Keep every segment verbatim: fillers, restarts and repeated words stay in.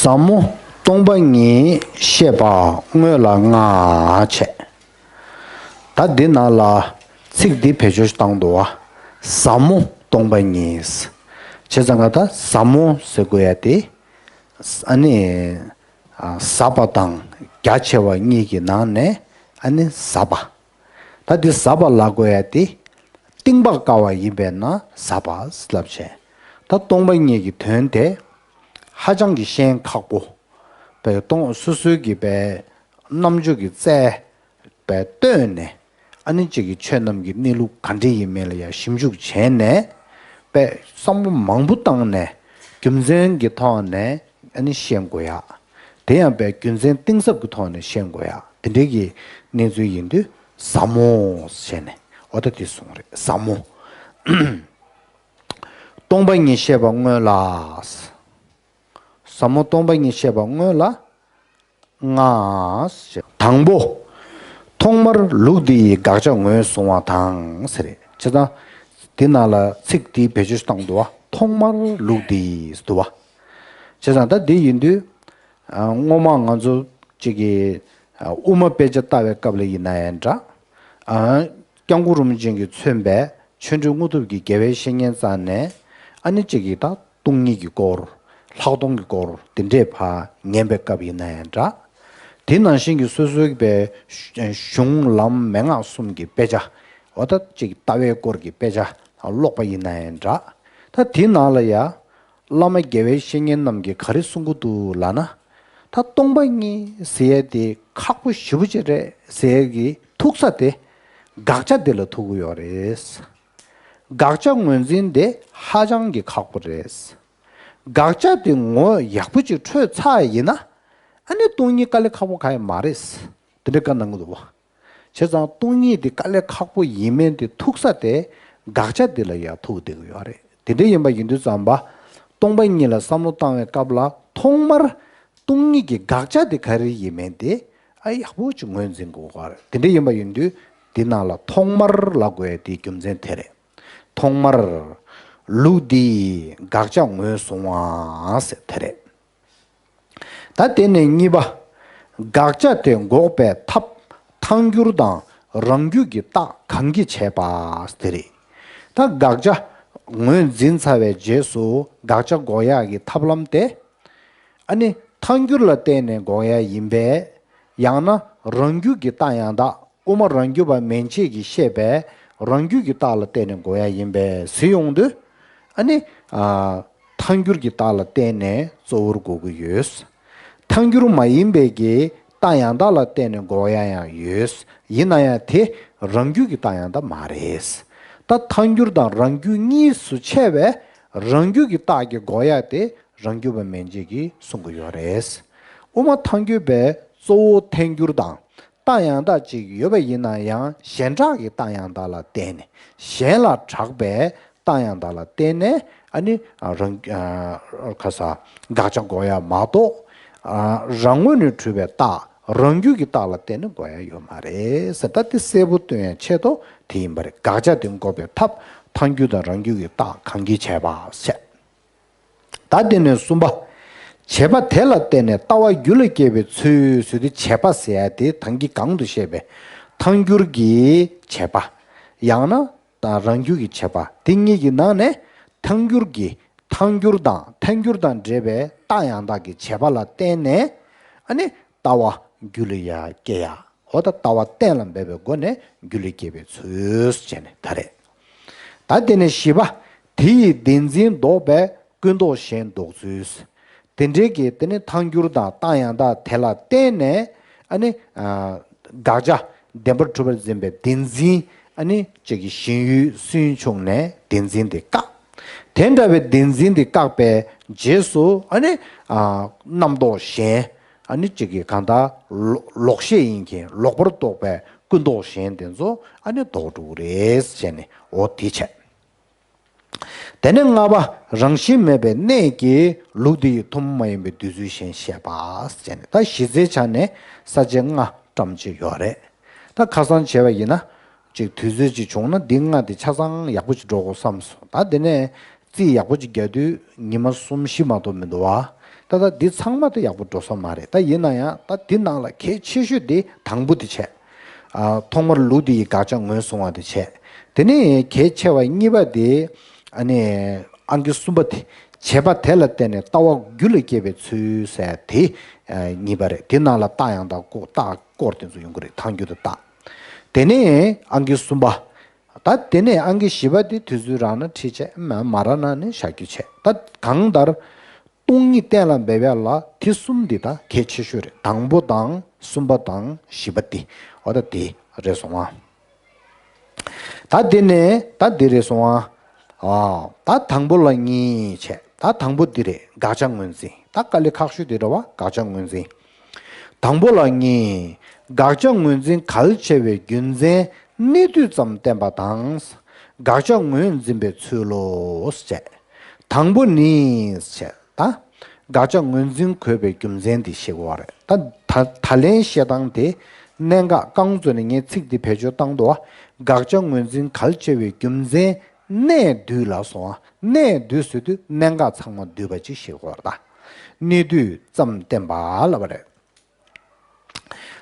ཟབ་མོ་སྟོང་པ་ཉིད་བཤད་པ་སྔོན་ལ་ལྔ་བྱས། ད་འདི་ནང་ལ་ཚིག་འདི་བེད་སྤྱོད་བཏང་འདུག་བ། ཟབ་མོ་སྟོང་པ་ཉིད། བྱས་ཙང་ང་ད་ཟབ་མོ་ཟེར་དགོས་ཡ་དེ། ཨ་ནི། ཟབ་པ་དང་རྒྱ་ཆེ་བ་གཉིས་ཀྱི་ནང་ནས་ཨ་ནི་ཟབ་པ། ད་འདི་ཟབ་པ་ལབ་དགོས་ཡ་དེ། གཏིང་དཔག་དཀའ་བ་ཡིན་པས་ན་ཟབ་པ་ལབ་བྱས། ད་སྟོང་པ་ཉིད་ཀྱི་དོན་དེ། ཧ་ཅང་གི་ཤེས་ཁག་པོ། པའི་སྟོང་སོ་སོའི་གི་པའི་རྣམ་འཇོག་གི་རྩལ་པའི་བཏོན་ནས། ཨ་ནི་གཅིག་གི་ཆོས་རྣམས་ཀྱི་གནས་ལུགས་ག་འདྲ་ཡིན་མིན་ལ་ཡང་ཞིབ་འཇུག་བྱས་ནས། པའི་བསམ་བློ་མང་པོ་བཏང་ནས། རྒྱུ་མཚན་གྱི་ཐོག་ནས་ཨ་ནི་ཤེས་དགོས་ཡ། དེ་ཡང་པའི་རྒྱུ་མཚན་གཏིང་ཟབ་ཀྱི་ཐོག་ནས་ཤེས་དགོས་ཡ། དེ་འདྲའི་གི་གནས་ཚུལ་ཡིན་དུས་ཟབ་མོ་བྱས་ནས་འོ་ད་དེ་གསུངས་རེད། ཟབ་མོ། སྟོང་པ་ཉིད་བཤད་པ་སྔོན་ལ། ཟབ་མོ་སྟོང་པ་ཉིད་བཤད་པ་སྔོན་ལ་ལྔ་ཞེས། དང་པོ། ཐོག་མར་ལུགས་འདི་ཡི་དགག་བྱ་ངོས་བཟུང་བ་དང་ཟེར་རེད། བྱས་ཙང་། འདི་ནང་ལ་ཚིག་འདི་བེད་སྤྱོད་བཏང་འདུག་བ། ཐོག་མར་ལུགས་འདི་ཡི་འདུག་བ། བྱས་ཙང་ད་འདི་ཡིན་དུས། ཨ། སྔོན་མ་ང་ཚོ་གཅིག་གིས། ཨ། དབུ་མ་དཔེ་ཆ་ལྟ་བའི་སྐབས་ལ་ཡིན་ན་ཡང་འདྲ། ཨ། སྐྱབས་མགོན་རིན་པོ་ཆེ་གིས་མཚོན་པའི་ཆོས་འབྲེལ་དངོས་གྲུབ་ཀྱི་དགེ་བའི་བཤེས་གཉེན་རྩ་ནས། ཨ་ནི་གཅིག་གིས་ད་སྟོང་ཉིད་ཀྱི་སྐོར། ལྷག་མཐོང་གི་སྐོར་དེ་འདྲས་ཕར་ཉན་པའི་སྐབས་ཡིན་ན་ཡང་འདྲ། དེ་ནང་བཞིན་གྱི་སོ་སོའི་པའི་གཞུང་ལམ་མན་ངག་གསུམ་གྱི་དཔེ་ཆ། འོ་ད་གཅིག་ལྟ་བའི་སྐོར་གྱི་དཔེ་ཆ་ཀློག་པ་ཡིན་ན་ཡང་འདྲ། ད་དེ་ནང་ལ་ཡ། བླ་མ་དགེ་བའི་བཤེས་གཉེན་རྣམས་ཀྱིས་ག་རེ་གསུང་གི་འདུག་ལབ་ན། ད་སྟོང་པ་ཉིད་ཟེར་ཡས་དེ་ཁག་པོ་ཞེ་པོ་ཅིག་རེད་ཟེར་ཡས་ཀྱི་ཐུག་ས་དེ། དགག་བྱ་དེ་ལ་ཐུག་གི་ཡོད་རེད། དགག་བྱ་ངོས་འཛིན་དེ་ཧ་ཅང་གི་ཁག་པོ་རེད། དགག་བྱ་དེ་ངོ་ཡག་པོ་ཅིག་འཕྲོད་ཚར་ཡིན་ན། ཨ་ནི་སྟོང་ཉིད་དཀའ་ལས་ཁག་པོ་གང་ཡང་མ་རེད། དེ་འདྲའི་བཀའ་གནང་གི་འདུག་བ། བྱས་ཙང་སྟོང་ཉིད་དེ་དཀའ་ལས་ཁག་པོ་ཡིན་མིན་དེ་ཐུག་ས་དེ། དགག་བྱ་དེ་ལ་ཡང་ཐུག་བསྡད་ཀྱི་ཡོད་རེད། དེ་འདྲ་ཡིན་པ་ཡིན་དུས་ཙམ་པ། སྟོང་པ་ཉིད་ལ་བསམ་བློ་བཏང་བའི་སྐབས་ལ་ཐོག་མར། སྟོང་ཉིད་ཀྱི་དགག་བྱ་དེ་ག་རེ་ཡིན་མིན་དེ། ཨ། ཡག་པོ་ཅིག་ངོས་འཛིན་དགོས་ཀྱི་རེད། དེ་འདྲ་ཡིན་པ་ཡིན་དུས། འདི་ནང་ལ་ཐོག་མར་ལབ་དགོས་ཡ་དེའི་རྒྱུ་མཚན་དེ་རེད། ཐོག་མར། ལུགས་འདི་ཡི་དགག་བྱ་ངོས་བཟུང་བ་ཟེར་དེ་རེད། ད་དེ་ནས་གཉིས་པ། དགག་བྱ་དེ་འགོག་པའི་ཐབས་ཐལ་འགྱུར་དང་རང་རྒྱུད་ཀྱི་རྟགས་གང་གིས་བྱས་པ་དེ་རེད། ད་དགག་བྱ་ངོས་འཛིན་ཚར་བའི་རྗེས་སུ་དགག་བྱ་འགོག་ཡག་གི་ཐབས་ལམ་དེ། ཨ་ནི་ཐལ་འགྱུར་ལ་བརྟེན་ནས་འགོག་ཡག་ཡིན་པས། ཡང་ན་རང་རྒྱུད་ཀྱི་རྟགས་ཡང་དག་དབུ་མ་རང་རྒྱུད་པ་མན་ཆད་ཀྱིས་བཤད་པའི་རང་རྒྱུད་ཀྱི་རྟགས་ལ་བརྟེན་ནས་འགོག་ཡག་ཡིན་པས་ཟེར་ཡོང་དུས། ཨ་ནི། ཨ། ཐལ་འགྱུར་གྱི་རྟགས་ལ་བརྟེན་ནས་གཙོ་བོར་འགོག་གི་ཡོད། ཐལ་འགྱུར་མ་ཡིན་པའི་གི་རྟགས་ཡང་དག་ལ་བརྟེན་ནས་འགོག་ཡག་ཡང་ཡོད། ཡིན་ན་ཡང་དེ་རང་རྒྱུད་ཀྱི་རྟགས་ཡང་དག་མ་རེད། ད་ཐལ་འགྱུར་དང་རང་རྒྱུད་གཉིས་སུ་ཕྱེ་བའི་རང་རྒྱུད་ཀྱི་རྟགས་ཀྱི་འགོག་ཡག་དེ་རང་རྒྱུད་པ་མན་ཆད་ཀྱིས་གསུང་གི་ཡོད་རེད། དབུ་མ་ཐལ་འགྱུར་པས་གཙོ་བོ་ཐལ་འགྱུར་དང་། རྟགས་ཡང་དག་ཅིག་ཡོད་པ་ཡིན་ན་ཡང་གཞན་གྲགས་ཀྱི་རྟགས་ཡང་དག་ལ་བརྟེན་ནས། གཞན་ལ་གྲགས་པའི་རྟགས་ཡང་དག་ལ་བརྟེན་ནས། ཨ་ནི། ཨ། རང་། ཨ། ཁ་ས། དགག་བྱ་འགོག་ཡག་མ་གཏོགས། ཨ། རང་ངོས་ནས་གྲུབ་པའི་རྟགས་རང་རྒྱུད་ཀྱི་རྟགས་ལ་བརྟེན་ནས་འགོག་ཡག་ཡོད་མ་རེད་ཟེར། ད་དེ་གསལ་པོ་སྟོན་ཡག་ཆེད་དུ་དེ་ཡིན་པ་རེད། དགག་བྱ་དེ་འགོག་པའི་ཐབས་ཐལ་འགྱུར་དང་རང་རྒྱུད་ཀྱི་རྟགས་གང་གིས་བྱས་པ་ཟེར། ད་དེ་ནས་གསུམ་པ། བྱས་པ་དེ་ལ་བརྟེན་ནས་ལྟ་བ་རྒྱུད་ལ་སྐྱེས་པའི་ཚུལ་ཟེར་དུས། བྱས་པ་ཟེར་ཡག་དེ་ད་གིན་གོང་དུ་བཤད་པའི་ཐལ་འགྱུར་གྱི་བྱས་པ། ཡང་ན་ད་རང་རྒྱུད་ཀྱི་བྱས་པ་དེ་གཉིས་ཀྱི་ནང་ནས་ཐལ་འགྱུར་གྱི། ཐལ་འགྱུར་དང་ཐལ་འགྱུར་དང་འབྲེལ་བའི་རྟགས་ཡང་དག་གི་བྱས་པ་ལ་བརྟེན་ནས། ཨ་ནི་ལྟ་བ་རྒྱུད་ལ་ཡང་སྐྱེ་ཡག་འོ་ད་ལྟ་བ་གཏན་ལ་འབེབས་པའི་སྒོ་ནས་རྒྱུད་ལ་སྐྱེས་པའི་ཚུལ་བྱས་ནས་ད་རེད། ད་དེ་ནས་བཞི་པ། དེ་ཡི་བདེན་འཛིན་ལྡོག་པས་ཀུན་ལྡོག་གཞན་ལྡོག་ཚུལ། དེ་འདྲའི་གི་དེ་ནི་ཐལ་འགྱུར་དང་རྟགས་ཡང་དག་དེ་ལ་བརྟེན་ནས། ཨ་ནི། ཨ། དགག་བྱ་བདེན་པར་གྲུབ་པར་འཛིན་པའི་བདེན་འཛིན། ཨ་ནི་གཅིག་གི་ཞེན་ཡུལ་སུན་ཕྱུང་ནས་བདེན་འཛིན་དེ་བཀག་དེ་འདྲ་བའི་བདེན་འཛིན་དེ་བཀག་པའི་རྗེས་སུ། ཨ་ནི། ཨ། རྣམ་རྟོག་གཞན། ཨ་ནི་གཅིག་གི་གང་ལྟར་ལོག་ལོག་ཤེས་ཡིན་གྱི་ལོག་པར་རྟོག་པའི་ཀུན་རྟོག་གཞན་དེ་ཚོ་ཨ་ནི་ལྡོག་འགྲོ་གི་རེད་ཟེར་ནས་འོ་དེ་བྱས། དེ་ནས་ལྔ་པ། རང་བཞིན་མེད་པའི་གནས་ཀྱི་ལུགས་འདི་ཡི་ཐུན་མོང་མ་ཡིན་པའི་འདོད་ཚུལ་གཞན་བཤད་པ་ཟེར་ནས། ད་གཞི་རྩའི་ཆ་ནས་ས་བཅད་ལྔ་བཀྲམ་བྱས་ཡོད་རེད། ད་ཁ་སང་བྱས་པ་ཡིན་ན། ཅིག་དུས་ཚོད་ཅིག་བྱུང་ན་འདི་ལྔ་དེ་ཆ་ཚང་ཡག་པོ་ཅིག་འགྲོ་དགོས་བསམ་སོང་། ད་དེ་ནས་རྩིས་ཡག་པོ་ཅིག་རྒྱག་དུས་ཉི་མ་གསུམ་བཞི་མ་གཏོགས་མི་འདུག་བ། ད་ད་འདི་ཚང་མ་དེ་ཡག་པོ་འགྲོ་ས་མ་རེད། ད་ཡིན་ན་ཡང་ད་འདི་ནང་ལ་གལ་ཆེ་ཤོས་དེ་དང་པོ་དེ་བྱས། ཨ། ཐོག་མར་ལུགས་དེ་ཡི་དགག་བྱ་ངོས་བཟུང་བ་དེ་བྱས། དེ་ནས་གལ་ཆེ་བ་གཉིས་པ་དེ། ཨ་ནི་ཨང་ཀི་གསུམ་པ་དེ། བྱས་པ་དེ་ལ་བརྟེན་ནས་ལྟ་བ་རྒྱུད་ལ་སྐྱེས་པའི་ཚུལ་ཟེར་དེ། ཨ། གཉིས་པ་རེད། དེ་ནང་ལ་རྟགས་ཡང་དག་སྐོར་རྟགས་སྐོར་དེ་ཚོ་ཡོང་གི་རེད། ཐལ་འགྱུར་དང་རྟགས། དེ་ནས་ཨང་ཀི་གསུམ་པ། ད་དེ་ནས་ཨང་ཀི་བཞི་པ་དེ་དུས་ཚོད་རག་ན་ཁྲིད་བྱས། མ་མ་རག་ན་ནི་བཞག་རྒྱུ་བྱས། ད་གང་ལྟར་སྟོང་ཉིད་གཏན་ལ་འབེབས་ཡ་ལ་དེ་གསུམ་འདི་ད་གལ་ཆེ་ཤོས་རེད། དང་པོ་དང་གསུམ་པ་དང་བཞི་པ་དེ། འོ་ད་དེ་རེད་སོང་ཨ། ད་དེ་ནས་ད་དེ་རེད་སོང་ཨ། ཨ། ད་དང་པོ་ལ་གཉིས་བྱས། ད་དང་པོ་འདི་རེད། དགག་བྱ་ངོས་འཛིན། ད་དཀའ་ལས་ཁག་ཤོས་དེ་རེད་བ། དགག་བྱ་ངོས་འཛིན། དང་པོ་ལ་གཉིས། དགག་བྱ་ངོས་འཛིན་གལ་ཆེ་བའི་རྒྱུ་མཚན་གནས་དུས་ཙམ་བསྟན་པ་དང་། དགག་བྱ་ངོས་འཛིན་པའི་ཚུལ་ལོ་ཞེས། དང་པོ་ནི་ཞེས། ད་དགག་བྱ་ངོས་འཛིན་དགོས་པའི་རྒྱུ་མཚན་དེ་བཤད་དགོས་པ་རེད། ད་ད་ད་ལན་བཤད་སྟངས་དེ་གནད་འགག་རྐང་བཙུགས་ནས་ངས་ཚིག་འདི་བེད་སྤྱོད་བཏང་འདུག་བ། དགག་བྱ་ངོས་འཛིན་གལ་ཆེ་བའི་རྒྱུ་མཚན་གནས་དུས་ལ་སོང་བ། གནས་དུས་ཟེར་དུས་གནད་འགག་ཚང་མ་འདུས་པ་ཅིག་བཤད་དགོས་པ་རེད། ད་གནས་དུས་ཙམ་བསྟན་པ་ལབ་པ་རེད།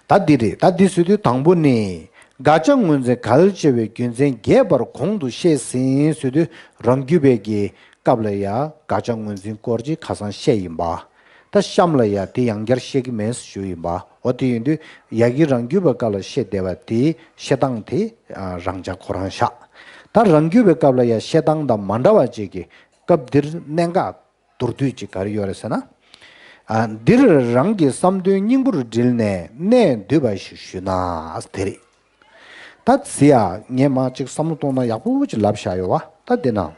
ད་འདི་རེད། ད་འདི་ཟེར་དུས་དང་པོ་ནི། དགག་བྱ་ངོས་འཛིན་གལ་ཆེ་བའི་རྒྱུ་མཚན་རྒྱས་པར་གོང་དུ་བཤད་ཟིན་ཟེར་དུས་རང་རྒྱུད་པའི་གི་སྐབས་ལ་ཡ་དགག་བྱ་ངོས་འཛིན་སྐོར་ཅིག་ཁ་སང་བཤད་ཡིན་པ། ད་གཤམ་ལ་ཡ་དེ་ཡང་བསྐྱར་བཤད་ཀྱི་མེད་ཞུ་ཡིན་པ། འོ་དེ་ཡིན་དུས་ཡ་གི་རང་རྒྱུད་པའི་སྐབས་ལ་བཤད་བསྡད་པ་དེ་བཤད་སྟངས་དེ་རང་འཇགས་ཁོ་རང་བཞག་ད་རང་རྒྱུད་པའི་སྐབས་ལ་ཡ་བཤད་སྟངས་དང་མ་འདྲ་བ་ཅིག་གི་སྐབས་འདིར་གནད་འགག་མདོར་བསྡུས་ཅིག་ག་རེ་ཡོད་རེད་ཟེར་ན། ཨ། འདིར་རང་གི་བསམ་དོན་སྙིང་པོར་དྲིལ་ནས་གནས་འདུས་པ་ཞིག་ཞུས་ན་དེ་རེད། ད་ཟེར་ཡ་ངས་མ་ཅིག་བསམ་བློ་གཏོང་ན་ཡག་པོ་ཅིག་ལབ་བཞག་ཡོད་བ། ད་དེ་ན།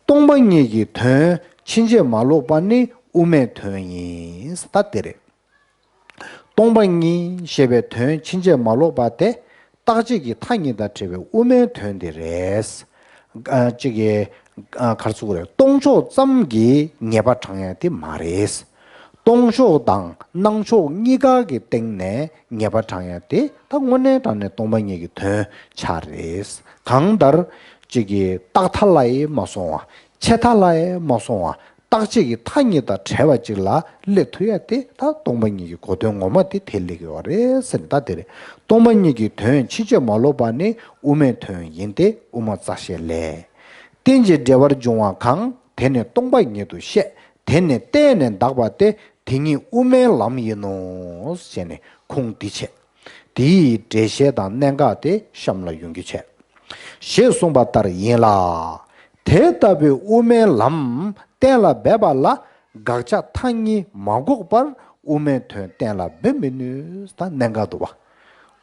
སྟོང་པ་ཉིད་ཀྱི་དོན་ཕྱིན་ཅི་མ་ལོག་པ་ནི་དབུ་མའི་དོན་ཡིན། ད་དེ་རེད། སྟོང་པ་ཉིད་ཞེས་པའི་དོན་ཕྱིན་ཅི་མ་ལོག་པ་དེ་རྟག་གཅིག་གི་མཐའ་གཉིས་དང་བྲལ་བའི་དབུ་མའི་དོན་དེ་རེད། ཨ། གཅིག་གི། ཨ། ག་རེ་ཟེར་དགོས་རེད། སྟོང་ཕྱོགས་ཙམ་གྱིས་ངེས་པ་དྲངས་ཡ་དེ་མ་རེད། སྟོང་ཕྱོགས་དང་སྣང་ཕྱོགས་གཉིས་ཀ་གི་སྟེང་ནས་ངེས་པ་དྲངས་ཡ་དེ་ད་དངོས་གནས་དྲང་གནས་སྟོང་པ་ཉིད་ཀྱི་དོན་ཆགས་རེད། གང་ལྟར་གཅིག་གི་རྟག་མཐའ་ལ་ཡང་མ་སོང་བ། ཆད་མཐའ་ལ་ཡང་མ་སོང་བ། རྟག་གཅིག་གི་མཐའ་གཉིས་དང་བྲལ་བ་ཅིག་ལ་སླེབས་ཐུབ་ཡ་དེ་ད་སྟོང་པ་ཉིད་ཀྱི་གོ་དོན་ངོ་མ་དེ་དེ་སླེབས་ཡོད་རེད་ཟེར་ནས། ད་དེ་རེད། སྟོང་པ་ཉིད་ཀྱི་དོན་ཕྱིན་ཅི་མ་ལོག་པ་ནི་དབུ་མའི་དོན་ཡིན་ཏེ། དབུ་མ་རྩ་ཤེས་ལས། རྟེན་ཅིང་འབྲེལ་བར་འབྱུང་བ་གང་། དེ་ནི་སྟོང་པ་ཉིད་དུ་བཤད། དེ་ནི་བརྟེན་ནས་འདག་པ་སྟེ། དེ་ཉིད་དབུ་མའི་ལམ་ཡིན་ནོ། ཞེས་ནས་ཁུངས་འདི་བྱས། དེའི་འགྲེལ་བཤད་དང་གནད་འགག་དེ་གཤམ་ལ་ཡོང་རྒྱུ་བྱས། ཞེས་གསུངས་པ་ལྟར་ཡིན་ལ། དེ་ལྟ་བུའི་དབུ་མའི་ལམ་གཏན་ལ་འབེབས་པ་ལ་དགག་བྱ་མཐའ་གཉིས་མ་འགོག་པར་དབུ་མའི་དོན་གཏན་ལ་འབེབས་མི་ནུས། ད་གནད་འགག་འདུག་བ།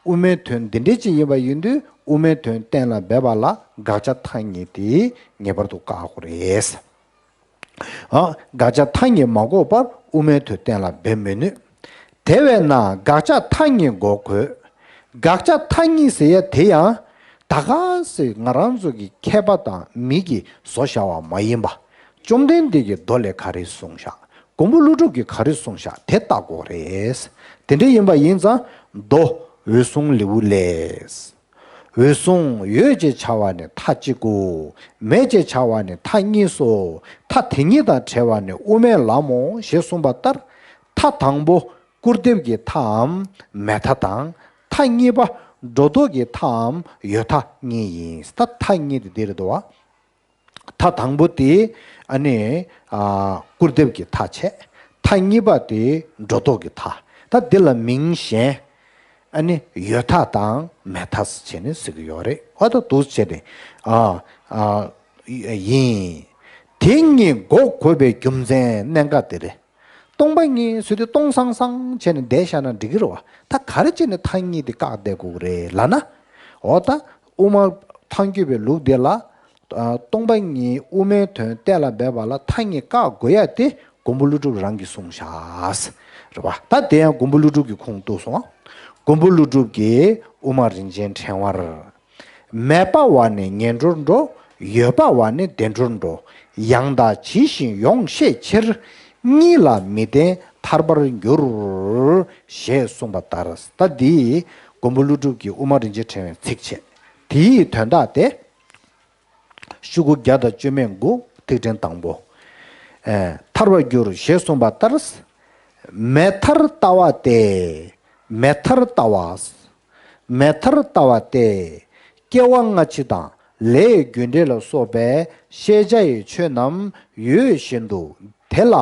དབུ་མའི་དོན་འདི་འདྲ་ཅིག་ཡིན་པ་ཡིན་དུས་དབུ་མའི་དོན་གཏན་ལ་འབེབས་པ་ལ་དགག་བྱ་མཐའ་གཉིས་དེ་ངེས་པར་དུ་བཀག་དགོས་རེད། ཨ། དགག་བྱ་མཐའ་གཉིས་མ་འགོག་པར་དབུ་མའི་དོན་གཏན་ལ་འབེབས་མི་ནུས། དེ་བས་ན་དགག་བྱ་མཐའ་གཉིས་འགོག་དགོས། དགག་བྱ་མཐའ་གཉིས་ཟེར་ཡ་དེ་ཡང་ད་ག་སེ་ང་རང་ཚོ་གི་མཁས་པ་དང་མི་གིས་བཟོ་བཞག་པ་མ་ཡིན་པ། བཅོམ་ལྡན་འདས་ཀྱིས་མདོ་ལས་ག་རེ་གསུངས་བཞག་མགོན་པོ་ཀླུ་སྒྲུབ་ཀྱིས་ག་རེ་གསུངས་བཞག་དེ་བལྟ་དགོས་རེད། དེ་འདྲ་ཡིན་པ་ཡིན་ཙང་མདོ་འོད་སྲུང་ལེའུ་ལས། འོད་སྲུང་ཡོད་ཅེས་བྱ་བ་ནི་མཐའ་གཅིག་གོ། མེད་ཅེས་བྱ་བ་ནི་མཐའ་གཉིས་སོ། མཐའ་དེ་གཉིས་དང་བྲལ་བ་ནི་དབུ་མའི་ལམ་མོ། ཞེས་གསུངས་པ་ལྟར། མཐའ་དང་པོ་སྐུར་འདེབས་ཀྱི་མཐའམ་མེད་མཐའ་དང་། མཐའ་གཉིས་པ་སྒྲོ་འདོགས་ཀྱི་མཐའམ་ཡོད་མཐའ་གཉིས་ཡིན། ད་མཐའ་གཉིས་དེ་འདི་རེད་དོ། མཐའ་དང་པོ་དེ་ཨ་ནི། ཨ། སྐུར་འདེབས་ཀྱི་མཐའ་བྱས། མཐའ་གཉིས་པ་དེ་སྒྲོ་འདོགས་ཀྱི་མཐའ། ད་འདི་ལ་མིང་གཞན་ཨ་ནི་ཡོད་མཐའ་དང་མེད་མཐའ་ཟེར་བྱས་ནས་ཟེར་གྱི་ཡོད་རེད། འོ་ད་འདུག་བྱས་ནས། ཨ། ཨ། ཡིན། དེ་གཉིས་འགོག་དགོས་པའི་རྒྱུ་མཚན་གནད་འགག་དེ་རེད། སྟོང་པ་ཉིད་ཟེར་དུས་སྟོང་སང་སང་བྱས་ནས་བསྡད་བཞག་ན་འགྲིག་གི་རེད་བ། ད་ག་རེ་བྱས་ནས་མཐའ་གཉིས་དེ་བཀག་བསྡད་དགོས་ཀྱི་རེད་ལབ་ན། འོ་ད་དབུ་མ་ཐལ་འགྱུར་བའི་ལུགས་དེ་ལ། ཨ། སྟོང་པ་ཉིད་དབུ་མའི་དོན་གཏན་ལ་འབེབས་པ་ལ་མཐའ་གཉིས་བཀག་དགོས་ཡ་དེ་མགོན་པོ་ཀླུ་སྒྲུབ་རང་གིས་གསུངས་བཞག་རེད་བ། ད་དེ་ཡང་མགོན་པོ་ཀླུ་སྒྲུབ་ཀྱིས་ཁུངས་གཏུགས་སོང་བ། མགོན་པོ་ཀླུ་སྒྲུབ་ཀྱིས་དབུ་མ་རིན་ཆེན་ཕྲེང་བར། མེད་པ་བ་ནི་ངན་འགྲོར་འགྲོ། ཡོད་པ་བ་ནི་བདེ་འགྲོར་འགྲོ། ཡང་དག་ཇི་བཞིན་ཡོངས་ཤེས་ཕྱིར། གཉིས་ལ་མི་ལྡན་ཐར་པར་འགྱུར། ཞེས་གསུངས་པ་ལྟར། ད་འདི་མགོན་པོ་ཀླུ་སྒྲུབ་ཀྱིས་དབུ་མ་རིན་ཆེན་ཕྲེང་བའི་ཚིགས་བཅད། དེའི་དོན་དག་དེ། ཤོག་གུ་བརྒྱ་དང་བཅུ་མེད་དགུ། ཐིག་ཕྲེང་དང་པོ། ཨེ། ཐར་བར་འགྱུར་ཞེས་གསུངས་པ་ལྟར། མེ་ཐར་ལྟ་བ་སྟེ། མེ་ཐར་ལྟ་བ། མེ་ཐར་ལྟ་བ་སྟེ། སྐྱེ་བ་སྔ་ཕྱི་དང་ལས་རྒྱུ་འབྲས་ལ་སོགས་པའི་ཤེས་བྱ་ཡི་ཆོས་རྣམས་ཡོད་བཞིན་དུ་དེ་ལ་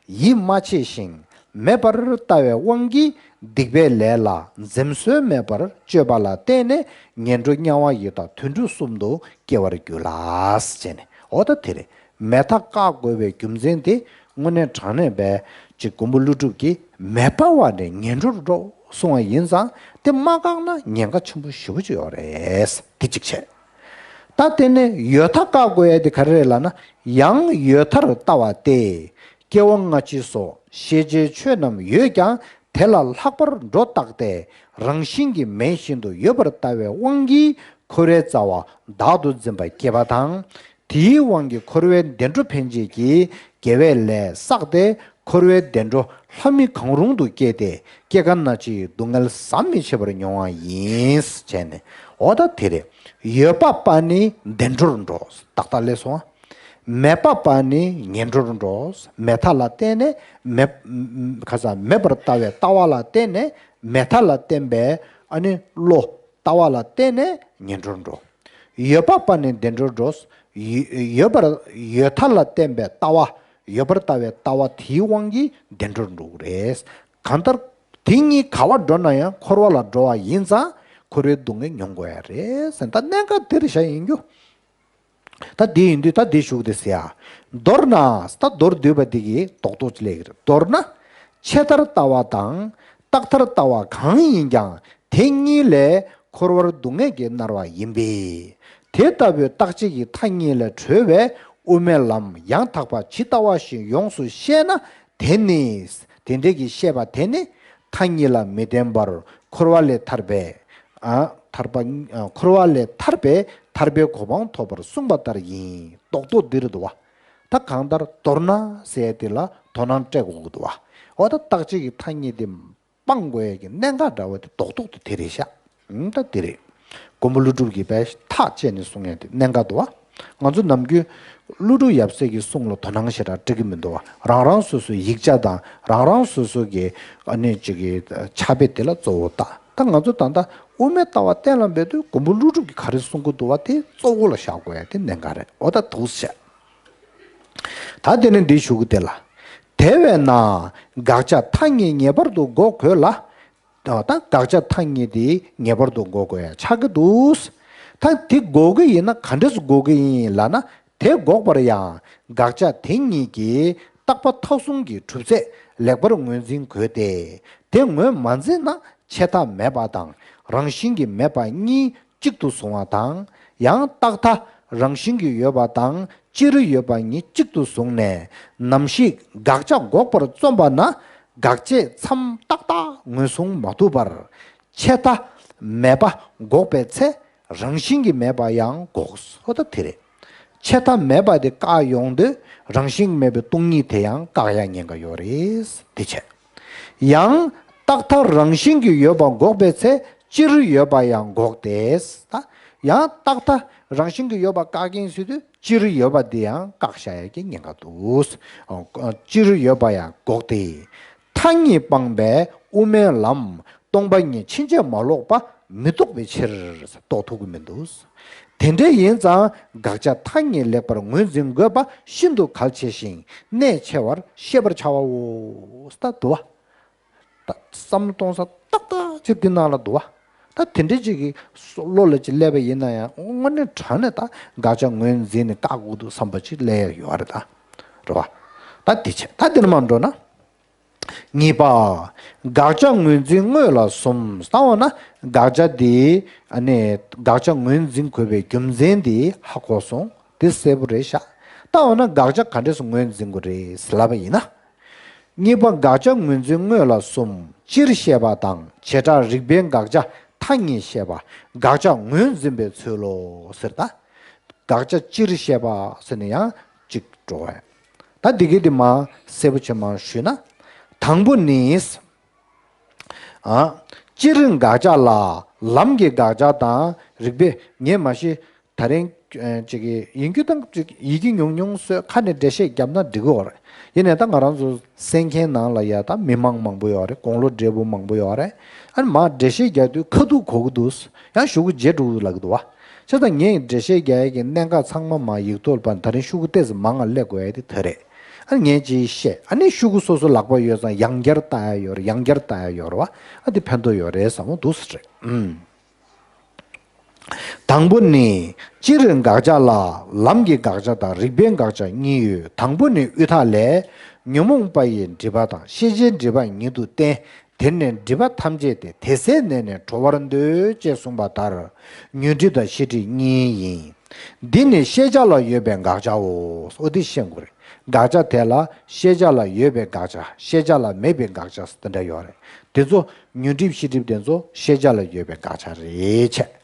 ཡིད་མ་ཆེས་ཤིང་མེད་པར་ལྟ་བའི་དབང་གིས་སྡིག་པའི་ལས་ལ་འཛེམ་ཟོན་མེད་པར་སྤྱོད་པ་ལ་བརྟེན་ནས་ངན་འགྲོ་དམྱལ་བ་ཡི་དྭགས་དུད་འགྲོ་གསུམ་དུ་སྐྱེ་བར་འགྱུར་ལ། ཟེར་ནས། འོ་ད་དེ་རེད། མེ་ཐར་བཀག་དགོས་པའི་རྒྱུ་མཚན་དེ་དངོས་གནས་དྲང་གནས་པའི་ཅིག་མགོན་པོ་ཀླུ་སྒྲུབ་ཀྱིས་མེ་སྤར་བ་ནི་ངན་འགྲོར་འགྲོ་གསུང་བ་ཡིན་ཙང་དེ་མ་བཀག་ན་ཉེན་ཁ་ཆེན་པོ་ཞེ་པོ་ཅིག་ཡོད་རེད། དེ་གཅིག་བྱས། ད་དེ་ནས་ཡོད་མཐའ་བཀག་དགོས་ཡ་དེ་ག་རེ་རེད་ལབ་ན། ཡང་ཡོད་མཐར་ལྟ་བ་སྟེ། སྐྱེ་བ་སྔ་ཕྱི་སོགས་ཤེས་བྱའི་ཆོས་རྣམས་ཡོད་ཀྱང་དེ་ལ་ལྷག་པར་སྒྲོ་བཏགས་ཏེ་རང་བཞིན་གྱིས་མེད་བཞིན་དུ་ཡོད་པར་ལྟ་བའི་དབང་གིས་འཁོར་བའི་རྩ་བ་བདག་ཏུ་འཛིན་པ་སྐྱེས་པ་དང་། དེའི་དབང་གིས་འཁོར་བའི་བདེ་འགྲོ་འཕེན་བྱེད་ཀྱི་དགེ་བའི་ལས་བསགས་ཏེ་འཁོར་བའི་བདེ་འགྲོ་ལྷ་མི་གང་རུང་དུ་སྐྱེས་ཏེ་སྐྱེ་རྒ་ན་འཆིའི་སྡུག་བསྔལ་ཟམ་མི་ཆད་པར་མྱོང་བ་ཡིན། བྱས་ནས། འོ་ད་དེ་རེད། ཡོད་པ་པ་ནི་བདེ་འགྲོར་འགྲོ། ཏག་ཏག་ལས་སོང་། མེད་པ་པ་ནི་ངན་འགྲོར་འགྲོ། མེད་མཐའ་ལ་བརྟེན་ནས་མེད། ཁ་སང་མེད་པར་ལྟ་བའི་ལྟ་བ་ལ་བརྟེན་ནས་མེད་མཐའ་ལ་བརྟེན་པའི་ཨ་ནི་བློ། ལྟ་བ་ལ་བརྟེན་ནས་ངན་འགྲོར་འགྲོ། ཡོད་པ་པ་ནི་བདེ་འགྲོར་འགྲོ། ཡོད་ཡོད་པར་ཡོད་མཐའ་ལ་བརྟེན་པའི་ལྟ་བ། ཡོད་པར་ལྟ་བའི་ལྟ་བ་དེའི་དབང་གིས་བདེ་འགྲོར་འགྲོ་གི་རེད། གང་ལྟར་དེ་གཉིས་ག་བར་འགྲོ་ན་ཡང་འཁོར་བ་ལ་འགྲོ་བ་ཡིན་ཙང་འཁོར་བའི་སྡུག་བསྔལ་མྱོང་དགོས་ཡ་རེད་ཟེར། ད་གནད་འགག་དེ་རེད་ཤག་ཡིན་རྒྱུ། ད་དེ་ཡིན་དུས་ད་དེ་ཞུགས་དེ་ཟེར་ཡ། མདོར་ན། ད་མདོར་བསྡུས་པ་འདི་གི་རྡོག་རྡོག་ཅིག་ལས་ཀྱི་རེད། མདོར་ན། ཆད་མཐར་ལྟ་བ་དང་། རྟག་མཐར་ལྟ་བ་གང་ཡིན་ཀྱང་དེ་གཉིས་ལས་འཁོར་བར་སྡུག་བསྔལ་གྱིས་མནར་བ་ཡིན་པས། དེ་ལྟ་བུའི་རྟག་གཅིག་གི་མཐའ་གཉིས་ལས་གྲོལ་བའི་དབུ་མའི་ལམ་ཡང་དག་པ་ཇི་ལྟ་བ་བཞིན་ཡོངས་སུ་ཤེས་ན། དེ་ནི། དེ་འདྲའི་གི་ཤེས་པ་དེ་ནི་མཐའ་གཉིས་ལ་མི་ལྡན་པར་འཁོར་བ་ལས་ཐར་པའི། ཨ། ཐར་པ། ཨ། འཁོར་བ་ལས་ཐར་པའི་ཐར་པའི་གོ་འཕང་ཐོབ་པར་གསུངས་པ་ལྟར་ཡིན། རྡོག་རྡོག་འདི་རེད་འདུག་བ། ད་གང་ལྟར་མདོར་ན་ཟེར་དེ་ལ་དོ་སྣང་སྤྲད་དགོས་ཀྱི་འདུག་བ། འོ་ད་རྟག་གཅིག་གི་མཐའ་གཉིས་དེ་སྤང་དགོས་ཡས་ཀྱི་གནད་འགག་འདྲ་བ་དེ་རྡོག་རྡོག་དེ་དེ་རེད་ཤག་ཨང་། ད་དེ་རེད། མགོན་པོ་ཀླུ་སྒྲུབ་ཀྱིས་དཔེ་ཐག་བཅད་ནས་གསུང་ཡས་དེ་གནད་འགག་འདུག་བ། ང་ཚོ་ནམ་རྒྱུན་ཀླུ་སྒྲུབ་ཡབ་སྲས་ཀྱི་གསུང་ལ་དོ་སྣང་ཞེ་དྲག་སྤྲད་ཀྱི་མི་འདུག་བ། རང་རང་སོ་སོའི་ཡིག་ཆ་དང་རང་རང་སོ་སོ་གི་ཨ་ནི་ཅིག་གི་ཕྱག་དཔེ་དེ་ལ་གཙོ་བོ་བལྟ། ད་ང་ཚོ་ད་ལྟ་དབུ་མའི་ལྟ་བ་གཏན་ལ་འབེབས་དུས་མགོན་པོ་ཀླུ་སྒྲུབ་ཀྱིས་ག་རེ་གསུང་གི་འདུག་བ་དེ་གཙོ་བོ་ལ་བཞག་དགོས་ཡ་དེ་གནད་འགག་རེད། འོ་ད་འདུག་སེ་བྱས། ད་དེ་ནས་འདི་ཞུ་གི་དེ་ལ། དེ་བས་ན་དགག་བྱ་མཐའ་གཉིས་ངེས་པར་དུ་འགོག་དགོས་ལ། ད་དགག་བྱ་མཐའ་གཉིས་དེ་ངེས་པར་དུ་འགོག་དགོས་ཡ་ཆགས་ཀྱི་འདུག་ད་དེ་འགོག་གི་ཡིན་ན་ག་འདྲས་སུ་འགོག་གི་ཡིན་ལབ་ན། དེ་འགོག་པར་ཡང་དགག་བྱ་དེ་གཉིས་ཀྱི་རྟག་པ་མཐའ་གསུམ་གྱི་གྲུབ་ཚད་ལེགས་པར་ངོས་འཛིན་དགོས་ཏེ། དེ་ངོས་མ་འཛིན་ན་ཆད་མཐའ་མེད་པ་དང་རང་བཞིན་གྱིས་མེད་པ་གཉིས་གཅིག་ཏུ་བཟུང་བ་དང་། ཡང་རྟག་མཐའ་རང་བཞིན་གྱིས་ཡོད་པ་དང་སྤྱིར་ཡོད་པ་གཉིས་གཅིག་ཏུ་བཟུང་ནས་ནམ་ཞིག་དགག་བྱ་འགོག་པར་རྩོམ་པ་ན། དགག་བྱའི་མཚམས་ཏག་ཏག་ངོས་བཟུང་མ་ཐུབ་པར། ཆད་མཐའ་མེད་པ་འགོག་པའི་ཚེ་རང་བཞིན་གྱིས་མེད་པ་ཡང་འགོག། འོ་ད་དེ་རེད། ཆད་མཐའ་མེད་པ་དེ་བཀག་ཡོང་དུས་རང་བཞིན་གྱིས་མེད་པའི་སྟོང་ཉིད་དེ་ཡང་བཀག་ཡ་ཉེན་ཁ་ཡོད་རེད། དེ་བྱས། ཡང་རྟག་མཐའ་རང་བཞིན་གྱིས་ཡོད་པ་འགོག་པའི་ཚེ་སྤྱིར་ཡོད་པ་ཡང་འགོག་སྟེ། ད་ཡང་རྟག་མཐའ་རང་བཞིན་གྱིས་ཡོད་པ་བཀག་གིན་ཟེར་དུས་སྤྱིར་ཡོད་པ་དེ་ཡང་བཀག་བཞག་ཡ་གི་ཉེན་ཁ་འདུག་སྤྱིར་ཡོད་པ་ཡང་འགོག་སྟེ། མཐའ་གཉིས་སྤངས་པའི་དབུ་མའི་ལམ་སྟོང་པ་ཉིད་ཕྱིན་ཅི་མ་ལོག་པ་མི་རྟོགས་པའི་ཕྱིར། རྟོགས་ཐུབ་ཀྱི་མི་འདུག་དེ་འདྲ་ཡིན་ཙང་དགག་བྱ་མཐའ་གཉིས་ལེགས་པར་ངོས་འཛིན་དགོས་པ་ཤིན་ཏུ་གལ་ཆེ་ཞིང་གནད་ཆེ་བར་ཤེས་པར་བྱའོ། ད་འདུག་བ། ད་བསམ་བློ་གཏོང་ས་ཏག་ཏག་ཅིག་འདི་ནང་ལ་འདུག་བ། ད་དེ་འདྲའི་ཅིག་གི་བློ་ལ་ཅིག་སླེབས་པ་ཡིན་ན་ཡང་དངོས་གནས་དྲང་གནས་ད་དགག་བྱ་ངོས་འཛིན་ནས་བཀག་དགོས་འདུག་བསམ་པ་ཅིག་སླེབས་ཡོད་རེད་ད། རེད་བ། ད་དེ་བྱས་ད་དེ་ནས་མར་འགྲོ་ན། གཉིས་པ། དགག་བྱ་ངོས་འཛིན་དངོས་ལ་གསུམ། ད་འོ་ན་དགག་བྱ་འདི་ཨ་ནི་དགག་བྱ་ངོས་འཛིན་དགོས་པའི་རྒྱུ་མཚན་འདི་ཧ་གོ་སོང་། འདི་གསལ་པོ་རེད་ཤག་ད་འོ་ན་དགག་བྱ་ག་འདྲས་སུ་ངོས་འཛིན་དགོས་རེད་ལབ་པ་ཡིན་ན། གཉིས་པ། དགག་བྱ་ངོས་འཛིན་དངོས་ལ་གསུམ། སྤྱིར་བཤད་པ་དང་བྱེ་བྲག་རིགས་པའི་དགག་བྱ་མཐའ་གཉིས་བཤད་པ། དགག་བྱ་ངོས་འཛིན་པའི་ཚུལ་ལོ་ཟེར་ད། དགག་བྱ་སྤྱིར་བཤད་པ་ཟེར་ནས་ཡང་གཅིག་འགྲོ་བས། ད་འདི་གི་དེ་མ་གསལ་པོ་ཆེ་མ་ཞུས་ན། དང་པོ་ནི། ཨ། སྤྱིར་དགག་བྱ་ལ་ལམ་གྱི་དགག་བྱ་དང་རིགས་པས་ངས་མ་ཤེས། ད་རིང་ ཅིག་གི་ཡིན་རྒྱུ་དང་ཅིག་ཡི་གེ་ཉུང་ཉུང་བཟོས་ཁ་ནས་འགྲེལ་བཤད་བརྒྱབ་ན་འགྲིག་གི་ཡོད་རེད། ཡིན་ནའི་ད་ང་རང་ཚོ་གསན་མཁན་ནང་ལ་ཡ་ད་མི་མང་མང་པོ་ཡོད་རེད། དགུང་ལོ་བགྲེས་པོ་མང་པོ་ཡོད་རེད། ཨ་ནི་མར་འགྲེལ་བཤད་རྒྱག་དུས་ཁ་ཐུག་གོ་གི་འདུག་ཡང་ཤོག་གུ་བརྗེ་འགྲོ་གི་འདུག་ལབ་ཀྱི་འདུག་བ། བྱས་ཙང་ངས་འགྲེལ་བཤད་རྒྱག་ཡས་ཀྱི་གནད་འགག་ཚང་མ་མར་ཡིག་ཐོག་ལ་ཕར་ད་རིང་ཤོག་གུ་ཏོག་ཙམ་མང་ང་སླེབས་དགོས་ཡས་དེ་དེ་རེད། ཨ་ནི་ངས་ཅིག་བཤད། ཨ་ནི་ཤོག་གུ་སོ་སོ་ལག་པ་ཡོད་ཙང་ཡང་བསྐྱར་ལྟ་ཡ་ཡོད་རེད། ཡང་བསྐྱར་ལྟ་ཡ་ཡོད་རེད་བ། ཨ་དེ་ཕན་ཐོགས་ཡོད་རེད་བསམ་བློ་འདུག་སེ་རེད། ཨུམ། དང་པོ་ནི། སྤྱིར་དགག་བྱ་ལ་ལམ་གྱི་དགག་བྱ་དང་རིགས་པའི་དགག་བྱ་གཉིས་ཡོད། དང་པོ་ནི་དབུས་མཐའ་ལས། ཉོན་མོངས་པ་ཡི་སྒྲིབ་པ་དང་ཤེས་བྱའི་སྒྲིབ་པ་ཉིད་དུ་བསྟན། དེ་ནི་སྒྲིབ་པ་ཐམས་ཅད་དེ་དེ་ཟད་ནས་ནི་གྲོལ་བར་འདོད་ཅེས་གསུངས་པ་ལྟར། ཉོན་སྒྲིབ་དང་ཤེས་སྒྲིབ་གཉིས་ཡིན། འདི་ནི་ཤེས་བྱ་ལ་ཡོད་པའི་དགག་བྱའོ། འོ་འདི་ཤེས་དགོས་རེད། དགག་བྱ་དེ་ལ་ཤེས་བྱ་ལ་ཡོད་པའི་དགག་བྱ། ཤེས་བྱ་ལ་མེད་པའི་དགག་བྱ་དེ་འདྲ་ཡོད་རེད། དེ་ཚོ་ཉོན་སྒྲིབ་ཤེས་སྒྲིབ་དེ་ཚོ་ཤེས་བྱ་ལ་ཡོད་པའི་དགག་བྱ་རེད་བྱས།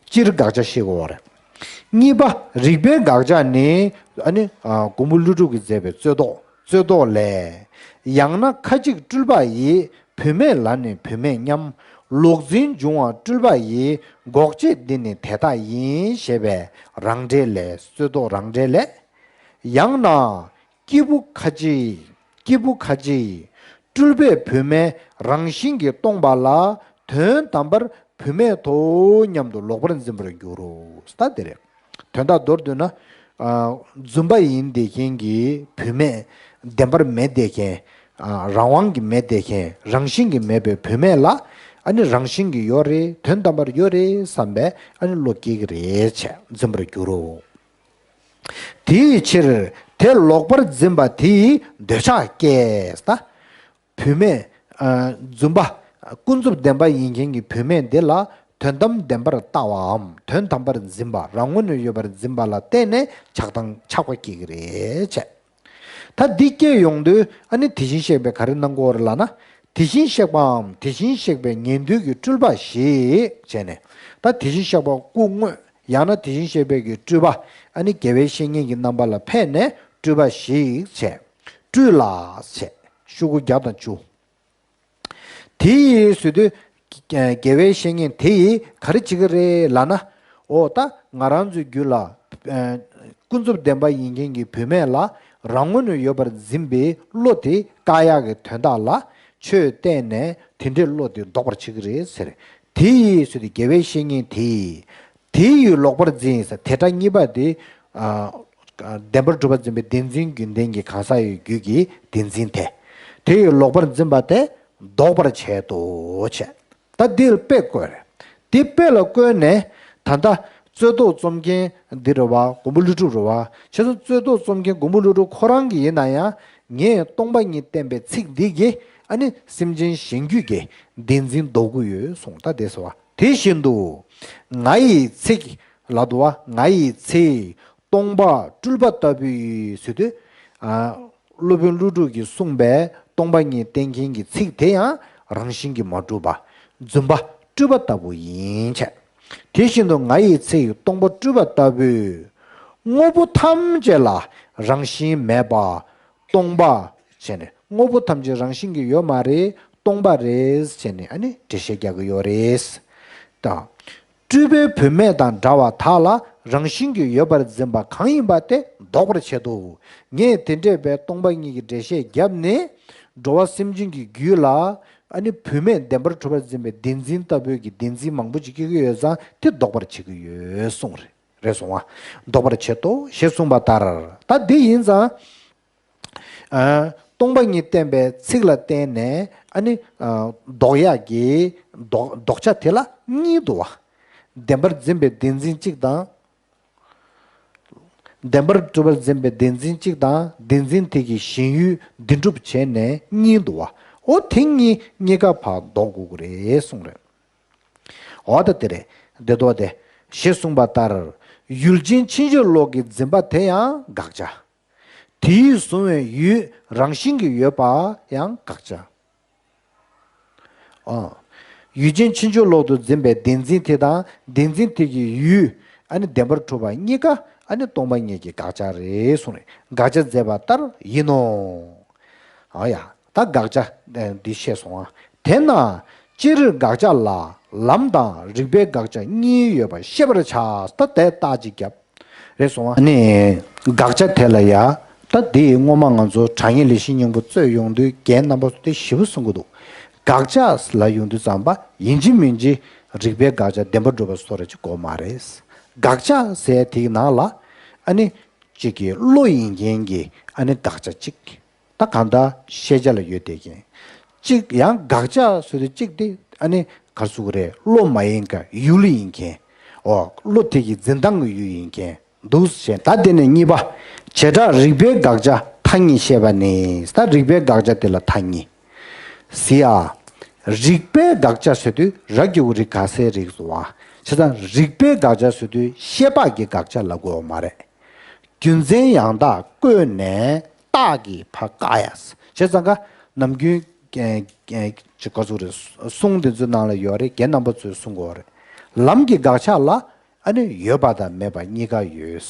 སྤྱིར་དགག་བྱ་ཤེས་དགོས་རེད། གཉིས་པ་རིགས་པའི་དགག་བྱ་ནི། ཨ་ནི་ཨ་མགོན་པོ་ཀླུ་སྒྲུབ་ཀྱིས་མཛད་པའི་རྩོད་ཟློག་རྩོད་ཟློག་ལས། ཡང་ན་ཁ་ཅིག་སྤྲུལ་པ་ཡིས། བུད་མེད་ལ་ནི་བུད་མེད་སྙམ། ལོག་འཛིན་འབྱུང་བ་སྤྲུལ་པ་ཡིས། འགོག་བྱེད་འདི་ནི་དེ་དག་ཡིན། ཞེས་པའི་རང་འགྲེལ་ལས། རྩོད་ཟློག་རང་འགྲེལ་ལས། ཡང་ན། སྐྱེས་བུ་ཁ་ཅིག་སྐྱེས་བུ་ཁ་ཅིག་སྤྲུལ་པས་བུད་མེད་རང་བཞིན་གྱིས་སྟོང་པ་ལ་དོན་དམ་པར་བུད་མེད་དོ་སྙམ་དུ་ལོག་པར་འཛིན་པར་འགྱུར་རོ། ད་དེ་རེད། དོན་དག་མདོར་བསྡུས་ན། ཨ་རྫུན་པ་ཡིན་བསྡད་མཁན་གྱི་བུད་མེད། བདེན་པར་མེད་བསྡད་མཁན། ཨ་རང་དབང་གིས་མེད་བསྡད་མཁན། རང་བཞིན་གྱིས་མེད་པའི་བུད་མེད་ལ། ཨ་ནི་རང་བཞིན་གྱིས་ཡོད་རེད། དོན་དམ་པར་ཡོད་རེད་བསམ་པའི་ཨ་ནི་བློ་སྐྱེ་གི་རེད་བྱས་འཛིན་པར་འགྱུར་རོ། དེའི་ཕྱིར་དེ་ལོག་པར་འཛིན་པ་དེའི་འདོད་ཆགས་སྐྱེས། ད་བུད་མེད། ཨ་རྫུན་པ། ཀུན་རྫོབ་བདེན་པ་ཡིན་མཁན་གྱི་བུད་མེད་འདི་ལ་དོན་དམ་བདེན་པར་ལྟ་བའམ་དོན་དམ་པར་འཛིན་པ། རང་ངོས་ནས་ཡོད་པར་འཛིན་པ་ལ་བརྟེན་ནས་ཆགས་སྡང་ཆགས་པ་སྐྱེ་གི་རེད་བྱས། ད་འདི་སྐྱེས་ཡོང་དུས་ཨ་ནི་དེ་བཞིན་གཤེགས་པས་ག་རེ་གནང་དགོས་རེད་ལབ་ན། དེ་བཞིན་གཤེགས་པའམ་དེ་བཞིན་གཤེགས་པའི་ཉན་ཐོས་ཀྱི་སྤྲུལ་པ་ཞིག་བྱས་ནས། ད་དེ་བཞིན་གཤེགས་པ་སྐུ་དངོས། ཡང་ན་དེ་བཞིན་གཤེགས་པའི་གི་སྤྲུལ་པ། ཨ་ནི་དགེ་བའི་བཤེས་གཉེན་གྱི་རྣམ་པ་ལ་ཕེབས་ནས་སྤྲུལ་པ་ཞིག་བྱས། སྤྲུལ་ལ་བྱས། ཤོག་གུ་བརྒྱ་དང་བཅུ། དེ་ཡིས་ཟེར་དུས། དགེ་བའི་བཤེས་གཉེན་དེ་ཡིས་ག་རེ་བྱེད་ཀྱི་རེད་ལབ་ན། འོ་ད་ང་རང་ཚོའི་རྒྱུད་ལ། ཨ་ཀུན་རྫོབ་བདེན་པ་ཡིན་མཁན་གྱི་བུད་མེད་ལ་རང་ངོས་ནས་ཡོད་པར་འཛིན་པའི་བློ་དེ་བཀག་ཡག་གི་དོན་དག་ལ་ཆོས་བསྟན་ནས་དེ་འདྲའི་བློ་དེ་ལྡོག་པར་བྱེད་ཀྱི་རེད་ཟེར། དེ་ཡིས་ཟེར་དུས་དགེ་བའི་བཤེས་གཉེན་དེ་ཡིས། དེ་ཡིས་ལོག་པར་འཛིན་ཟེར། དེ་སྒྲ་གཉིས་པ་དེ། ཨ་བདེན་པར་གྲུབ་པར་འཛིན་པའི་བདེན་འཛིན་རྒྱུན་ལྡན་གྱི་གང་ཟག་ཡི་རྒྱུད་ཀྱི་བདེན་འཛིན་དེ། དེ་ཡིས་ལོག་པར་འཛིན་པ་དེ་ལྡོག་པར་བྱེད་དོ་བྱས། ད་འདི་ལ་དཔེ་བཀོད་རེད། འདི་དཔེ་ལ་བཀོད་ནས་ད་ལྟ་རྩོད་ཟློག་རྩོམ་མཁན་འདི་རེད་བ། མགོན་པོ་ཀླུ་སྒྲུབ་རེད་བ། བྱས་ཙང་རྩོད་ཟློག་རྩོམ་མཁན་མགོན་པོ་ཀླུ་སྒྲུབ་ཁོ་རང་གིས་ཡིན་ན་ཡང་ངས་སྟོང་པ་ཉིད་བསྟན་པའི་ཚིག་འདི་གིས་ཨ་ནི་སེམས་ཅན་གཞན་རྒྱུད་ཀྱི་བདེན་འཛིན་ལྡོག་གི་ཡོད་གསུངས། ད་དེ་ཟེར་བ། དེ་བཞིན་དུ་ང་ཡི་ཚིག་ལབ་འདུག་བ། ང་ཡི་ཚིག་སྟོང་པ་སྤྲུལ་པ་ལྟ་བུའི་ཟེར་དུས། ཨ་སློབ་དཔོན་ཀླུ་སྒྲུབ་ཀྱིས་གསུངས་པའི་སྟོང་པ་ཉིད་བསྟན་མཁན་གྱི་ཚིག་དེ་ཡང་རང་བཞིན་གྱིས་མ་གྲུབ་པ། རྫུན་པ་སྤྲུལ་པ་ལྟ་བུ་ཡིན་བྱས། དེ་བཞིན་དུ་ང་ཡི་ཚིག་སྟོང་པ་སྤྲུལ་པ་ལྟ་བུས། དངོས་པོ་ཐམས་ཅད་ལ་རང་བཞིན་མེད་པ། སྟོང་པ། བྱས་ནས་དངོས་པོ་ཐམས་ཅད་རང་བཞིན་གྱིས་ཡོད་མ་རེད། སྟོང་པ་རེད་བྱས་ནས་ཨ་ནི་འགྲེལ་བཤད་རྒྱག་གི་ཡོད་རེད། ད། སྤྲུལ་པའི་བུད་མེད་དང་འདྲ་བ་དག་ལ་རང་བཞིན་གྱིས་ཡོད་པར་འཛིན་པ་གང་ཡིན་པ་དེ་ལྡོག་པར་བྱེད་དོ། ངས་དེ་འདྲས་པའི་སྟོང་པ་ཉིད་ཀྱི་འགྲེལ་བཤད་བརྒྱབ་ནས། འགྲོ་བ་སེམས་ཅན་གྱི་རྒྱུད་ལ་ཨ་ནི་བུད་མེད་བདེན་པར་གྲུབ་པར་འཛིན་པའི་བདེན་འཛིན་ལྟ་བུའི་གི་བདེན་འཛིན་མང་པོ་ཅིག་སྐྱེ་གི་ཡོད་ཙང་དེ་ལྡོག་པར་བྱེད་ཀྱི་ཡོད་གསུངས་རེད། རེད་སོང་བ། ལྡོག་པར་བྱེད་དོ་ཞེས་གསུངས་པ་ལྟར། ད་འདི་ཡིན་ཙང་། ཨ་སྟོང་པ་ཉིད་བསྟན་པའི་ཚིག་ལ་བརྟེན་ནས་ཨ་ནི་ཨ་ལྡོག་ཡག་གི་ལྡོག་ལྡོག་བྱ་དེ་ལ་གཉིས་འདུག་བ། བདེན་པར་འཛིན་པའི་བདེན་འཛིན་གཅིག་དང་། བདེན་པར་གྲུབ་པར་འཛིན་པའི་བདེན་འཛིན་གཅིག་དང་། བདེན་འཛིན་དེ་གི་ཞེན་ཡུལ་བདེན་གྲུབ་བྱས་ནས་གཉིས་འདུག་བ། འོ་དེ་གཉིས་གཉིས་ཀ་ཕར་ལྡོག་དགོས་ཀྱི་རེད་གསུངས་རེད། འོ་ད་དེ་རེད། འདི་ལྡོག་སྟེ། ཞེས་གསུངས་པ་ལྟར། ཡུལ་ཅན་ཕྱིན་ཅི་ལོག་གི་འཛིན་པ་དེ་ཡང་དགག་བྱ། དེས་བཟུང་བའི་ཡུལ་རང་བཞིན་གྱིས་ཡོད་པ་ཡང་དགག་བྱ། ཨ། ཡུལ་ཅན་ཕྱིན་ཅི་ལོག་ཏུ་འཛིན་པའི་བདེན་འཛིན་དེ་དང་བདེན་འཛིན་དེ་གི་ཡུལ་ཨ་ནི་བདེན་པར་གྲུབ་པ་གཉིས་ཀ་ཨ་ནི་སྟོང་པ་ཉིད་ཀྱི་དགག་བྱ་རེད་གསུངས་ནས་དགག་བྱ་མཛད་པ་ལྟར་ཡིན་ནོ། ཨ་ཡ། ད་དགག་བྱ་འདི་བཤད་སོང་ཨ། དེས་ན་སྤྱིར་དགག་བྱ་ལ་ལམ་དང་རིགས་པའི་དགག་བྱ་གཉིས་ཡོད་པ་ཤེས་པར་བྱ། ད་དེ་རྟགས་ཅིག་བརྒྱབ། རེད་སོང་བ། ཨ་ནི་དགག་བྱ་དེ་ལ་ཡ། ད་འདི་སྔོན་མ་ང་ཚོ་དྲང་ངེས་ལས་གཞིའི་སྙིང་པོ་རྩོད་ཡོང་དུས་རྒན་རྣམ་པ་ཚོ་དེ་ཞིབ་པོ་གསུང་གི་འདུག་དགག་བྱ་ལ་ཡོང་དུས་ཙམ་པ་ཡིན་གཅིག་མིན་གཅིག་རིགས་པའི་དགག་བྱ་བདེན་པར་གྲུབ་པ་སོགས་རེ་ཅིག་དགོས་མ་རེད། དགག་བྱ་ཟེར་དེའི་ནང་ལ་ཨ་ནི་གཅིག་གི་བློ་ཡིན་མཁན་གྱི་ཨ་ནི་དགག་བྱ་གཅིག་ད་གང་ལྟར་ཤེས་བྱ་ལ་ཡོད་བསྡད་མཁན། གཅིག་ཡང་དགག་བྱ་ཟེར་དུས་གཅིག་དེ་ཨ་ནི་ག་རེ་ཟེར་དགོས་རེད། བློ་མ་ཡིན་མཁན་ཡུལ་ཡིན་མཁན། འོ་བློ་དེ་གི་འཛིན་སྟངས་ཀྱི་ཡུལ་ཡིན་མཁན་འདུག་ཟེར། ད་དེ་ནས་གཉིས་པ། བྱེ་བྲག་རིགས་པའི་དགག་བྱ་ཐ་སྙད་བཤད་པ་ནི། ད་རིགས་པའི་དགག་བྱ་དེ་ལ་ཐ་སྙད་ཟེར་ཡ། རིགས་པའི་དགག་བྱ་ཟེར་དུས་ར་གི་གུ་རིགས་ག་སའི་རིགས་སུ་བ། བྱས་ཙང་རིགས་པའི་དགག་བྱ་ཟེར་དུས་ཤེས་པ་གི་དགག་བྱ་ལབ་དགོས་པ་མ་རེད། རྒྱུ་མཚན་ཡང་དག་བཀོད་ནས་རྟགས་ཀྱིས་ཕར་བཀག་ཡ། བྱས་ཙང་ཀ་ནམ་རྒྱུན་ཅིག་ག་ཚོད་རེད། གསུང་དེ་ཚོའི་ནང་ལ་ཡོད་རེད། རྒན་རྣམ་པ་ཚོས་གསུང་དགོས་རེད། ལམ་གྱི་དགག་བྱ་ལ་ཨ་ནི་ཡོད་པ་དང་མེད་པ་གཉིས་ཀ་ཡོད།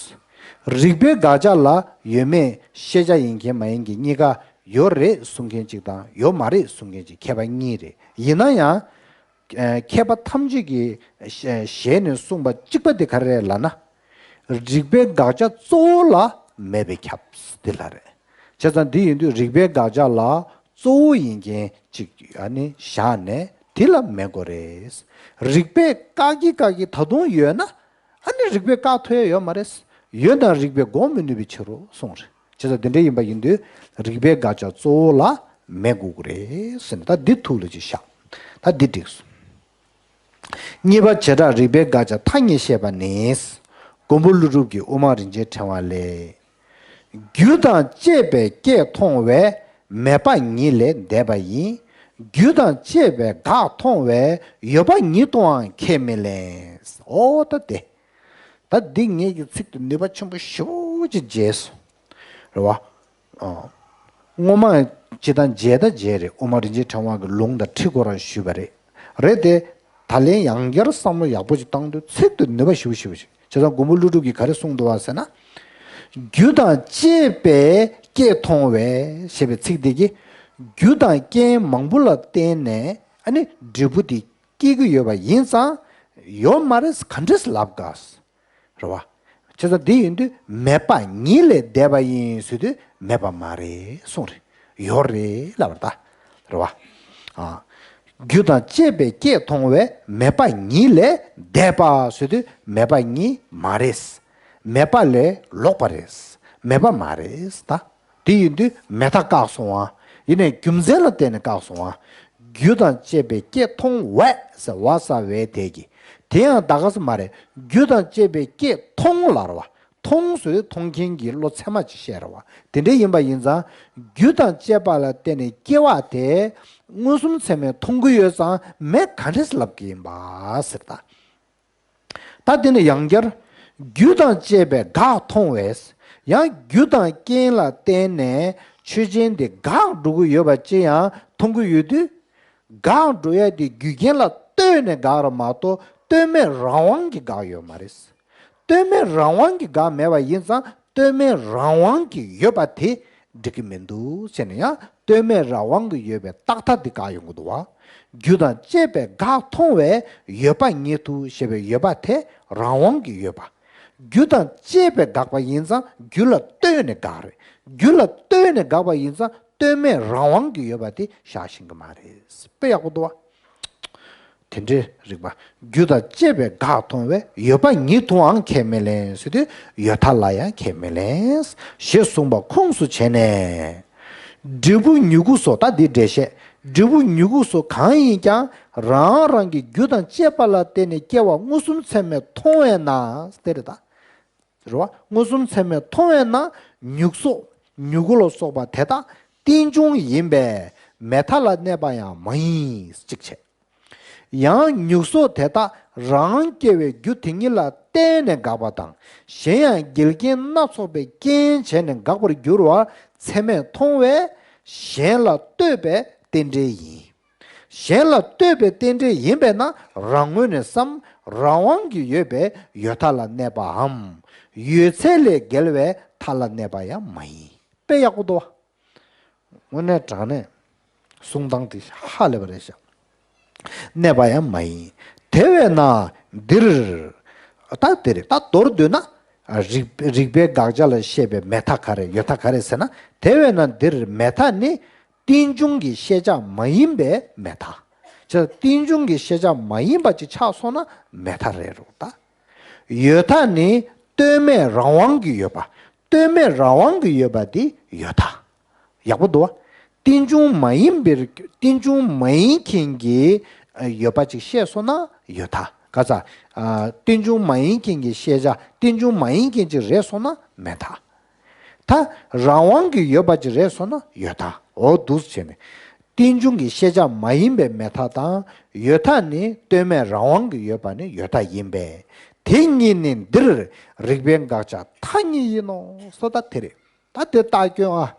རིགས་པའི་དགག་བྱ་ལ་ཡོད་མེད་ཤེས་བྱ་ཡིན་མཁན་མ་ཡིན་མཁན་གཉིས་ཀ་ཡོད་རེད་གསུང་མཁན་གཅིག་དང་ཡོད་མ་རེད་གསུང་མཁན་གཅིག་མཁས་པ་གཉིས་རེད། ཡིན་ན་ཡང་། མཁས་པ་ཐམས་ཅད་ཀྱི་ཞལ་ནས་གསུངས་པ་གཅིག་པ་དེ་ག་རེ་རེད་ལབ་ན། རིགས་པའི་དགག་བྱ་གཙོ་བོ་ལ་མེད་པས་ཁྱབ་འདི་ལ་རེད། བྱས་ཙང་འདི་ཡིན་དུས་རིགས་པའི་དགག་བྱ་ལ་གཙོ་བོ་ཡིན་མཁན་གཅིག་ཨ་ནི་བཞག་ནས་དེ་ལ་མེད་དགོས་རེད། རིགས་པས་བཀག་གི་བཀག་གི་ད་དུང་ཡོད་ན་ཨ་ནི་རིགས་པས་བཀག་ཐུབ་ཡ་ཡོད་མ་རེད། ཡོད་ན་རིགས་པས་འགོག་མི་ནུས་པའི་ཕྱིར་རོ་གསུངས་རེད། བྱས་ཙང་དེ་འདྲ་ཡིན་པ་ཡིན་དུས་རིགས་པའི་དགག་བྱ་གཙོ་བོ་ལ་མེད་དགོས་ཀྱི་རེད་ཟེར་ནས་ད་འདི་ཐུགས་ལ་ཅིག་བཞག་ད་འདི་འགྲིགས་སོང་། གཉིས་པ། བྱེ་བྲག་རིགས་པའི་དགག་བྱ་ཐ་སྙད་བཤད་པ་ནི། མགོན་པོ་ཀླུ་སྒྲུབ་ཀྱི་དབུ་མ་རིན་ཆེན་ཕྲེང་བ་ལས། རྒྱུ་དང་བཅས་པའི་སྐད་མཐོང་བས་མེད་པ་ཉིད་ལས་འདས་པ་ཡིན། རྒྱུ་དང་བཅས་པའི་དགག་མཐོང་བས་ཡོད་པ་ཉིད་དུའང་ཁས་མི་ལེན། ཨོ་ད་དེ། ད་འདི་ངེད་ཀྱི་ཚིག་དེ་ནུས་པ་ཆེན་པོ་ཞེ་པོ་ཅིག་རྒྱས་སོང་། རེད་བ། ཨ། སྔོན་མ་ཇི་ལྟར་མཇལ་ད་མཇལ་རེད། དབུ་མ་རིན་ཆེན་ཕྲེང་བ་གི་ལུང་དང་ཁྲིད་ཁོ་རང་ཞུས་པ་རེད། རེད་དེ། ད་ལན་ཡང་བསྐྱར་བསམ་བློ་ཡག་པོ་ཅིག་བཏང་དུས་ཚིག་དེ་ནུས་པ་ཞེ་པོ་ཞེ་པོ་ཞིག་བྱས་ཙང་མགོན་པོ་ཀླུ་སྒྲུབ་ཀྱིས་ག་རེ་གསུངས་འདུག་བ་ཟེར་ན། རྒྱུ་དང་བཅས་པའི་སྐད་མཐོང་བས་ཞེས་པའི་ཚིག་དེ་གིས་རྒྱུ་དང་རྐྱེན་མང་པོ་ལ་བརྟེན་ནས་ཨ་ནི་འབྲས་བུ་དེ་སྐྱེ་གི་ཡོད་པ་ཡིན་ཙང་ཡོད་མ་རེད་ག་འདྲས་ལབ་དགོས། རེད་བ། བྱས་ཙང་འདི་ཡིན་དུས་མེད་པ་ཉིད་ལས་འདས་པ་ཡིན་ཟེར་དུས་མེད་པ་མ་རེད་གསུངས་རེད། ཡོད་རེད་ལབ་པ་རེད་ད། རེད་བ། ཨ། རྒྱུ་དང་བཅས་པའི་སྐད་མཐོང་བས་མེད་པ་ཉིད་ལས་འདས་པ་ཟེར་དུས་མེད་པ་ཉིད་མ་རེད། མེད་པ་ལས་ལོག་པ་རེད། མེད་པ་མ་རེད་ད། དེ་ཡིན་དུས་མེད་མཐའ་བཀག་སོང་བ། ཡིན་ནའི་རྒྱུ་མཚན་ལ་བརྟེན་ནས་བཀག་སོང་བ། རྒྱུ་དང་བཅས་པའི་སྐད་མཐོང་བས་ཟེར་བ་ས་བས་དེ་གི། དེ་ཡང་ད་ག་ས་མ་རེད། རྒྱུ་དང་བཅས་པའི་སྐད་མཐོང་ལ་རེད་བ། མཐོང་ཟེར་དུས་མཐོང་མཁན་གྱི་བློ་ཚད་མ་ཅིག་བཤད་རེད་བ། དེ་འདྲ་ཡིན་པ་ཡིན་ཙང་། རྒྱུ་དང་བཅས་པ་ལ་བརྟེན་ནས་སྐྱེ་བ་དེ། མངོན་སུམ་ཚད་མས་མཐོང་གི་ཡོད་ཙང་མེད་ག་འདྲས་ལབ་ཀྱི་ཡིན་པ་ཟེར་ད། ད་དེ་ནི་ཡང་བསྐྱར། རྒྱུ་དང་བཅས་པའི་དགག་མཐོང་བས། ཡང་རྒྱུ་དང་རྐྱེན་ལ་བརྟེན་ནས་ཆོས་ཅན་དེ་འགག་འགྲོ་གི་ཡོད་པ་ཅི་ཡང་མཐོང་གི་ཡོད་དུས། འགག་འགྲོ་ཡ་དེ་རྒྱུ་རྐྱེན་ལ་ལྟོས་ནས་འགག་རེད་མ་གཏོགས་ལྟོས་མེད་རང་དབང་གིས་འགག་ཡོད་མ་རེད། ལྟོས་མེད་རང་དབང་གིས་འགག་མེད་པ་ཡིན་ཙང་ལྟོས་མེད་རང་དབང་གིས་ཡོད་པ་དེ་འགྲིག་གི་མི་འདུག་ཟེར་ནས་ཡང་ལྟོས་མེད་རང་དབང་གིས་ཡོད་པའི་རྟག་མཐའ་འདི་བཀག་ཡོང་གི་འདུག་བ། རྒྱུ་དང་བཅས་པའི་དགག་མཐོང་བས་ཡོད་པ་ཉིད་དུ་ཞེས་པའི་ཡོད་པ་དེ་རང་དབང་གིས་ཡོད་པ། རྒྱུ་དང་བཅས་པའི་དགག་པ་ཡིན་ཙང་རྒྱུ་ལ་ལྟོས་ནས་དགག་རེད། རྒྱུ་ལ་ལྟོས་ནས་དགག་པ་ཡིན་ཙང་ལྟོས་མེད་རང་དབང་གིས་ཡོད་པ་དེ་བཞག་ཤེས་ཀྱི་མ་རེད། དཔེ་ཡག་པོ་འདུག་བ། དེ་འདྲའི་རིགས་པ། རྒྱུ་དང་བཅས་པའི་དགག་མཐོང་བས་ཡོད་པ་ཉིད་དུའང་ཁས་མི་ལེན་ཟེར་དུས་ཡོད་མཐའ་ལ་ཡང་ཁས་མི་ལེན། ཞེས་གསུངས་པ་ཁུངས་སུ་བྱས་ནས། འབྲས་བུ་མྱུ་གུ་སོགས། ད་འདི་འགྲེལ་བཤད། འབྲས་བུ་མྱུ་གུ་སོགས་གང་ཡིན་ཀྱང་རང་རང་གི་རྒྱུ་དང་བཅས་པ་ལ་བརྟེན་ནས་སྐྱེ་བ་མངོན་སུམ་ཚད་མས་མཐོང་བས་ན་དེ་རེད་ད། རེད་བ། མངོན་སུམ་ཚད་མས་མཐོང་བས་ན་མྱུག་སོགས་མྱུ་གུ་ལ་སོགས་པ་དེ་དག་རྟེན་འབྱུང་ཡིན་པས་མེད་མཐའ་ལ་གནས་པ་ཡང་མ་ཡིན། གཅིག་བྱས། ཡང་མྱུག་སོགས་དེ་དག་རང་སྐྱེ་བའི་རྒྱུ་དེ་ཉིད་ལ་བརྟེན་ནས་འགག་པ་དང་། གཞན་ཡང་འགལ་རྐྱེན་སྣ་ཚོགས་པའི་རྐྱེན་བྱས་ནས་འགག་པར་འགྱུར་བ་ཚད་མས་མཐོང་བས་གཞན་ལ་ལྟོས་པའི་རྟེན་འབྲེལ་ཡིན། གཞན་ལ་ལྟོས་པའི་རྟེན་འབྲེལ་ཡིན་པས་ན་རང་ངོས་ནས་སམ་རང་དབང་གིས་ཡོད་པའི་ཡོད་མཐའ་ལ་གནས་པའམ། ཡོད་ཚད་ལས་འགལ་བའི་མཐའ་ལ་གནས་པ་ཡང་མ་ཡིན། དཔེ་ཡག་པོ་འདུག་བ། དངོས་གནས་དྲང་གནས་གསུང་སྟངས་དེ་ཧ་ལས་པ་རེད་ཤག་གནས་པ་ཡང་མ་ཡིན། དེ་བས་ན་འདིར། ད་དེ་རེད། ད་མདོར་བསྡུས་ན། རིགས་རིགས་པའི་དགག་བྱ་ལ་བཤད་པའི་མེད་མཐའ་ག་རེ་ཡོད་མཐའ་ག་རེ་ཟེར་ན། དེ་བས་ན་འདིར་མེད་མཐའ་ནི་རྟེན་འབྱུང་གི་ཤེས་བྱ་མ་ཡིན་པའི་མེད་མཐའ། ཅེས་རྟེན་འབྱུང་གི་ཤེས་བྱ་མ་ཡིན་པ་ཅིག་ཆགས་སོང་ན་མེད་མཐའ་རེད་རོ་ད། ཡོད་མཐའ་ནི་ལྟོས་མེད་རང་དབང་གི་ཡོད་པ། ལྟོས་མེད་རང་དབང་གི་ཡོད་པ་དེ་ཡོད་མཐའ། ཡག་པོ་འདུག་བ། རྟེན་འབྱུང་མ་ཡིན་པའི་རྟེན་འབྱུང་མ་ཡིན་མཁན་གྱི་ཡོད་པ་ཅིག་བཤད་སོང་ན་ཡོད་མཐའ། ག་ས། རྟེན་འབྱུང་མ་ཡིན་མཁན་གྱི་ཤེས་བྱ་རྟེན་འབྱུང་མ་ཡིན་མཁན་ཅིག་རེད་སོང་ན་མེད་མཐའ། ད་རང་དབང་གི་ཡོད་པ་ཅིག་རེད་སོང་ན་ཡོད་མཐའ། འོ་འདུག་སེ་བྱས་ནས། རྟེན་འབྱུང་གི་ཤེས་བྱ་མ་ཡིན་པའི་མེད་མཐའ་དང་། ཡོད་མཐའ་ནི་ལྟོས་མེད་རང་དབང་གི་ཡོད་པ་ནི་ཡོད་མཐའ་ཡིན་པས། དེ་གཉིས་ནི་འདིར་རིགས་པའི་དགག་བྱ་མཐའ་གཉིས་ཡིན་ནོ། སོ་ད་དེ་རེད། ད་དེ་རྟགས་སྐྱོན་ཨ།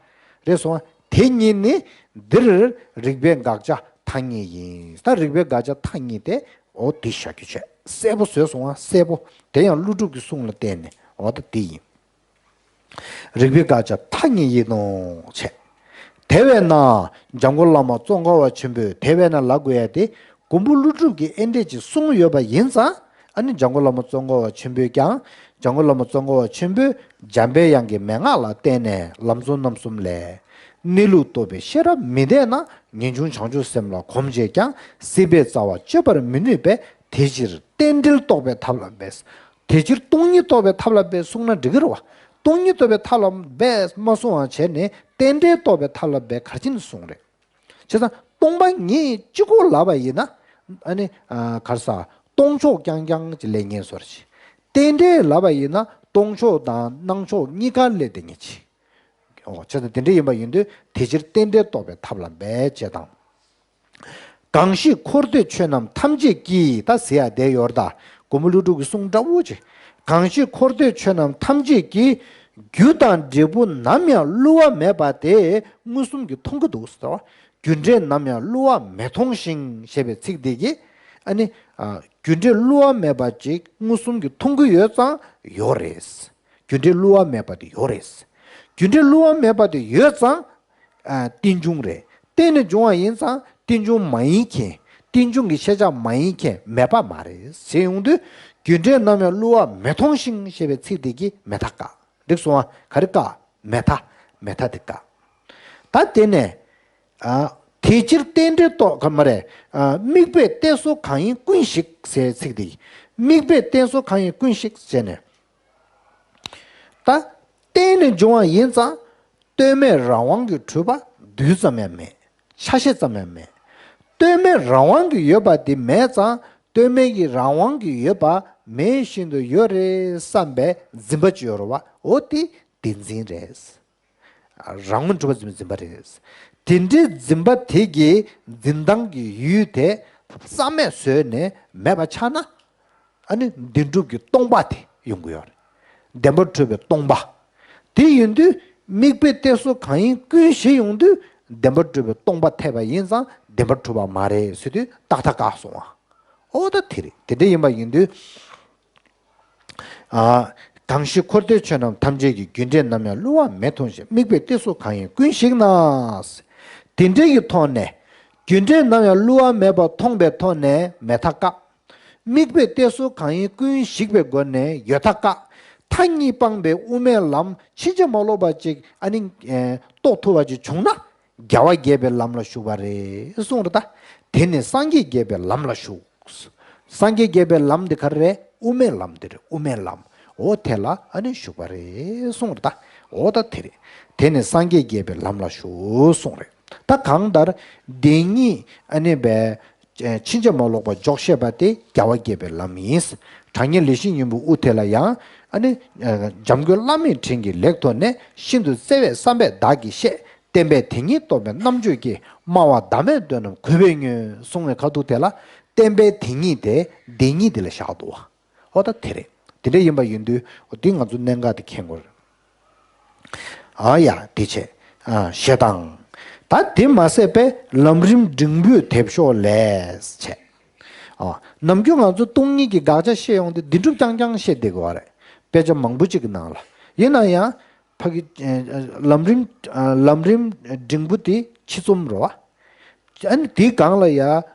རེད་སོང་ཨ། དེ་གཉིས་ནི་འདིར་རིགས་པའི་དགག་བྱ་མཐའ་གཉིས་ཡིན། ད་རིགས་པའི་དགག་བྱ་མཐའ་གཉིས་དེ་འོ་དེ་བཞག་རྒྱུ་བྱས། གསལ་པོ་བཟོས་སོང་ཨ། གསལ་པོ། དེ་ཡང་ཀླུ་སྒྲུབ་ཀྱི་གསུང་ལ་བརྟེན་ནས་འོ་ད་དེ་ཡིན། རིགས་པའི་དགག་བྱ་མཐའ་གཉིས་ཡིན་ནོ་བྱས། དེ་བས་ན་འཇམ་མགོན་བླ་མ་ཙོང་ཁ་པ་ཆེན་པོས། དེ་བས་ན་ལབ་དགོས་ཡ་དེ། མགོན་པོ་ཀླུ་སྒྲུབ་ཀྱིས་ཨེ་འདྲས་ཅིག་གསུངས་ཡོད་པ་ཡིན་ཙང་། ཨ་ནི་འཇམ་མགོན་བླ་མ་ཙོང་ཁ་པ་ཆེན་པོས་ཀྱང་། འཇམ་མགོན་བླ་མ་ཙོང་ཁ་པ་ཆེན་པོས་འཇམ་པའི་དབྱངས་ཀྱི་མན་ངག་ལ་བརྟེན་ནས་ལམ་གསུམ་རྣམ་གསུམ་ལས། གནས་ལུགས་རྟོགས་པའི་ཤེས་རབ་མི་འདས་ན། ངེས་འབྱུང་བྱང་ཆུབ་སེམས་ལ་གོམས་བྱས་ཀྱང་། སྲིད་པའི་རྩ་བ་གཅོད་པར་མི་ནུས་པས། དེ་ཕྱིར་རྟེན་འབྲེལ་རྟོགས་པའི་ཐབས་ལ་འབད། དེ་ཕྱིར་སྟོང་ཉིད་རྟོགས་པའི་ཐབས་ལ་འབད་གསུངས་ན་འགྲིག་གི་རེད་བ། སྟོང་ཉིད་རྟོགས་པའི་ཐབས་ལ་འབད་མ་གསུངས་པ་བྱས་ནས་རྟེན་འབྲེལ་རྟོགས་པའི་ཐབས་ལ་འབད་ག་རེ་བྱས་ནས་གསུངས་རེད། བྱས་ཙང་སྟོང་པ་ཉིད་གཅིག་པོ་ལབ་པ་ཡིན་ན། ཨ་ནི་ཨ་ག་རེ་ཟ། སྟོང་ཕྱོགས་རྐྱང་རྐྱང་ཅིག་སླེབས་ཉན་བཟོ་འདྲ་ཅིག་རྟེན་འབྲེལ་ལབ་པ་ཡིན་ན་སྟོང་ཕྱོགས་དང་སྣང་ཕྱོགས་གཉིས་ཀ་སླེབས་བསྡད་ཉན་ཅིག་འོ་བྱས་ཙང་དེ་འདྲ་ཡིན་པ་ཡིན་དུས་དེ་ཕྱིར་རྟེན་འབྲེལ་རྟོགས་པའི་ཐབས་ལ་འབད་ཅེས་དང་། གང་ཞིག་འཁོར་འདས་ཆོས་རྣམས་ཐམས་ཅད་ཀྱི། ད་ཟེར་ཡ་དེ་ཡོད་རེད་ད། མགོན་པོ་ཀླུ་སྒྲུབ་ཀྱི་གསུང་འདྲ་བོ་ཅིག་གང་ཞིག་འཁོར་འདས་ཆོས་རྣམས་ཐམས་ཅད་ཀྱི། རྒྱུ་དང་འབྲས་བུ་ནམ་ཡང་བསླུ་བ་མེད་པ་དེ་མངོན་སུམ་གྱིས་མཐོང་གི་འདུག་ཟེར་བ། རྒྱུ་འབྲས་ནམ་ཡང་བསླུ་བ་མི་མཐོང་ཞིང་ཞེས་པའི་ཚིག་འདི་གིས། ཨ་ནི་ཨ་རྒྱུ་འབྲས་བསླུ་བ་མེད་པ་ཅིག་མངོན་སུམ་གྱིས་མཐོང་གི་ཡོད་ཙང་ཡོད་རེད། རྒྱུ་འབྲས་བསླུ་བ་མེད་པ་དེ་ཡོད་རེད། རྒྱུ་འབྲས་བསླུ་བ་མེད་པ་དེ་ཡོད་ཙང་། ཨ་རྟེན་འབྱུང་རེད། རྟེན་ནས་འབྱུང་བ་ཡིན་ཙང་རྟེན་འབྱུང་མ་ཡིན་མཁན། རྟེན་འབྱུང་གི་ཤེས་བྱ་མ་ཡིན་མཁན་མེད་པ་མ་རེད་ཟེར་ཡོང་དུས། རྒྱུ་འབྲས་ནམ་ཡང་བསླུ་བ་མི་མཐོང་ཞིང་ཞེས་པའི་ཚིག་དེ་གིས་མེད་མཐའ་བཀག་འགྲིག་སོང་ཨ། ག་རེ་བཀག་མེད་མཐའ། མེད་མཐའ་དེ་བཀག་ད་དེ་ནས། ཨ་དེ་ཕྱིར་རྟེན་འབྲེལ་རྟོགས་ག་མ་རེད། ཨ་དམིགས་པའི་གཏད་སོ་གང་ཡིན་ཀུན་ཞིག་ཟེར་ཚིག་དེ། དམིགས་པའི་གཏད་སོ་གང་ཡིན་ཀུན་ཞིག་ཟེར་ནས། ད་རྟེན་ནས་འབྱུང་བ་ཡིན་ཙང་། ལྟོས་མེད་རང་དབང་གིས་གྲུབ་པ་རྡུལ་ཙམ་ཡང་མེད། ཆ་ཤས་ཙམ་ཡང་མེད། ལྟོས་མེད་རང་དབང་གིས་ཡོད་པ་དེ་མེད་ཙང་ལྟོས་མེད་ཀྱི་རང་དབང་གིས་ཡོད་པ་མེད་བཞིན་དུ་ཡོད་རེད་བསམ་པའི་འཛིན་པ་ཅིག་ཡོད་རེད་བ། འོ་དེ་བདེན་འཛིན་རེད། རང་དབང་གྲུབ་པ་འཛིན་པའི་འཛིན་པ་རེད། དེ་འདྲའི་འཛིན་པ་དེ་གི་འཛིན་སྟངས་ཀྱི་ཡུལ་དེ་རྩ་མེད་བཟོས་ནས་མེད་པ་ཆགས་ན། ཨ་ནི་བདེན་གྲུབ་ཀྱི་སྟོང་པ་དེ་ཡོང་གི་ཡོད་རེད། བདེན་པར་གྲུབ་པའི་སྟོང་པ། དེ་ཡིན་དུས་དམིགས་པའི་གཏད་སོ་གང་ཡིན་ཀུན་ཞིག་ཡོང་དུས་བདེན་པར་གྲུབ་པའི་སྟོང་པ་འཐད་པ་ཡིན་ཙང་བདེན་པར་གྲུབ་པ་མ་རེད་ཟེར་དུས་ཏག་ཏག་བཀག་སོང་བ། ཨོ་ད་དེ་རེད། དེ་འདྲ་ཡིན་པ་ཡིན་དུས། ཨ། གང་ཞིག་འཁོར་འདས་ཆོས་རྣམས་ཐམས་ཅད་ཀྱི། རྒྱུ་འབྲས་ནམ་ཡང་བསླུ་བ་མེད་མཐོང་ཞིང་། དམིགས་པའི་གཏད་སོ་གང་ཡིན་ཀུན་ཞིག་ན། དེ་འདྲ་ཡི་ཐོག་ནས། རྒྱུ་འབྲས་ནམ་ཡང་བསླུ་བ་མེད་པར་མཐོང་པའི་ཐོག་ནས་མེད་མཐའ་བཀག་དམིགས་པའི་གཏད་སོ་གང་ཡིན་ཀུན་ཞིག་པའི་སྒོ་ནས་ཡོད་མཐའ་བཀག་མཐའ་གཉིས་སྤངས་པའི་དབུ་མའི་ལམ་ཕྱིན་ཅི་མ་ལོག་པ་ཅིག་ཨ་ནི། ཨེ། རྟོགས་ཐུབ་པ་ཅིག་བྱུང་ན། རྒྱལ་བ་དགྱེས་པའི་ལམ་ལ་ཞུགས་པ་རེད་གསུངས་རེད་ད། དེ་ནི་སངས་རྒྱས་དགྱེས་པའི་ལམ་ལ་ཞུགས། སངས་རྒྱས་དགྱེས་པའི་ལམ་འདི་ག་རེ་རེད། དབུ་མའི་ལམ་འདི་རེད། དབུ་མའི་ལམ། འོ་དེ་ལ་ཨ་ནི་ཞུགས་པ་རེད་གསུངས་རེད་ད། འོ་ད་དེ་རེད། དེ་ནི་སངས་རྒྱས་དགྱེས་པའི་ལམ་ལ་ཞུགས་གསུངས་རེད། ད་གང་ལྟར་བདེན་གཉིས་ཨ་ནི་བས། ཕྱིན་ཅི་མ་ལོག་པ་འཇོག་ཤེས་པ་དེ་རྒྱལ་བ་དགྱེས་པའི་ལམ་ཡིན། དྲང་ངེས་ལེགས་བཤད་སྙིང་པོའི་དབུ་དེ་ལ་ཡང་། ཨ་ནི། འཇམ་མགོན་བླ་མའི་དྲིན་གྱིས་ལེགས་མཐོང་ནས། ཤིན་ཏུ་བརྩེ་བས་བསམ་པས་བདག་གིས་བཤད། བསྟན་པས་དེ་ཉིད་རྟོགས་པའི་རྣམ་དཔྱོད་ཀྱིས། སྨྲ་བ་བདག་མེད་འདོད་རྣམས་གུས་པས་ཉོན། གསུངས་པའི་ཁ་ཐུག་དེ་ལ། བསྟན་པས་དེ་ཉིད་དེ་བདེན་གཉིས་དེ་ལ་བཞག་འདུག་བ། ཨོ་ད་དེ་རེད། དེ་འདྲ་ཡིན་པ་ཡིན་དུས་འོ་དེ་ང་ཚོ་གནད་འགག་དེ་མཁྱེན་དགོས་རེད། ཨ་ཡ་དེ་བྱས། ཨ་ཞེ་སྡང་། ད་དེ་མ་ཟད་པའི་ལམ་རིམ་འབྲིང་པོའི་དེབ་ཤོག་ལས་བྱས། ཨ་ནམ་རྒྱུན་ང་ཚོ་སྟོང་ཉིད་ཀྱི་དགག་བྱ་བཤད་ཡོང་དུས་བདེན་གྲུབ་རྐྱང་རྐྱང་བཤད་བསྡད་དགོས་པ་རེད། དཔེ་ཆ་མང་པོ་ཅིག་གི་ནང་ལ། ཡིན་ན་ཡང་། ཕ་གི། ལམ་རིམ། ལམ་རིམ་འབྲིང་པོ་དེ་ཕྱི་རྩོམ་རེད་བ། ཨ་ནི་དེའི་སྒང་ལ་ཡ།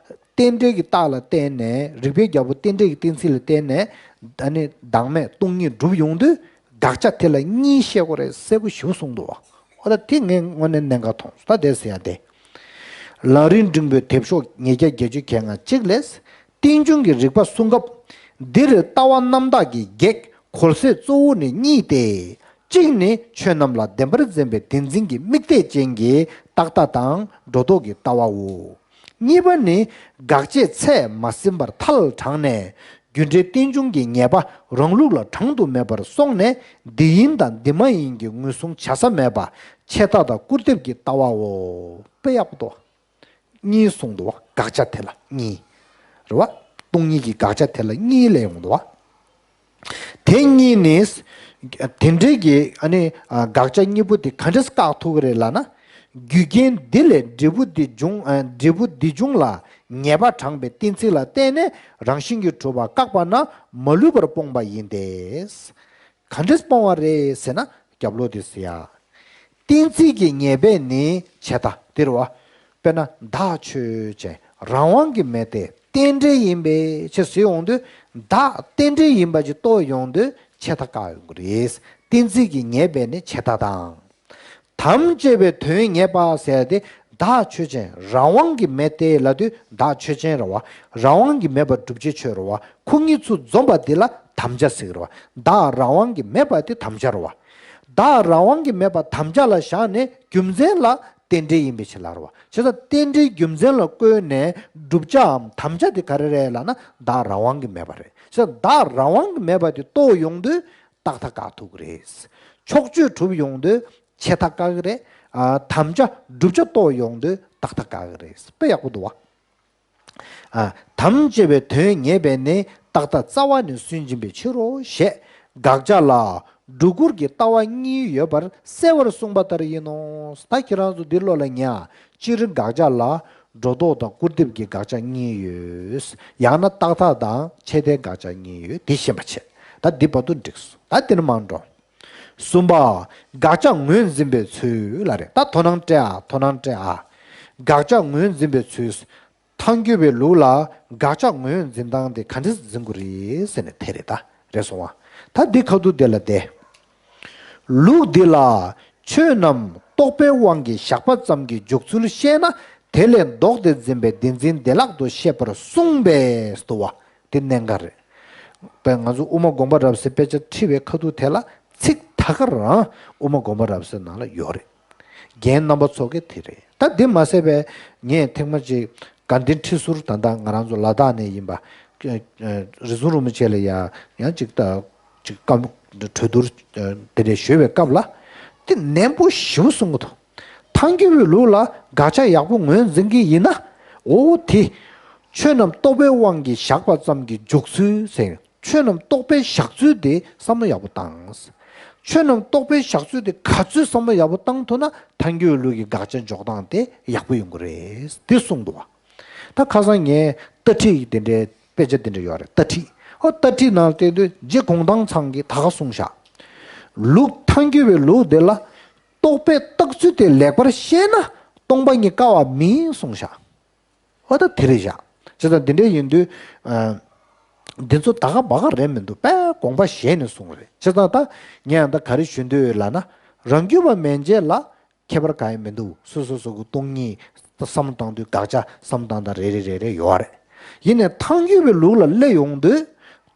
རྟེན་འབྲེལ་གྱི་རྟགས་ལ་བརྟེན་ནས་རིགས་པའི་རྒྱལ་པོ་རྟེན་འབྲེལ་གྱི་གཏན་ཚིགས་ལ་བརྟེན་ནས། ཨ་ནི་བདག་མེད་སྟོང་ཉིད་སྒྲུབ་ཡོང་དུས། དགག་བྱ་དེ་ལ་གཉིས་བཤད་དགོས་རེད། གསལ་པོ་ཞེ་པོ་གསུངས་འདུག་བ། འོ་ད་དེ་ངས་དངོས་གནས་གནད་འགག་མཐོང་སོང་། ད་དེ་ཟེར་ཡ་དེ། ལམ་རིམ་འབྲིང་པོའི་དེབ་ཤོག་ཉིས་བརྒྱ་བརྒྱད་ཅུ་གྱ་ལྔ་གཅིག་ལས། རྟེན་འབྱུང་གི་རིགས་པ་གསུང་སྐབས། འདིར་ལྟ་བ་རྣམ་དག་གི་གེགས་གོལ་ས་གཙོ་བོ་ནི་གཉིས་ཏེ། གཅིག་ནི་ཆོས་རྣམས་ལ་བདེན་པར་འཛིན་པའི་བདེན་འཛིན་གྱི་དམིགས་གཏད་ཅན་གྱི་རྟག་ལྟ་དང་སྒྲོ་འདོགས་ཀྱི་ལྟ་བའོ། གཉིས་པ་ནི་དགག་བྱའི་ཚད་མ་ཟིན་པར་ཐལ་དྲངས་ནས། རྒྱུ་འབྲས་རྟེན་འབྱུང་གི་ངེས་པ་རང་ལུགས་ལ་དྲང་དུ་མེད་པར་སོང་ནས། འདི་ཡིན་དང་འདི་མ་ཡིན་གྱི་ངོས་བཟུང་བྱ་ས་མེད་པ། ཆད་ལྟ་དང་སྐུར་འདེབས་ཀྱི་ལྟ་བའོ། དཔེ་ཡག་པོ་འདུག་གཉིས་གསུངས་འདུག་བ། དགག་བྱ་དེ་ལ་གཉིས། རེད་བ། སྟོང་ཉིད་ཀྱི་དགག་བྱ་དེ་ལ་གཉིས་ལས་ཡོང་འདུག་བ། དེ་གཉིས་ནི། དེ་འདྲའི་གི་ཨ་ནི་ཨ་དགག་བྱ་གཉིས་པོ་དེ་ག་འདྲས་བཀག་ཐུབ་ཀྱི་རེད་ལབ་ན། རྒྱུ་རྐྱེན་འདི་ལས་འབྲས་བུ་འདི་འབྱུང་ཨ་འབྲས་བུ་འདི་འབྱུང་ལ་ངེས་པ་དྲངས་པའི་གཏན་ཚིགས་ལ་བརྟེན་ནས་རང་བཞིན་གྱིས་གྲུབ་པ་བཀག་པ་ན་མ་ལུས་པར་སྤོང་བ་ཡིན་ཏེ། ག་འདྲས་སྤོང་བ་རེད་ཟེར་ན། རྒྱབ་ལོགས་དེ་ཟེར་ཡ། གཏན་ཚིགས་ཀྱི་ངེས་པས་ནི་ཆད་ལྟ་དེ་རེད་བ། དཔེར་ན་བདག་ཆོས་ཅན། རང་དབང་གིས་མེད་དེ། རྟེན་འབྲེལ་ཡིན་པའི་ཕྱིར་ཟེར་ཡོང་དུས། བདག་རྟེན་འབྲེལ་ཡིན་པ་ཅིག་རྟོགས་ཡོང་དུས་ཆད་ལྟ་བཀག་ཡོང་གི་རེད། གཏན་ཚིགས་ཀྱི་ངེས་པས་ནི་ཆད་ལྟ་དང་། དམ་བཅས་པའི་དོན་ངེས་པ་ཟེར་ཏེ། བདག་ཆོས་ཅན། རང་དབང་གིས་མེད་དེ་ལབ་དུས་བདག་ཆོས་ཅན་རེད་བ། རང་དབང་གིས་མེད་པ་བསྒྲུབ་བྱའི་ཆོས་རེད་བ། ཁོ་གཉིས་ཚུར་འཛོམས་པ་འདི་ལ་དམ་བཅའ་ཟེར་གི་རེད་བ། བདག་རང་དབང་གིས་མེད་པ་དེ་དམ་བཅའ་རེད་བ། བདག་རང་དབང་གིས་མེད་པ་དམ་བཅའ་ལ་བཞག་ནས་རྒྱུ་མཚན་ལ་རྟེན་འབྲེལ་ཡིན་པའི་ཕྱིར་ལབ་རེད་བ། བྱས་ཙང་རྟེན་འབྲེལ་རྒྱུ་མཚན་ལ་བཀོད་ནས་བསྒྲུབ་བྱའམ་དམ་བཅའ་དེ་ག་རེ་རེད་ལབ་ན། བདག་རང་དབང་གིས་མེད་པ་རེད། བྱས་ཙང་བདག་རང་དབང་གིས་མེད་པ་དེ་རྟོགས་ཡོང་དུས། རྟག་མཐའ་བཀག་ཐུབ་ཀྱི་རེད། ཕྱོགས་ཆོས་གྲུབ་ཡོང་དུས་ཆད་མཐའ་བཀག་གི་རེད། ཨ་དམ་བཅའ་བསྒྲུབ་བྱ་རྟོགས་ཡོང་དུས་རྟག་མཐའ་བཀག་གི་རེད། དཔེ་ཡག་པོ་འདུག་བ། ཨ་དམ་བཅས་པའི་དོན་ངེས་པས་ནི། རྟག་མཐའ་རྩ་བ་ནས་སུན་འབྱིན་པའི་ཕྱིར་རོ་ཞེས་དགག་བྱ་ལ། སྒྲོ་སྐུར་གྱི་ལྟ་བ་གཉིས་ཡོད་པར་གསལ་བར་གསུངས་པ་ལྟར་ཡིན་ནོ། ད་ཁྱེད་རང་ཚོ་འདི་བློ་ལ་ཉར། སྤྱིར་དགག་བྱ་ལ་སྒྲོ་འདོགས་དང་སྐུར་འདེབས་ཀྱི་དགག་བྱ་གཉིས་ཡོད། ཡང་ན་རྟག་མཐའ་དང་ཆད་མཐའི་དགག་བྱ་གཉིས་ཡོད། དེ་ཤེས་པ་བྱེད། ད་འདི་བར་དུ་འགྲིག་སོང་། ད་འདི་ནས་མར་འགྲོ། གསུམ་པ། དགག་བྱ་ངོས་འཛིན་པའི་ཚུལ་ལ་རེད། ད་དོ་སྣང་སྤྲད་ཨ། དོ་སྣང་སྤྲད་ཨ། དགག་བྱ་ངོས་འཛིན་པའི་ཚུལ། ཐལ་འགྱུར་བའི་ལུགས་ལ་དགག་བྱ་ངོས་འཛིན་སྟངས་དེ་ག་འདྲས་འཛིན་དགོས་རེད་ཟེར་ནས་དེ་རེད། ད་རེད་སོང་བ། ད་འདི་ཁ་ཐུག་དེ་ལ་བལྟས། ལུགས་འདི་ལ་ཆོས་རྣམས་རྟོག་པའི་དབང་གིས་བཞག་པ་ཙམ་གྱི་འཇོག་ཚུལ་བཤད་ན། དེ་ལས་ལྡོག་སྟེ་འཛིན་པའི་བདེན་འཛིན་བདེ་བླག་ཏུ་ཤེས་པར་གསུངས་པས་སོ། བ་དེ་གནད་འགག་རེད། པས་ང་ཚོ་དབུ་མ་དགོངས་པ་རབ་གསལ་དཔེ་ཆ་ཁྲིད་པའི་ཁ་ཐུག་དེ་ལ་ཚིག་ད་ག་རང་དབུ་མ་དགོངས་པ་རབ་གསལ་ནང་ལ་ཡོད་རེད། རྒན་རྣམ་པ་ཚོ་གིས་དེ་རེད། ད་འདི་མ་ཟད་པའི་ངས་ཐེངས་མ་གཅིག་དགའ་ལྡན་ཁྲི་ཟུར། ད་ལྟ་ང་རང་ཚོ་ལ་དྭགས་ནས་ཡིན་པ། ཨ་ཨ་རི་ཟུང་རིན་པོ་ཆེ་ལ་ཡ་ཡང་གཅིག་ད་གཅིག་བཀའ་གྲོས་བསྡུར་ཨ་དེ་འདྲ་ཞུས་པའི་སྐབས་ལ། དེ་ནན་པོ་ཞེ་པོ་གསུང་གི་འདུག་ཐལ་འགྱུར་བའི་ལུགས་ལ་དགག་བྱ་ཡག་པོ་ངོས་འཛིན་གྱི་ཡིན་ན། འོ་དེ་ཆོས་རྣམས་རྟོག་པའི་དབང་གིས་བཞག་པ་ཙམ་གྱི་འཇོག་ཚུལ་ཟེར། ཆོས་རྣམས་རྟོག་པའི་བཞག་ཚུལ་དེ་བསམ་བློ་ཡག་པོ་བཏང་། ཆོས་རྣམས་རྟོག་པའི་བཞག་ཚུལ་དེ་ག་ཚོད་བསམ་བློ་ཡག་པོ་བཏང་ཐུབ་ན། ཐལ་འགྱུར་བའི་ལུགས་ཀྱི་དགག་བྱ་འཇོག་སྟངས་དེ་ཡག་པོ་ཡོང་གི་རེད། དེ་གསུངས་འདུག་བ། ད་ཁ་སང་ངས་ལྟ་ཁྲིད་དེ་འདྲའི་དཔེ་ཆ་དེ་འདྲ་ཡོད་རེད། ལྟ་ཁྲིད། ཨོ་ལྟ་ཁྲིད་ནང་བལྟས་དུས་རྗེ་གུང་ཐང་ཚང་གིས་ད་ག་གསུངས་བཞག་ལུགས་ཐལ་འགྱུར་བའི་ལུགས་དེ་ལ་རྟོག་པས་བཏགས་ཚུལ་དེ་ལེགས་པར་ཤེས་ན་སྟོང་པ་ཉིད་དཀའ་བ་མིན་གསུངས་བཞག་ཨོ་ད་དེ་རེད་བཞག་བྱས་ཙང་འདི་འདྲ་ཡིན་དུས། ཨ་འདི་ཚོ་ད་ག་བ་ག་རེད་མི་འདུག་དཔེ་དགོངས་པ་བཞེས་ནས་གསུངས་རེད། བྱས་ཙང་ད་ངས་ཡང་ད་ག་རེ་ཞུ་འདོད་ཡོད་ལབ་ན། རང་རྒྱུད་པ་མན་ཆད་ལ་ཁྱད་པར་གང་ཡང་མི་འདུག་སོ་སོ་སོ་གི་སྟོང་ཉིད་བསམ་བློ་བཏང་དུས་དགག་བྱ་བསམ་བློ་བཏང་སྟངས་རེ་རེ་རེ་རེ་ཡོད་རེད། ཡིན་ནའི་ཐལ་འགྱུར་བའི་ལུགས་ལ་སླེབས་ཡོང་དུས།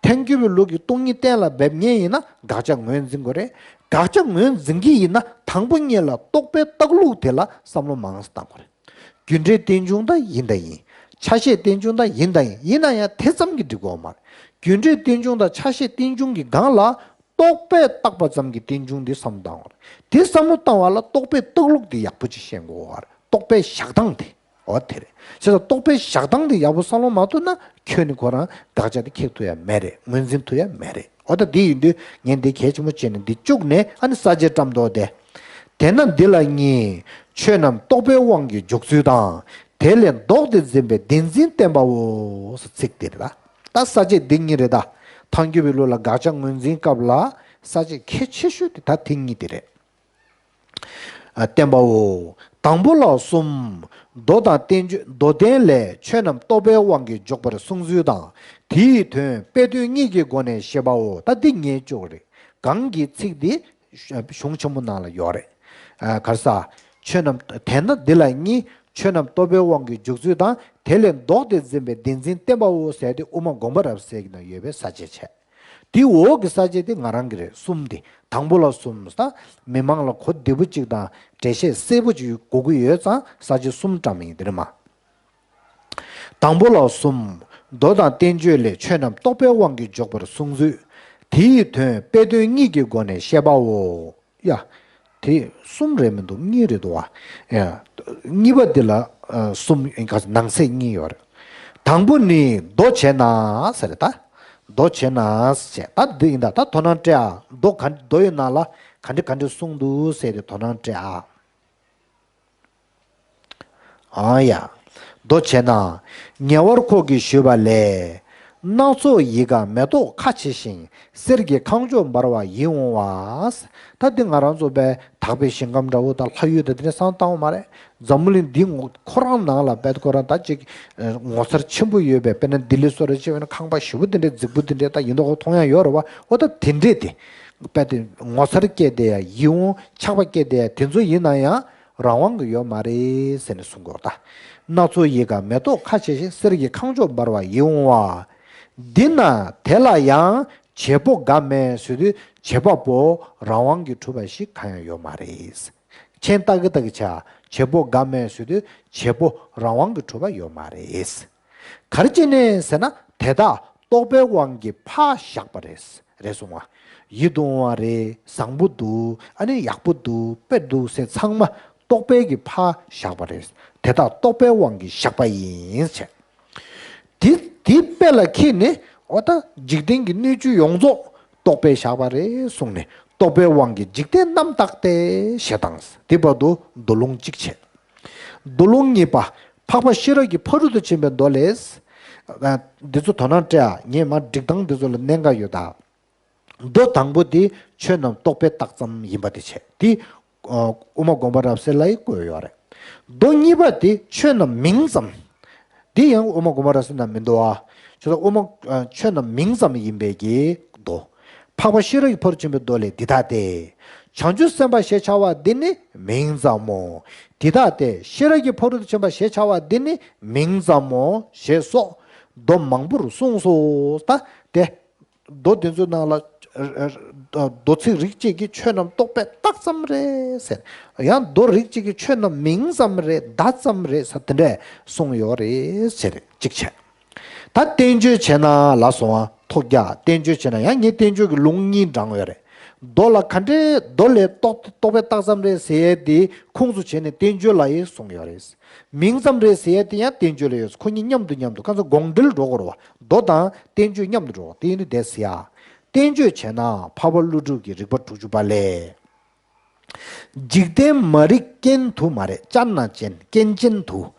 ཐལ་འགྱུར་བའི་ལུགས་ཀྱི་སྟོང་ཉིད་གཏན་ལ་འབེབས་མཁན་ཡིན་ན་དགག་བྱ་ངོས་འཛིན་དགོས་རེད། དགག་བྱ་ངོས་འཛིན་གྱི་ཡིན་ན་དང་པོ་ཉིད་ལ་རྟོག་པས་བཏགས་ལུགས་དེ་ལ་བསམ་བློ་མང་ཙམ་བཏང་དགོས་རེད། རྒྱུ་འབྲས་རྟེན་འབྱུང་ད་ཡིན་ད་ཡིན། ཆ་ཤས་རྟེན་འབྱུང་ད་ཡིན་ད་ཡིན། ཡིན་ན་ཡང་དེ་ཙམ་གྱིས་འགྲིག་གི་ཡོད་མ་རེད། རྒྱུ་འབྲས་རྟེན་འབྱུང་དང་ཆ་ཤས་རྟེན་འབྱུང་གི་སྒང་ལ་རྟོག་པས་བཏགས་པ་ཙམ་གྱི་རྟེན་འབྱུང་འདི་བསམ་བློ་བཏང་བ་རེད། དེ་བསམ་བློ་བཏང་བ་ལ་རྟོག་པས་བཏགས་ལུགས་དེ་ཡག་པོ་ཅིག་ཤེས་དགོས་པ་རེད། རྟོག་པའི་བཞག་སྟངས་དེ། འོ་དེ་རེད། བྱས་ཙང་རྟོག་པའི་བཞག་སྟངས་དེ་ཡག་པོ་བསམ་བློ་མ་ཐུབ་ན་ཁྱོན་ནས་ཁོ་རང་དགག་བྱ་དེ་འཁྱེར་ཐུབ་ཡ་མེད་རེད། ངོས་འཛིན་ཐུབ་ཡ་མེད་རེད། འོ་ད་དེ་ཡིན་དུས་ངས་འདི་གལ་ཆེན་པོ་བྱས་ནས་འདི་བཅུག་ནས། ཨ་ནི་ས་བཅད་བཀྲམ་འདུག་སྟེ། དེས་ན་འདི་ལ་གཉིས། ཆོས་རྣམས་རྟོག་པའི་དབང་གིས་འཇོག་ཚུལ་དང་། དེ་ལས་ལྡོག་སྟེ་འཛིན་པའི་བདེན་འཛིན་བསྟན་པའོ། ཚིག་འདི་རེད་ད། ད་ས་བཅད་འདི་གཉིས་རེད་ད། ཐལ་འགྱུར་བའི་ལུགས་ལ་དགག་བྱ་ངོས་འཛིན་སྐབས་ལ་ས་བཅད་གལ་ཆེ་ཤོས་དེ་ད་དེ་གཉིས་དེ་རེད། ཨ་བསྟན་པའོ། དང་པོ་ལ་གསུམ། མདོ་དང་བསྟན་བཅོས་མདོ་བསྟན་ལས་ཆོས་རྣམས་རྟོག་པའི་དབང་གིས་འཇོག་པར་གསུངས་ཚུལ་དང་། དེའི་དོན་དཔེ་དོན་གཉིས་ཀྱི་སྒོ་ནས་བཤད་པའོ། ད་འདི་ངས་བཅུག་རེད། གང་གི་ཚིག་དེ་གཞུང་ཆེན་མོ་ནང་ལ་ཡོད་རེད། ཨ། ག་རེ་ཟེར། ཆོས་རྣམས་དེས་ན་འདི་ལ་གཉིས། ཆོས་རྣམས་རྟོག་པའི་དབང་གིས་འཇོག་ཚུལ་དང་། དེ་ལས་ལྡོག་སྟེ་འཛིན་པའི་བདེན་འཛིན་བསྟན་པའོ་ཟེར་ཏེ་དབུ་མ་དགོངས་པ་རབ་གསལ་གྱི་ནང་ཡོད་པའི་ས་བཅད་བྱས། དེའི་འོག་གི་ས་བཅད་དེ་ང་རང་གི་རེད། གསུམ་དེ། དང་པོ་ལ་གསུམ་ཟེར། མི་མང་ལ་གོ་བདེ་པོ་གཅིག་དང་འགྲེལ་བཤད་གསལ་པོ་ཅིག་དགོས་ཀྱི་ཡོད་ཙང་ས་བཅད་གསུམ་བགྲངས་པ་ཡིན། དེ་རེད་མ། དང་པོ་ལ་གསུམ། མདོ་དང་བསྟན་བཅོས་ལས་ཆོས་རྣམས་རྟོག་པའི་དབང་གིས་འཇོག་པར་གསུངས་ཚུལ། དེ་ཡི་དོན་དཔེ་དོན་གཉིས་ཀྱི་སྒོ་ནས་བཤད་པའོ། ཡ། དེ་གསུམ་རེད་མི་འདུག་གཉིས་རེད་འདུག་བ། ཡ། གཉིས་པ་འདི་ལ་ཨ། གསུམ་ཡིན་ག་ནང་གསེས་གཉིས་ཡོད་རེད། དང་པོ་ནི་མདོ་བྱས་ན་ཟེར་རེད་ད། མདོ་བྱས་ན་ཟེར། ད་འདི་ཡིན་ད། ད་དོ་སྣང་སྤྲད་ཨ། མདོ་ག་མདོ་ཡི་ནང་ལ་ག་འདྲ་ག་འདྲ་གསུངས་འདུག་ཟེར་ཏེ་དོ་སྣང་སྤྲད་ཨ། ཨང་ཡ། མདོ་བྱས་ན། ཉེ་བར་ཁོག་གིས་ཞུས་པ་ལས། སྣ་ཚོགས་ཡིད་དགའ་མེ་ཏོག་ཁ་ཕྱེ་ཞིང་། གསེར་གྱི་ཁང་བྱོག་འབར་བ་ཡིད་འོང་བ། ད་འདི་ང་རང་ཚོ་པའི་དག་པའི་ཞིང་ཁམས་འདྲ་བོ་དང་ལྷ་ཡུལ་དང་དེ་འདྲ་བསམ་བཏང་བ་མ་རེད། འཛམ་བུ་གླིང་འདི་ངོ་ཁོ་རང་ནང་ལ་པད་ཁོ་རང་ད་ཅིག་ངོ་མཚར་ཆེན་པོ་ཡོད་པའི་དཔེར་ན་ལྡི་ལི་སོགས་རེ་བྱས་པ་ན་ཁང་པ་ཞེ་པོ་དེ་འདྲའི་རྫིག་པོ་དེ་འདྲའི་ད་ཡིན་མདོག་ཁོ་མཐོང་ཡ་ཡོད་རེད་བ། འོ་ད་དེ་འདྲས་དེ། པད་དེ་ངོ་མཚར་སྐྱེ་བསྡད་ཡ་ཡིད་འོང་ཆགས་པ་སྐྱེ་བསྡད་ཡ་དེ་ཚོ་ཡིན་ན་ཡང་། རང་དབང་གི་ཡོད་མ་རེད་ཟེར་ནས་གསུང་གི་ཡོད་ད། སྣ་ཚོགས་ཡིད་དགའ་མེ་ཏོག་ཁ་ཕྱེ་ཞིང་། གསེར་གྱི་ཁང་བྱོག་འབར་བ་ཡིད་འོང་བ། འདི་ན་དེ་ལ་ཡང་བྱེད་པོ་དགའ་མེད་ཟེར་དུས་བྱེད་པ་པོ་རང་དབང་གིས་གྲུབ་པ་ཞིག་གང་ཡང་ཡོད་མ་རེད། མཆན་ལྟ་གི་ལྟ་གི་བྱ། བྱེད་པོ་དགའ་མེད་ཟེར་དུས་བྱེད་པོ་རང་དབང་གིས་གྲུབ་པ་ཡོད་མ་རེད། ག་རེ་བྱས་ནས་ཟེར་ན་དེ་དག་རྟོག་པའི་དབང་གིས་ཕར་བཞག་པ་རེད། རེད་གསུང་བ། ཡིད་དུ་འོང་བ་རེད། བཟང་པོ་འདུག་ཨ་ནི་ཡག་པོ་འདུག་དཔེ་འདུག་ཟེར་ཚང་མ་རྟོག་པའི་གིས་ཕར་བཞག་པ་རེད། དེ་དག་རྟོག་པའི་དབང་གིས་བཞག་པ་ཡིན་ཟེར། དེ་དེ་དཔེ་ལ་ཁྱེར་ནས་འོ་ད་འཇིག་རྟེན་གྱི་སྣོད་བཅུད་ཡོངས་རྫོགས་རྟོག་པས་བཞག་པ་རེད་གསུངས་ནས་རྟོག་པའི་དབང་གིས་འཇིག་རྟེན་རྣམ་བརྟགས་ཏེ་ཞེས་དང་། དེ་བར་དུ་མདོ་ལུང་གཅིག་བྱས། མདོ་ལུང་གཉིས་པ། འཕགས་པ་ཤེས་རབ་ཀྱི་ཕ་རོལ་ཏུ་ཕྱིན་པའི་མདོ་ལས། ཨ། འདི་ཚོ་དོ་སྣང་སྤྲད་ཨ། ངས་མར་སྒྲིག་སྟངས་འདི་ཚོ་ལ་གནད་འགག་ཡོད་ད། མདོ་དང་པོ་དེ་ཆོས་རྣམས་རྟོག་པས་བཏགས་ཙམ་ཡིན་པ་དེ་བྱས། དེ་ཨ། དབུ་མ་དགོངས་པ་རབ་གསལ་ལ་ཡི་བཀོད་ཡོད་རེད། མདོ་གཉིས་པ་དེ་ཆོས་རྣམས་མིང་ཙམ། དེ་ཡང་དབུ་མ་དགོངས་པ་རབ་གསལ་ན་མི་འདུག་ཨ། ཆོས་དབུ་མ་ཨ། ཆོས་རྣམས་མིང་ཙམ་ཡིན་པའི་གི་མདོ། འཕགས་པ་ཤེས་རབ་ཀྱི་ཕ་རོལ་ཏུ་ཕྱིན་པའི་མདོ་ལས། འདི་ལྟ་སྟེ། བྱང་ཆུབ་སེམས་དཔའ་ཞེས་བྱ་བ་འདི་ནི་མིང་ཙམ་མོ། འདི་ལྟ་སྟེ། ཤེས་རབ་ཀྱི་ཕ་རོལ་ཏུ་ཕྱིན་པ་ཞེས་བྱ་བ་འདི་ནི་མིང་ཙམ་མོ། ཞེས་སོགས་མདོ་མང་པོར་གསུངས་སོ། ད་དེ་མདོ་དེ་ཚོའི་ནང་ལ་མདོ་ཚིག་རིགས་གཅིག་གིས་ཆོས་རྣམས་རྟོག་པས་བཏགས་ཙམ་རེད་ཟེར། ཡང་མདོ་རིགས་གཅིག་གིས་ཆོས་རྣམས་མིང་ཙམ་རེད། བརྡ་ཙམ་རེད་ཟེར་དེ་འདྲས་གསུངས་ཡོད་རེད་ཟེར། གཅིག་བྱས། ད་བསྟན་བཅོས་བྱས་ན་ལ་སོང་བ་ཐོག་རྒྱག་བསྟན་བཅོས་བྱས་ན་ཡང་ངས་བསྟན་བཅོས་ཀྱི་ལུང་གཉིས་བགྲངས་ཡོད་རེད། མདོ་ལ་ག་འདྲའི་མདོ་ལས་རྟོག་རྟོག་པས་བཏགས་ཙམ་རེད་ཟེར་ཡས་དེ་ཁུངས་སུ་བྱས་ནས་བསྟན་བཅོས་ལ་ཡི་གསུངས་ཡོད་རེད། མིང་ཙམ་རེད་ཟེར་ཡས་དེ་ཡང་བསྟན་བཅོས་ལ་ཡོད། ཁོ་གཉིས་མཉམ་དུ་མཉམ་དུ་ག་ཚོད་དགོངས་འགྲེལ་འགྲོ་དགོས་རེད་བ། མདོ་དང་བསྟན་བཅོས་མཉམ་དུ་འགྲོ་བ་དེ་ཡིན་དུས་བསྡད་ཟེར་ཡ། བསྟན་བཅོས་བྱས་ན་འཕགས་པ་ཀླུ་སྒྲུབ་ཀྱི་རིགས་པ་དྲུག་ཅུ་པ་ལས། འཇིག་རྟེན་མ་རིག་རྐྱེན་དུ། མ་རེད། ཅན་ན་ཅན། རྐྱེན་ཅན་དུ།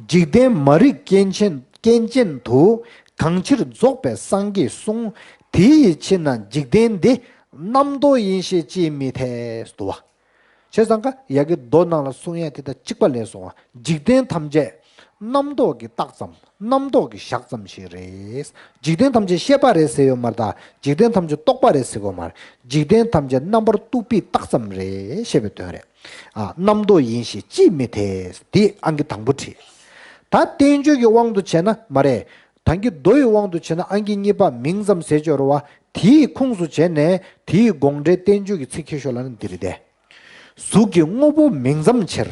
འཇིག་རྟེན་མ་རིག་རྐྱེན་ཅན་རྐྱེན་ཅན་དུ། གང་ཕྱིར་རྫོགས་པའི་སངས་རྒྱས་གསུངས། དེ་ཡི་ཕྱིར་ན་འཇིག་རྟེན་འདི། རྣམ་རྟོག་ཡིན་ཞེས་ཅིས་མི་འཐད། འདུག་བ། བྱས་ཙང་ཀ་ཡ་གི་མདོ་ནང་ལ་གསུང་ཡ་དེ་དང་གཅིག་པ་ལས་སོང་བ། འཇིག་རྟེན་ཐམས་ཅད་རྣམ་རྟོག་གིས་བཏགས་ཙམ། རྣམ་རྟོག་གིས་བཞག་ཙམ་ཞིག་རེད། འཇིག་རྟེན་ཐམས་ཅད་ཤེས་པ་རེད་ཟེར་ཡོད་མ་རེད་ད། འཇིག་རྟེན་ཐམས་ཅད་རྟོག་པ་རེད་ཟེར་གོ་མ་རེད། འཇིག་རྟེན་ཐམས་ཅད་རྣམ་པར་རྟོག་པས་བཏགས་ཙམ་རེད་ཞེས་པའི་དོན་རེད། ཨ། རྣམ་རྟོག་ཡིན་ཞེས་ཅིས་མི་འཐད། དེ་ཨང་ཀི་དང་པོ་བྲིས། ད་བསྟན་བཅོས་ཀྱི་དབང་དུ་བྱས་ན་མ་རེད། ད་གིན་མདོ་ཡི་དབང་དུ་བྱས་ན་ཨང་ཀི་གཉིས་པ་མིང་ཙམ་ཟེར་ཅོག་རེད་བ། དེའི་ཁུངས་སུ་བྱས་ནས་དེའི་དགོངས་འགྲེལ་བསྟན་བཅོས་ཀྱི་ཚིག་ཁྱེར་ཤོག་ལབ་ན་འདི་རེད་དེ། གཟུགས་ཀྱི་དངོས་པོ་མིང་ཙམ་ཕྱིར།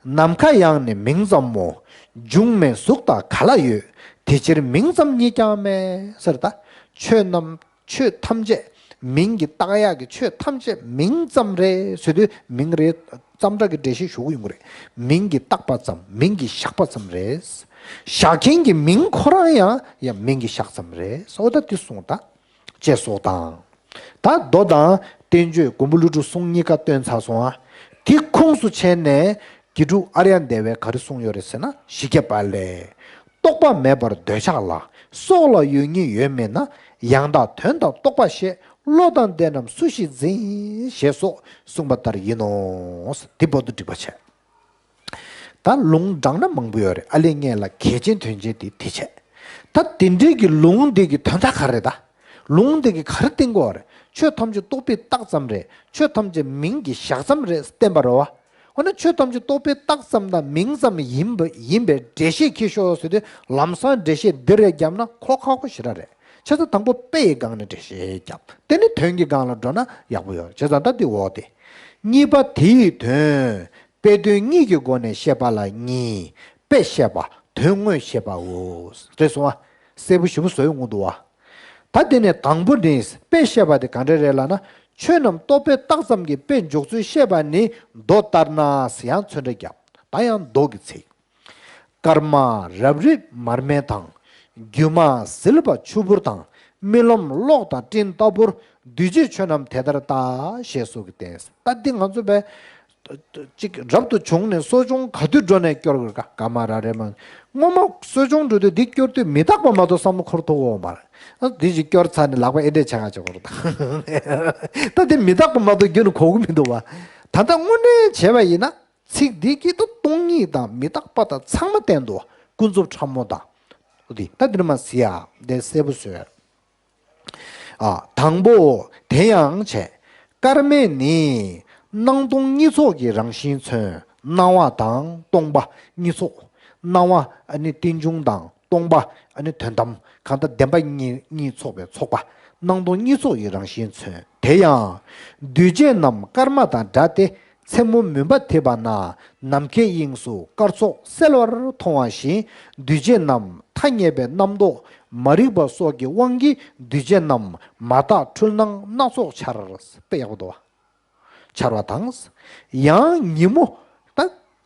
ནམ་མཁའ་ཡང་ནི་མིང་ཙམ་མོ། འབྱུང་མེད་གཟུགས་དག་ག་ལ་ཡོད། དེ་ཕྱིར་མིང་ཙམ་ཉིད་ཀྱང་མེད། ཟེར་ད། ཆོས་རྣམས་ཆོས་ཐམས་ཅད་མིང་གིས་བཏགས་ཡག་གི་ཆོས་ཐམས་ཅད་མིང་ཙམ་རེད་ཟེར་དུས་མིང་རེད་ཙམ་ར་གི་འགྲེལ་བཤད་ཞུ་གི་ཡོང་གི་རེད། མིང་གིས་བཏགས་པ་ཙམ་མིང་གིས་བཞག་པ་ཙམ་རེད། བཞག་མཁན་གྱི་མིང་ཁོ་རང་ཡང་ཡང་མིང་གིས་བཞག་ཙམ་རེད། འོ་ད་དེ་གསུངས་ད། ཅེས་སོགས་དང་། ད་མདོ་དང་བསྟན་བཅོས་མགོན་པོ་ཀླུ་སྒྲུབ་གསུང་གཉིས་ཀ་བཏོན་ཚར་སོང་ཨ། དེ་ཁུངས་སུ་བྱས་ནས་དགེ་ཕྲུག་ཨཱརྱ་དེ་བས་ག་རེ་གསུངས་ཡོད་རེད་ཟེར་ན་བཞི་བརྒྱ་པ་ལས། རྟོག་པ་མེད་པར་འདོད་ཆགས་ལ། སྲོག་ལ་ཡོད་ཉིད་ཡོད་མིན་ན། ཡང་དག་དོན་དམ་རྟོགས་པ་ཞེས། བློ་དང་ལྡན་རྣམས་སུ་ཞིག་འཛིན། ཞེས་སོགས་གསུངས་པ་ལྟར་ཡིན་ནོ། དེ་བར་དུ་འགྲིག་པ་བྱས། ད་ལུང་དྲངས་ན་མང་པོ་ཡོད་རེད། ཨ་ལས་ངས་ལ་གལ་ཆེན་དོན་ཆེན་དེ་དེ་བྱས། ད་དེ་འདྲའི་གི་ལུང་འདི་གི་དོན་དག་ག་རེ་རེད་ད། ལུང་འདི་གི་ག་རེ་བསྟན་དགོས་རེད། ཆོས་ཐམས་ཅད་རྟོག་པས་བཏགས་ཙམ་རེད། ཆོས་ཐམས་ཅད་མིང་གིས་བཞག་ཙམ་རེད་བསྟན་པ་རེད་བ། འོ་ན་ཆོས་ཐམས་ཅད་རྟོག་པས་བཏགས་ཙམ་དང་མིང་ཙམ་ཡིན་པ་ཡིན་པའི་འགྲེལ་བཤད་ཁྱེར་ཤོག་ཟེར་དུས་ལམ་སང་འགྲེལ་བཤད་འདི་རེད་བརྒྱབ་ན་ཁོ་ཁག་པོ་ཞེ་དྲག་རེད། བྱས་ཙང་དང་པོ་དཔེ་ཡི་སྒང་ནས་འགྲེལ་བཤད་བརྒྱབ། དེ་ནས་དོན་གྱི་སྒང་ལ་འགྲོ་ན་ཡག་པོ་ཡོད་རེད། བྱས་ཙང་ད་འདི་འོག་དེ། གཉིས་པ་དེ་ཡི་དོན། དཔེ་དོན་གཉིས་ཀྱི་སྒོ་ནས་བཤད་པ་ལ་གཉིས། དཔེ་བཤད་པ། དོན་དངོས་བཤད་པའོ། རེད་སོང་ཨ། གསལ་པོ་ཞེ་པོ་བཟོ་ཡོང་གི་འདུག་བ། ད་དེ་ནས་དང་པོ་ནི་དཔེ་བཤད་པ་དེ་ག་འདྲ་རེད་ལབ་ན། ཆོས་རྣམས་རྟོག་པས་བཏགས་ཙམ་གྱི་དཔེ་འཇོག་ཚུལ་བཤད་པ་ནི་མདོ་ལྟར་ན་ཟེར་ཡང་ཚོན་ཁྲ་བརྒྱབ། ད་ཡང་མདོ་གི་ཚིག། སྐར་མ་རབ་རིབ་མར་མེ་དང་། སྒྱུ་མ་ཟིལ་པ་ཆུ་བུར་དང་། རྨི་ལམ་གློག་དང་སྤྲིན་ལྟ་བུར། འདུས་བྱས་ཆོས་རྣམས་དེ་ལྟར་བལྟ། ཞེས་སོགས་ཀྱིས་བསྟན། ད་འདི་ང་ཚོ་བས་ཅིག་རབ་ཏུ་བྱུང་ནས་གསོ་སྦྱོང་ག་དུས་འགྲོ་ནས་སྐྱོར་དགོས་ག། སྐར་མ་རབ་རིབ་མ། སྔོན་མ་གསོ་སྦྱོང་འགྲོ་དུས་འདི་སྐྱོར་དུས་མི་རྟག་པ་མ་གཏོགས་བསམ་བློ་འཁོར་ཐུབ་ཀྱི་ཡོད་མ་རེད། འདི་ཅིག་སྐྱོར་ཚར་ནས་ལག་པ་ཨེ་འདྲས་བྱ་ག་བྱེད་དགོས་རེད་ད། ད་འདི་མི་རྟག་པ་མ་གཏོགས་རྒྱུན་དུ་གོ་གི་མི་འདུག་བ། ད་ལྟ་དངོས་གནས་བྱས་པ་ཡིན་ན། ཚིག་འདི་གིས་ད་སྟོང་ཉིད་དང་མི་རྟག་པ་དང་ཚང་མ་བསྟན་འདུག། ཀུན་རྫོབ་ཕྲ་མོ་དང་། འོ་དེ་ད་འདིར་མ་ཟེར་ཡ་དེ་གསལ་པོ་བཟོས། ཨ། དང་པོ། དེ་ཡང་བྱས། སྐར་མས་ནི་སྣང་སྟོང་གཉིས་ཚོགས་ཀྱི་རང་བཞིན་མཚོན། སྣང་བ་དང་སྟོང་པ་གཉིས་ཚོགས། སྣང་བ་ཨ་ནི་རྟེན་འབྱུང་དང་སྟོང་པ་ཨ་ནི་དོན་དམ། གང་ལྟར་བདེན་པ་གཉིས་གཉིས་ཚོགས་པའི་ཚོགས་པ། སྣང་སྟོང་གཉིས་ཚོགས་ཀྱི་རང་བཞིན་མཚོན། དེ་ཡང་། འདུས་བྱས་རྣམས་སྐར་མ་དང་འདྲ་སྟེ། མཚན་མོ་མུན་པ་འཐིབས་པ་ན། ནམ་མཁའི་དབྱིངས་སུ་སྐར་ཚོགས་གསལ་བར་མཐོང་བ་བཞིན། འདུས་བྱས་རྣམས་ཐ་སྙད་པའི་རྣམ་རྟོག་མ་རིག་པ་སོགས་ཀྱི་དབང་གིས་འདུས་བྱས་རྣམས་མ་དག་འཁྲུལ་སྣང་སྣ་ཚོགས་འཆར། དཔེ་ཡག་པོ་འདུག་བ། འཆར་བ་དང་། ཡང་ཉིན་མོ། ད་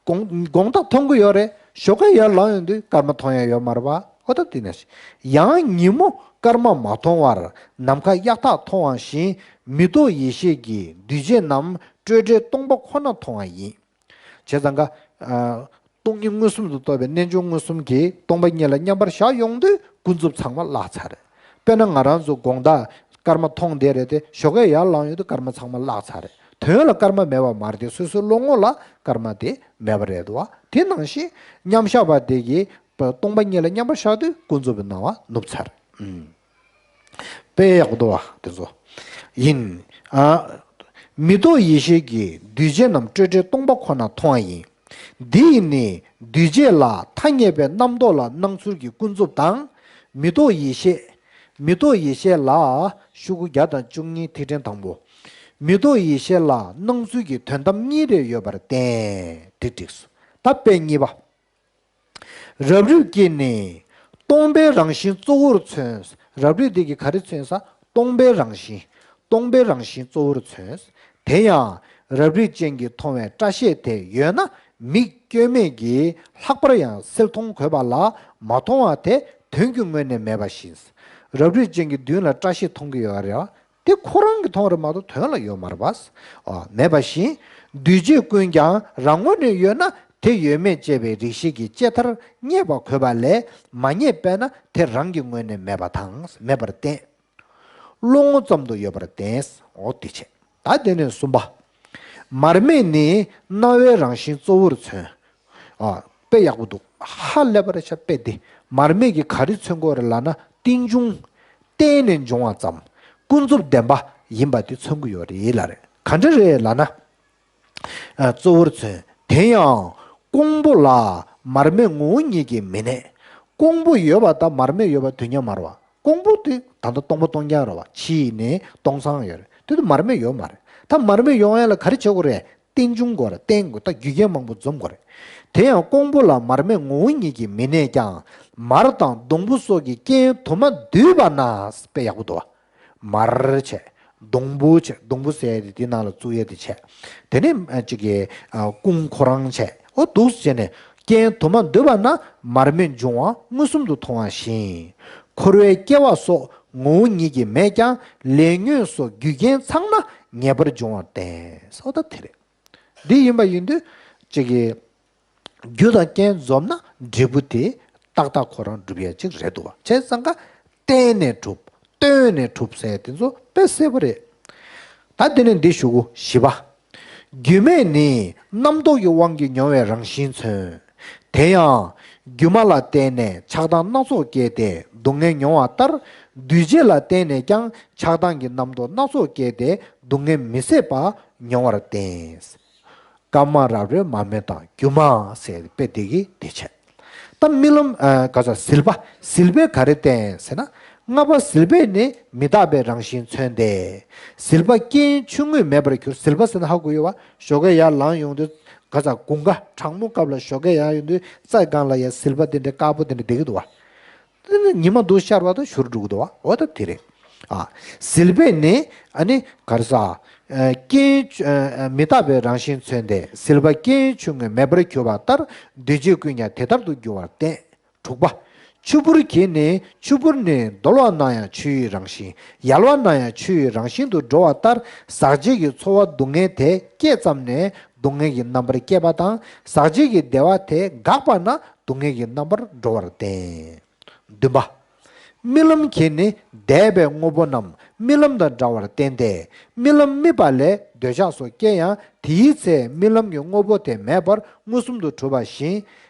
དགོང་དགོང་དག་མཐོང་གི་ཡོད་རེད། ཞོགས་ཀས་ཡར་ལངས་ཡོང་དུས་སྐར་མ་མཐོང་ཡ་ཡོད་མ་རེད་པ། ཨོ་ད་དེ་ནས་ཡང་ཉིན་མོ་སྐར་མ་མ་མཐོང་བར་ནམ་མཁའ་གཡའ་དག་མཐོང་བ་བཞིན། མི་རྟོག་ཡེ་ཤེས་ཀྱིས་འདུས་བྱས་རྣམས་སྤྲོས་བྲལ་སྟོང་པ་ཁོ་ན་མཐོང་བ་ཡིན། བྱས་ཙང་ཀ། ཨ། སྟོང་ཉིད་མངོན་སུམ་དུ་རྟོགས་པའི་རྣལ་འབྱོར་མངོན་སུམ་གྱིས་སྟོང་པ་ཉིད་ལ་མཉམ་པར་བཞག་ཡོང་དུས་ཀུན་རྫོབ་ཚང་མ་བརླག་ཚར་རེད། དཔེར་ན་ང་རང་ཚོ་དགོང་དག་སྐར་མ་མཐོང་བསྡད་རེད་དེ། ཞོགས་ཀས་ཡར་ལངས་ཡོང་དུས་སྐར་མ་ཚང་མ་བརླག་ཚར་རེད། དོན་ལ་སྐར་མ་མེད་པ་མ་རེད་དེ། སོ་སོའི་བློ་ངོ་ལ་སྐར་མ་དེ་མེད་པ་རེད་དོ། དེ་ནང་བཞིན་མཉམ་བཞག་པ་དེ་གིས་སྟོང་པ་ཉིད་ལ་མཉམ་པར་བཞག་དུས་ཀུན་རྫོབ་པའི་སྣང་བ་ནུབ་ཚར། ཨུམ། དཔེ་ཡག་པོ་འདུག་བ་དེ་ཚོ། ཡིན། ཨ། མི་རྟོག་ཡེ་ཤེས་ཀྱིས་འདུས་བྱས་རྣམས་སྤྲོས་བྲལ་སྟོང་པ་ཁོ་ན་མཐོང་བ་ཡིན། འདི་ཡིས་ནི་འདུས་བྱས་ལ་ཐ་སྙད་པའི་རྣམ་རྟོག་ལ་སྣང་ཚུལ་གྱི་ཀུན་རྫོབ་དང་། མི་རྟོག་ཡེ་ཤེས། མི་རྟོག་ཡེ་ཤེས་ལ། ཤོག་གུ་བརྒྱ་དང་བཅུ་གཉིས་ཐིག་ཕྲེང་དང་པོ། མི་རྟོག་ཡེ་ཤེས་ལ་སྣང་ཚུལ་གྱི་དོན་དམ་གཉིས་རེ་ཡོད་པར་བསྟན། དེ་འགྲིགས་སོ། ད་དཔེ་གཉིས་པ། རབ་རིབ་ཀྱིས་ནི་སྟོང་པའི་རང་བཞིན་གཙོ་བོར་མཚོན། རབ་རིབ་འདི་གིས་ག་རེ་མཚོན་ས། སྟོང་པའི་རང་བཞིན། སྟོང་པའི་རང་བཞིན་གཙོ་བོར་མཚོན། དེ་ཡང་རབ་རིབ་ཅན་གྱིས་མཐོང་བའི་སྐྲ་ཤད་དེ་ཡོད་ན་མིག་སྐྱོན་མེད་ཀྱིས་ལྷག་པར་ཡང་གསལ་མཐོང་དགོས་པ་ལ། མ་མཐོང་བ་དེ་དོན་གྱི་ངོས་ནས་མེད་པ་བཞིན། རབ་རིབ་ཅན་གྱིས་མདུན་ལ་སྐྲ་ཤད་མཐོང་གི་ཡོད་རེད་བ། དེ་ཁོ་རང་གིས་མཐོང་རེད་མ་གཏོགས་དོན་ལ་ཡོད་མ་རེད་པ། ཨ། མེད་པ་བཞིན། འདུས་བྱས་ཀུན་ཀྱང་རང་ངོས་ནས་ཡོད་ན་དེ་ཡོད་མེད་དཔྱད་པའི་རིགས་ཤེས་ཀྱི་དཔྱད་མཐར་རྙེད་པ་དགོས་པ་ལས། མ་རྙེད་པས་ན་དེ་རང་གི་ངོས་ནས་མེད་པ་དང་མེད་པར་བསྟན། བློ་ངོ་ཙམ་དུ་ཡོད་པར་བསྟན། འོ་དེ་བྱས། ད་དེ་ནས་གསུམ་པ། མར་མེ་ནི་སྣང་བའི་རང་བཞིན་གཙོ་བོར་མཚོན། ཨ། དཔེ་ཡག་པོ་འདུག། ཧ་ལས་པ་རེད་ཤག་དཔེ་འདི། མར་མེ་གིས་ག་རེ་མཚོན་གྱི་ཡོད་རེད་ལབ་ན། རྟེན་འབྱུང་། བརྟེན་ནས་འབྱུང་བ་ཙམ། ཀུན་རྫོབ་བདེན་པ་ཡིན་པ་དེ་མཚོན་གྱི་ཡོད་རེད་ལབ་རེད། ག་འདྲ་རེད་ལབ་ན། ཨ། གཙོ་བོར་མཚོན། དེ་ཡང་ཀོང་པོ་ལ་མར་མེ་ངོ་བོ་ཉིད་ཀྱིས་མི་གནས། ཀོང་པོ་ཡོད་པ་དང་མར་མེ་ཡོད་པ་དུས་མཉམ་མ་རེད་བ། ཀོང་པོ་དེ་ད་ལྟ་སྟོང་པ་སྟོང་རྐྱང་རེད་བ། ཕྱི་ནས་སྟོང་སང་ཡོད་རེད། དེ་དུས་མར་མེ་ཡོད་མ་རེད། ད་མར་མེ་ཡོང་ཡ་ལ་ག་རེ་བྱེད་དགོས་རེད། རྟེན་འབྱུང་དགོས་རེད། རྟེན་དགོས། ད་རྒྱུ་རྐྱེན་མང་པོ་འཛོམས་དགོས་རེད། དེ་ཡང་ཀོང་པོ་ལ་མར་མེ་ངོ་བོ་ཉིད་ཀྱིས་མི་གནས་ཀྱང་། མར་དང་སྡོང་བུ་སོགས་ཀྱི་རྐྱེན་དུ་མ་འདུས་པ་ན། དཔེ་ཡག་པོ་འདུག་བ། མར་བྱས། སྡོང་བུ་བྱས། སྡོང་བུ་ཟེར་ཡ་དེ་དེའི་ནང་ལ་བཙུགས་ཡ་དེ་བྱས། དེ་ནས་ཨ་གཅིག་གི་ཨ་ཀོང་ཁོ་རང་བྱས། འོ་འདུག་བྱས་ནས་རྐྱེན་དུ་མ་འདུས་པ་ན་མར་མེ་འབྱུང་བ་མངོན་སུམ་དུ་མཐོང་བ་བཞིན། འཁོར་བའི་སྐྱེ་བ་སོགས་ངོ་བོ་ཉིད་ཀྱིས་མེད་ཀྱང་ལས་ཉོན་སོགས་རྒྱུ་རྐྱེན་ཚང་ན་ངེས་པར་འབྱུང་བར་བསྟན། འོ་ད་དེ་རེད། འདི་ཡིན་པ་ཡིན་དུས་གཅིག་གི་རྒྱུ་དང་རྐྱེན་འཛོམས་ན་འབྲས་བུ་དེ་ཏག་ཏག་ཁོ་རང་འགྲུབ་ཡ་གཅིག་རེད་འདུག་བ། བྱས་ཙང་ཀ་བརྟེན་ནས་གྲུབ། བརྟེན་ནས་གྲུབ་ཟེར་དེ་ཚོ་དཔེ་གསལ་པོ་རེད། ད་དེ་ནས་འདི་ཞུ་གོ། བཞི་པ། རྒྱུ་མེད་ནི་རྣམ་རྟོག་གི་དབང་གིས་མྱོང་བའི་རང་བཞིན་མཚོན། དེ་ཡང་སྒྱུ་མ་ལ་བརྟེན་ནས་ཆགས་སྡང་སྣ་ཚོགས་སྐྱེས་ཏེ་ སྡུག་བསྔལ་མྱོང་བ་ལྟར། འདུས་བྱས་ལ་བརྟེན་ནས་ཀྱང་ཆགས་སྡང་གི་རྣམ་རྟོག་སྣ་ཚོགས་སྐྱེས་ཏེ་སྡུག་བསྔལ་མི་བཟད་པ་མྱོང་བར་བསྟན། སྐར་མ་རབ་རིབ་མར་མེ་དང་སྒྱུ་མ་ཟེར་དཔེ་དེ་གིས་དེ་བྱས། ད་རྨི་ལམ་ཨ་ག་ས་ཟིལ་པ་ཟིལ་པས་ག་རེ་བསྟན་ཟེར་ན། ལྔ་པ་ཟིལ་པས་ནི་མི་རྟག་པའི་རང་བཞིན་མཚོན་ཏེ། ཟིལ་པ་རྐྱེན་ཆུང་ངུས་མེད་པར་གྱུར། ཟིལ་པ་ཟེར་ན་ཧ་གོ་ཡོད་པ། ཞོགས་ཀས་ཡར་ལངས་ཡོང་དུས་ག་ས་དགུན་ཁ་གྲང་མོ་སྐབས་ལ་ཞོགས་ཀས་ཡར་ཡོང་དུས་རྩྭ་སྒང་ལ་ཡ་ཟིལ་པ་དེ་འདྲ་དཀར་པོ་དེ་འདྲ་བསྡད་ཀྱི་འདུག་བ། དེ་ནི་ཉི་མ་འདུག་ཤར་བ་དང་བཞུར་འགྲོ་གི་འདུག་བ། འོ་ད་དེ་རེད། ཨ། ཟིལ་པས་ནི་ཨ་ནི་ག་རེ་ཟ། ཨ། རྐྱེན་ཆུ་ཨ་མི་རྟག་པའི་རང་བཞིན་མཚོན་ཏེ། ཟིལ་པ་རྐྱེན་ཆུང་ངུས་མེད་པར་གྱུར་པ་ལྟར། འདུས་བྱས་ཀུན་ཀྱང་དེ་ལྟར་དུ་འགྱུར་བར་བསྟན། དྲུག་པ། ཆུ་བུར་གྱིས་ནི། ཆུ་བུར་ནི་རྡོལ་བ་ན་ཡང་ཆུ་ཡི་རང་བཞིན། ཡལ་བ་ན་ཡང་ཆུ་ཡི་རང་བཞིན་དུ་འགྲོ་བ་ལྟར། ཟག་བཅས་ཀྱི་ཚོར་བ་སྡུག་བསྔལ་དེ་སྐྱེས་ཙམ་ནས་སྡུག་བསྔལ་གྱི་རྣམ་པར་སྐྱེས་པ་དང་། ཟག་བཅས་ཀྱི་བདེ་བ་དེ་འགགས་པ་ན་སྡུག་བསྔལ་གྱི་རྣམ་པར་འགྲོ་བར་བསྟན། བདུན་པ། རྨི་ལམ་གྱིས་ནི་འདས་པའི་དངོས་པོ་རྣམས་རྨི་ལམ་དང་འདྲ་བར་བསྟན་ཏེ། རྨི་ལམ་རྨིས་པ་ལས་འདོད་ཆགས་སོགས་སྐྱེ་ཡང་དེའི་ཚེ་རྨི་ལམ་གྱི་དངོས་པོ་དེ་མེད་པར་མངོན་སུམ་དུ་གྲུབ་པ་བཞིན།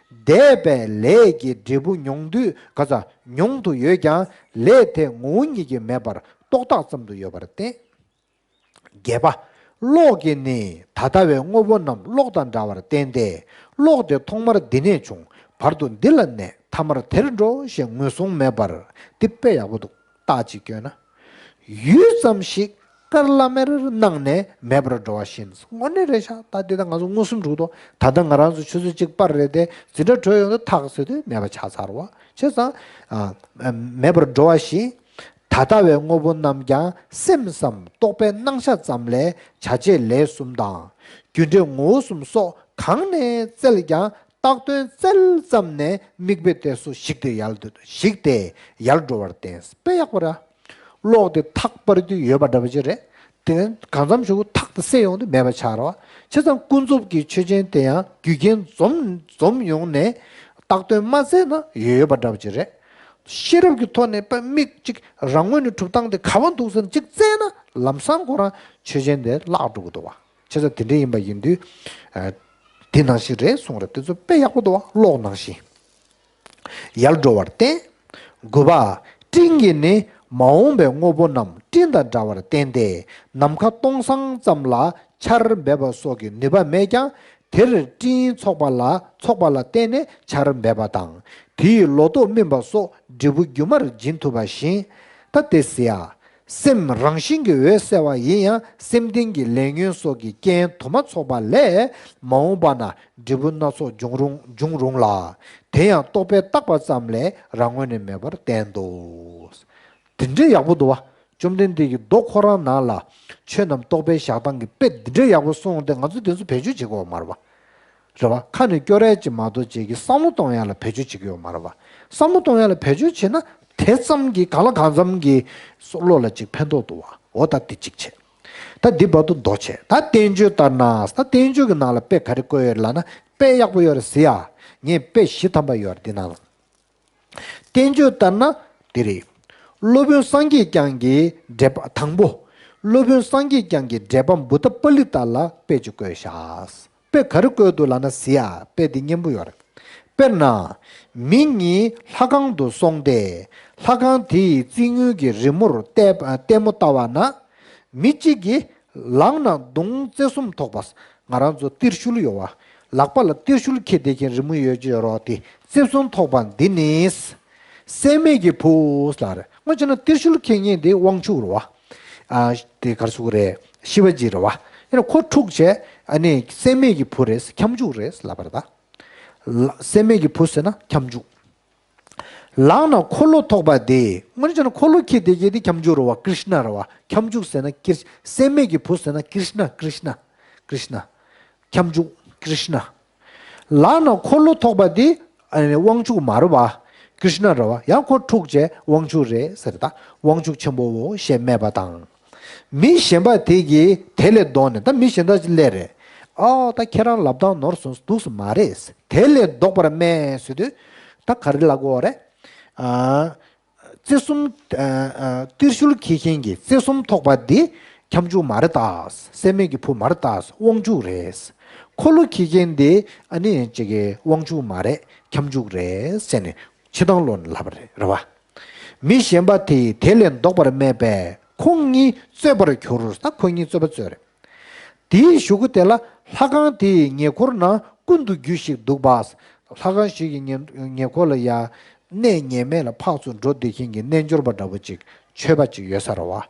འདས་པའི་ལས་ཀྱི་འབྲས་བུ་མྱོང་དུས་ག་ས་མྱོང་དུ་ཡོད་ཀྱང་ལས་དེ་ངོ་བོ་ཉིད་ཀྱིས་མེད་པར་རྟོག་བཏགས་ཙམ་དུ་ཡོད་པར་བསྟན། བརྒྱད་པ། གློག་གིས་ནི་ད་ལྟ་བའི་དངོས་པོ་རྣམས་གློག་དང་འདྲ་བར་བསྟན་ཏེ། གློག་དེ་ཐོག་མར་འདི་ནས་བྱུང་། བར་དུ་འདི་ལ་གནས། ཐ་མར་དེར་འགྲོ་ཞེས་ངོས་བཟུང་མེད་པར། འདི་དཔེ་ཡག་པོ་འདུག་རྟགས་གཅིག་བསྐྱོན་ན། ཡུད་ཙམ་ཞིག་དཀར་ལམ་མེར་སྣང་ནས་མེད་པར་འགྲོ་བ་བཞིན། དངོས་གནས་རེད་ཤག་ད་འདི་ད་ང་ཚོ་མངོན་སུམ་གྲུབ་འདུག་ད་ལྟ་ང་རང་ཚོ་ཆུ་ཚོད་གཅིག་པར་རེད་དེ་འཛིན་གྲྭ་གྲོལ་ཡོང་དུས་ཐག་ཟེར་དུས་མེད་པ་ཆགས་ཚར་བ། བྱས་ཙང་། ཨ། མེད་པར་འགྲོ་བ་བཞིན། ད་ལྟ་བའི་དངོས་པོ་རྣམས་ཀྱང་སེམས་སམ་རྟོག་པའི་སྣང་ཆ་ཙམ་ལས་བྱ་བྱེད་ལས་གསུམ་དང་། རྒྱུ་འབྲས་ངོ་བོ་གསུམ་སོགས་གང་ནས་བཙལ་ཀྱང་བཏགས་དོན་བཙལ་ཙམ་ནས་དམིགས་པའི་གཏད་སོ་ཞིག་སྟེ་ཡལ་འདུག་ཞིག་སྟེ་ཡལ་འགྲོ་བར་བསྟན། དཔེ་ཡག་པོ་ར། གློག་དེ་ཐག་པར་དུས་ཡོད་པ་འདྲ་པོ་ཅིག་རེད། དེ་ནས་གང་འཚམ་ཞིག་ཐག་ཏུ་བསྲེ་ཡོང་དུས་མེད་པ་ཆགས་ར་བ། བྱས་ཙང་ཀུན་རྫོབ་ཀྱི་ཆོས་ཅན་དེ་ཡང་རྒྱུ་རྐྱེན་འཛོམས་འཛོམས་ཡོང་ནས་བཏགས་དོན་མ་བཙལ་ན་ཡོད་ཡོད་པ་འདྲ་པོ་ཅིག་རེད། ཤེས་རབ་ཀྱི་ཐོག་ནས་དཔེ་མིག་གཅིག་རང་ངོས་ནས་གྲུབ་སྟངས་དེ་ག་པར་འདུག་ཟེར་ན་གཅིག་བཙལ་ན་ལམ་སང་ཁོ་རང་ཆོས་ཅན་དེ་བརླག་འགྲོ་གི་འདུག་བ། བྱས་ཙང་དེ་འདྲ་ཡིན་པ་ཡིན་དུས། ཨ། དེ་ནང་བཞིན་རེད་གསུངས་རེད། དེ་ཚོ་དཔེ་ཡག་པོ་འདུག་བ། གློག་ནང་བཞིན། ཡལ་འགྲོ་བར་བསྟན། དགུ་པ། སྤྲིན་གྱིས་ནི་མ་འོངས་པའི་དངོས་པོ་རྣམས་སྤྲིན་དང་འདྲ་བར་བསྟན་ཏེ། ནམ་མཁའ་སྟོང་སང་ཙམ་ལ་ཆར་འབེབས་པ་སོགས་ཀྱི་ནུས་པ་མེད་ཀྱང་དེར་སྤྲིན་ཚོགས་པ་ལ་ཚོགས་པ་ལ་བརྟེན་ནས་ཆར་འབེབས་པ་དང་། དེ་ཡི་ལོ་ཏོག་སྨིན་པ་སོགས་འབྲས་བུ་སྒྱུ་མར་འབྱིན་ཐུབ་པ་བཞིན། ད་དེ་ཟེར་ཡ། སེམས་རང་བཞིན་གྱིས་འོད་གསལ་བ་ཡིན་ཡང་སེམས་ལྡན་གྱི་ལས་ཉོན་སོགས་ཀྱི་རྐྱེན་དུ་མ་ཚོགས་པ་ལས་མ་འོངས་པ་ན་འབྲས་བུ་སྣ་ཚོགས་འབྱུང་རུང་འབྱུང་རུང་ལ། དེ་ཡང་རྟོག་པས་བཏགས་པ་ཙམ་ལས་རང་ངོས་ནས་མེད་པར་བསྟན་ཏོ། དེ་འདྲའི་ཡག་པོ་འདུག་བ། བཅོམ་ལྡན་འདས་ཀྱིས་མདོ་ཁོ་རང་ནང་ལ་ཆོས་རྣམས་རྟོག་པའི་བཞག་སྟངས་ཀྱི་དཔེ་འདི་འདྲའི་ཡག་པོ་གསུངས་ཏེ་ང་ཚོ་དེ་ཚོ་བེད་སྤྱོད་བྱེད་དགོས་པ་མ་རེད་བ། རེད་བ། ཁ་ནས་སྐྱོར་ཡ་ཅིག་མ་གཏོགས་བྱེད་ཀྱི་བསམ་བློ་གཏོང་ཡ་ལ་བེད་སྤྱོད་བྱེད་ཀྱི་ཡོད་མ་རེད་བ། བསམ་བློ་གཏོང་ཡ་ལ་བེད་སྤྱོད་བྱེད་ན་དེ་ཙམ་གྱིས་གང་ལ་གང་འཚམ་གྱི་བློ་ལ་ཅིག་ཕན་ཐོགས་འདུག་བ། འོ་ད་དེ་གཅིག་བྱས། ད་འདི་བར་དུ་མདོ་བྱས། ད་བསྟན་བཅོས་ལྟར་ན། ད་བསྟན་བཅོས་ཀྱི་ནང་ལ་དཔེ་ག་རེ་བཀོད་ཡོད་ལབ་ན་དཔེ་ཡག་པོ་ཡོད་རེད་ཟེར་ཡ། ངས་དཔེ་བཞི་ཐམ་པ་ཡོད་རེད་འདི་ནང་ལ། བསྟན་བཅོས་ལྟར་ན་འདི་རེད། སློབ་དཔོན་སངས་རྒྱས་བསྐྱངས་ཀྱི་འགྲེལ་པ་དང་པོ། སློབ་དཔོན་སངས་རྒྱས་བསྐྱངས་ཀྱི་འགྲེལ་པ་བུདྡྷ་པཱ་ལི་ཏ་ལ་དཔེ་ཅིག་བཀོད་བཞག་དཔེ་ག་རེ་བཀོད་འདུག་ལབ་ན་ཟེར་ཡ། དཔེ་འདི་སྙན་པོ་ཡོད་རེད། དཔེར་ན། མི་གཉིས་ལྷ་ཁང་དུ་སོང་སྟེ། ལྷ་ཁང་དེ་ཡི་རྩིག་ངོས་ཀྱི་རི་མོར་ལྟད་ལྟད་མོ་ལྟ་བ་ན། མི་གཅིག་གིས་ལག་ན་མདུང་རྩེ་གསུམ་ཐོགས་པ། ང་རང་ཚོ་ཏིར་ཤུལ་ཡོད་བ། ལག་པ་ལ་ཏིར་ཤུལ་འཁྱེར་བསྡད་མཁན་རི་མོ་ཡོད་ཀྱི་ཡོད་རོགས་དེ་རྩེ་གསུམ་ཐོགས་པ་འདི་ནི། སྲེད་མེད་ཀྱི་བུ་ལ་རེད། དངོས་བྱས་ན་ཏིར་ཤུལ་འཁྱེར་མཁན་དེ་དབང་ཕྱུག་རེད་བ། ཨ། དེ་ག་རེ་ཟེར་དགོས་རེད། ཤི་བ་ཇི་རེད་བ། ཡིན་ན་ཁོ་འཁྲུགས་བྱས་ཨ་ནི་སྲེད་མེད་ཀྱི་བུ་རེད། ཁྱབ་འཇུག་རེད་ལབ་པ་རེད་ད། ལ་སྲེད་མེད་ཀྱི་བུ་ཟེར་ན་ཁྱབ་འཇུག་ལག་ན་འཁོར་ལོ་ཐོགས་པ་དེ། དངོས་གནས་བྱས་ན་འཁོར་ལོ་འཁྱེར་བསྡད་མཁན་དེ་ཁྱབ་འཇུག་རེད་བ། ཀྲིཤ་ན་རེད་བ། ཁྱབ་འཇུག་ཟེར་ན་ཀིར། སྲེད་མེད་ཀྱི་བུ་ཟེར་ན་ཀྲིཤ་ན། ཀྲིཤ་ན། ཀྲིཤ་ན། ཁྱབ་འཇུག་ཀྲིཤ་ན། ལག་ན་འཁོར་ལོ་ཐོགས་པ་དེ་ཨ་ནི་དབང་ཕྱུག་མ་རེད་བ། ཀྲིཤ་ན་རེད་བ། ཡང་ཁོ་འཁྲུགས་བྱས་དབང་ཕྱུག་རེད་ཟེར། ད་དབང་ཕྱུག་ཆེན་པོའོ་ཞེས་སྨྲས་པ་དང་། མི་གཞན་པ་དེ་གིས་དེ་ལས་ལྡོག་ནས། ད་མི་གཞན་དག་ཅིག་སླེབས་རེད། ཨོ་ད་ཁྱེད་རང་ལབ་སྟངས་ནོར་སོང་། འདུག་སེ་མ་རེད། དེ་ལས་ལྡོག་པར་སྨྲས་ཟེར་དུས་ད་ག་རེ་ལབ་དགོས་རེད། ཨ། རྩེ་གསུམ། ཨ། ཨ། ཏིར་ཤུལ་འཁྱེར་མཁན་གྱི་རྩེ་གསུམ་ཐོགས་པ་འདི་ཁྱབ་འཇུག་མ་རེད་ད། སྲེད་མེད་ཀྱི་བུ་མ་རེད་ད། དབང་ཕྱུག་རེད། འཁོར་ལོ་འཁྱེར་མཁན་འདི་ཨ་ནི་ཅིག་གི་དབང་ཕྱུག་མ་རེད། ཁྱབ་འཇུག་རེད་ཟེར་ནས་ཕྱི་ཐང་ལོག་ནས་ལབ་པ་རེད། རེད་བ། མི་གཞན་པ་དེས་དེ་ལས་ལྡོག་པར་སྨྲས་པས་ཁོང་གཉིས་རྩོད་པར་གྱུར། ད་ཁོང་གཉིས་རྩོད་པ་རྩོད་རེད། དེའི་གཞུག་གུ་དེ་ལ་ལྷ་ཁང་དེའི་ཉེ་འཁོར་ན་ཀུན་ཏུ་རྒྱུ་ཞིག་འདུག་པ། ལྷ་ཁང་ཞིག་གི་ཉེ་ཉེ་འཁོར་ལ་ཡ་གནས་ངེས་མེད་ལ་ཕར་ཚུར་འགྲོ་བསྡད་མཁན་གྱི་རྣལ་འབྱོར་པ་འདྲ་པོ་ཅིག་ཆོས་པ་ཅིག་ཡོད་ས་རེད་བ།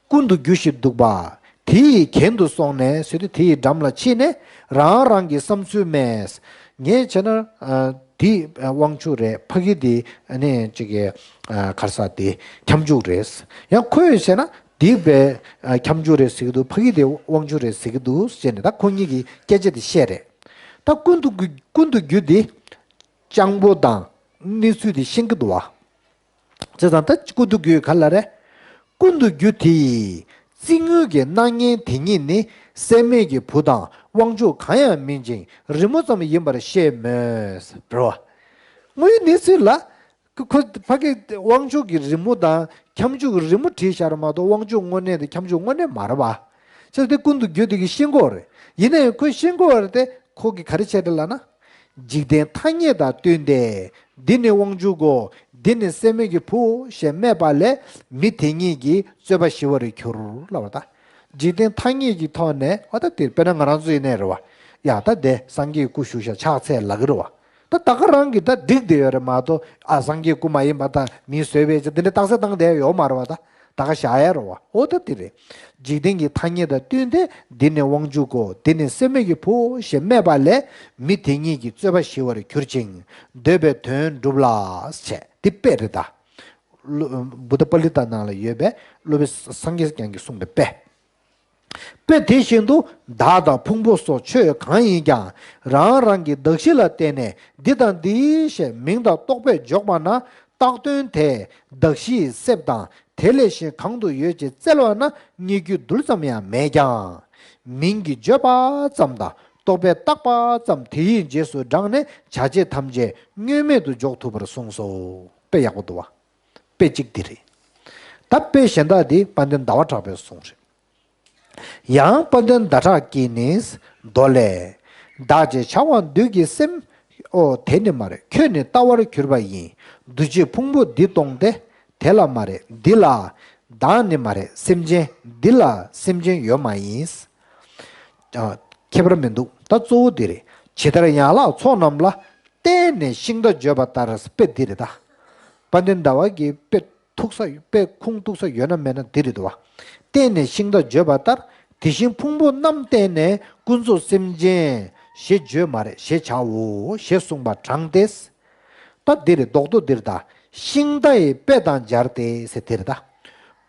ཀུན་ཏུ་རྒྱུ་ཞིག་འདུག་པ། དེ་ཡི་གྱེན་དུ་སོང་ནས་ཟེར་དུས་དེ་ཡི་འགྲམ་ལ་ཕྱིན་ནས་རང་རང་གི་བསམ་ཚུལ་སྨྲས། ངས་བྱས་ན་ཨ་དེ་དབང་ཕྱུག་རེད། ཕ་གི་དེ་ཨ་ནི་ཅིག་གི་ཨ་ག་རེ་ཟེར་དེ་ཁྱབ་འཇུག་རེད། ཡང་ཁོས་བྱས་ན་དེ་བས་ཨ་ཁྱབ་འཇུག་རེད་ཟེར་གི་འདུག་ཕ་གི་དེ་དབང་ཕྱུག་རེད་ཟེར་གི་འདུག་ཟེར་ནས་ད་ཁོ་གཉིས་ཀྱི་སྐད་ཆ་དེ་བཤད་རེད། ད་ཀུན་ཏུ་རྒྱུ་ཀུན་ཏུ་རྒྱུ་དེ་སྤྱང་པོ་དང་གནས་ཚུལ་དེ་ཤེས་ཀྱི་འདུག་བ། བྱས་ཙང་ད་ཀུན་ཏུ་རྒྱུ་ག་ལ་རེད། ཀུན་ཏུ་རྒྱུ་དེ་ཡིས་རྩིག་ངོས་ཀྱི་སྣང་བརྙན་དེ་ཉིད་ནི་སྲེད་མེད་ཀྱི་བུ་དང་དབང་ཕྱུག་གང་ཡང་མིན་ཅིང་རི་མོ་ཙམ་ཡིན་པར་ཤེས་མོད། རེད་བ། དངོས་ཡོད་གནས་ཚུལ་ལ་ཁོ་ཕ་གི་དབང་ཕྱུག་གི་རི་མོ་དང་ཁྱབ་འཇུག་གི་རི་མོ་བྲིས་བཞག་རེད་མ་གཏོགས་དབང་ཕྱུག་དངོས་གནས་དེ་ཁྱབ་འཇུག་དངོས་གནས་མ་རེད་བ། བྱས་ཙང་དེ་ཀུན་ཏུ་རྒྱུ་དེ་གིས་ཤེས་ཀྱི་ཡོད་རེད། ཡིན་ནའི་ཁོས་ཤེས་ཀྱི་ཡོད་རེད་དེ་ཁོ་གིས་ག་རེ་བྱས་རེད་ལབ་ན། འཇིག་རྟེན་ཐ་སྙད་དང་བསྟུན་ཏེ། འདི་ནི་དབང་ཕྱུག་གོ། འདི་ནི་སྲེད་མེད་ཀྱི་བུ་ཞེས་སྨྲས་པ་ལས་མི་དེ་གཉིས་ཀྱིས་རྩོད་པ་ཞི་བར་གྱུར་ལབ་པ་དང་། འཇིག་རྟེན་ཐ་སྙད་ཀྱི་ཐོག་ནས་ཨ་ད་དེ་དཔེར་ན་ང་རང་ཚོ་ཡིན་ནའི་རེད་བ། ཡ་ད་དེ་སངས་རྒྱས་སྐུ་བཞུགས་ཤག་ཕྱག་འཚལ་ལབ་ཀྱི་རེད་བ། ད་ད་ག་རང་གིས་ད་འགྲིག་བསྡད་ཡོད་རེད་མ་གཏོགས་ཨ་སངས་རྒྱས་སྐུ་མ་ཡིན་པ་ད་མིས་བཟོས་པའི་ཆ་དེ་འདྲ་རྟགས་གསལ་བཏང་བསྡད་ཡོད་མ་རེད་བ་ད། ད་ག་བཞག་ཡ་རེད་བ། འོ་ད་དེ་རེད། འཇིག་རྟེན་གྱི་ཐ་སྙད་དང་བསྟུན་ཏེ་འདི་ནི་དབང་ཕྱུག་གོ། འདི་ནི་སྲེད་མེད་ཀྱི་བུ་ཞེས་སྨྲས་པ་ལས་མི་དེ་གཉིས་ཀྱིས་རྩོད་པ་ཞི་བར་གྱུར་ཅིང་འདོད་པའི་དོན་འགྲུབ་ལ་བྱས། འདི་དཔེ་རེད་ད། བློ་བུདྡྷ་པཱ་ལི་ཏ་ནང་ལ་ཡོད་པའི་སློབ་དཔོན་སངས་རྒྱས་བསྐྱངས་ཀྱིས་གསུངས་པའི་དཔེ། དཔེ་དེ་བཞིན་དུ་བདག་དང་ཕུང་པོ་སོགས་ཆོས་གང་ཡིན་ཀྱང་རང་རང་གི་གདགས་གཞི་ལ་བརྟེན་ནས་འདི་དང་འདི་ཞེས་མིང་དང་རྟོག་པས་འཇོག་པ་ན་བཏགས་དོན་དེ་གདགས་གཞིའི་གསེབ་དང་དེ་ལས་གཞན་གང་དུ་ཡོད་ཅེས་བཙལ་བ་ན་རྙེད་རྒྱུ་རྡུལ་ཙམ་ཡང་མེད་ཀྱང་། མིང་གིས་བརྗོད་པ་ཙམ་དང་རྟོག་པས་བཏགས་པ་ཙམ་དེ་ཡི་རྗེས་སུ་འབྲངས་ནས་བྱ་བྱེད་ཐམས་ཅད་དངོས་མེད་དུ་འཇོག་ཐུབ་པར་གསུངས་སོ། དཔེ་ཡག་པོ་འདུག་བ། དཔེ་གཅིག་འདི་རེད། ད་དཔེ་གཞན་དག་འདི་དཔལ་ལྡན་ཟླ་བ་གྲགས་པས་གསུངས་རེད། ཡང་དཔལ་ལྡན་ཟླ་གྲགས་ཀྱིས་ནི་མདོ་ལས། བདག་ཅེས་བྱ་བ་འདུས་ཀྱི་སེམས། ཨོ་དེ་ནི་མ་རེད། ཁྱོད་ནི་ལྟ་བར་གྱུར་པ་ཡིན། འདུ་བྱེད་ཕུང་པོ་འདི་སྟོང་སྟེ། དེ་ལ་མ་རེད་འདི་ལ། བདག་ནི་མ་རེད་སེམས་ཅན་འདི་ལ་སེམས་ཅན་ཡོད་མ་ཡིན། ཨ། ཁྱད་པར་མི་འདུག་ད་གཙོ་བོ་འདི་རེད། ཇི་ལྟར་ཡན་ལག་ཚོགས་རྣམས་ལ། བརྟེན་ནས་ཤིང་རྟ་བརྗོད་པ་ལྟར། དཔེ་འདི་རེད་ད། དཔལ་ལྡན་ཟླ་བ་གིས་དཔེ་ཐུག་ས་དཔེ་ཁུངས་གཏུགས་ས་ཡོད་ན་མེད་ན་འདི་རེད་དོ། བརྟེན་ནས་ཤིང་རྟ་བརྗོད་པ་ལྟར། དེ་བཞིན་ཕུང་པོ་རྣམས་བརྟེན་ནས་ཀུན་རྫོབ་སེམས་ཅན་ཞེས་བརྗོད་མ་རེད་ཞེས་བྱའོ་ཞེས་གསུངས་པ་དྲངས་ཏེ། ད་འདི་རེད་རྡོག་རྡོག་འདི་རེད་ད། ཤིང་རྟ་ཡི་དཔེ་དང་སྦྱར་ཏེ་ཟེར་འདི་རེད་ད།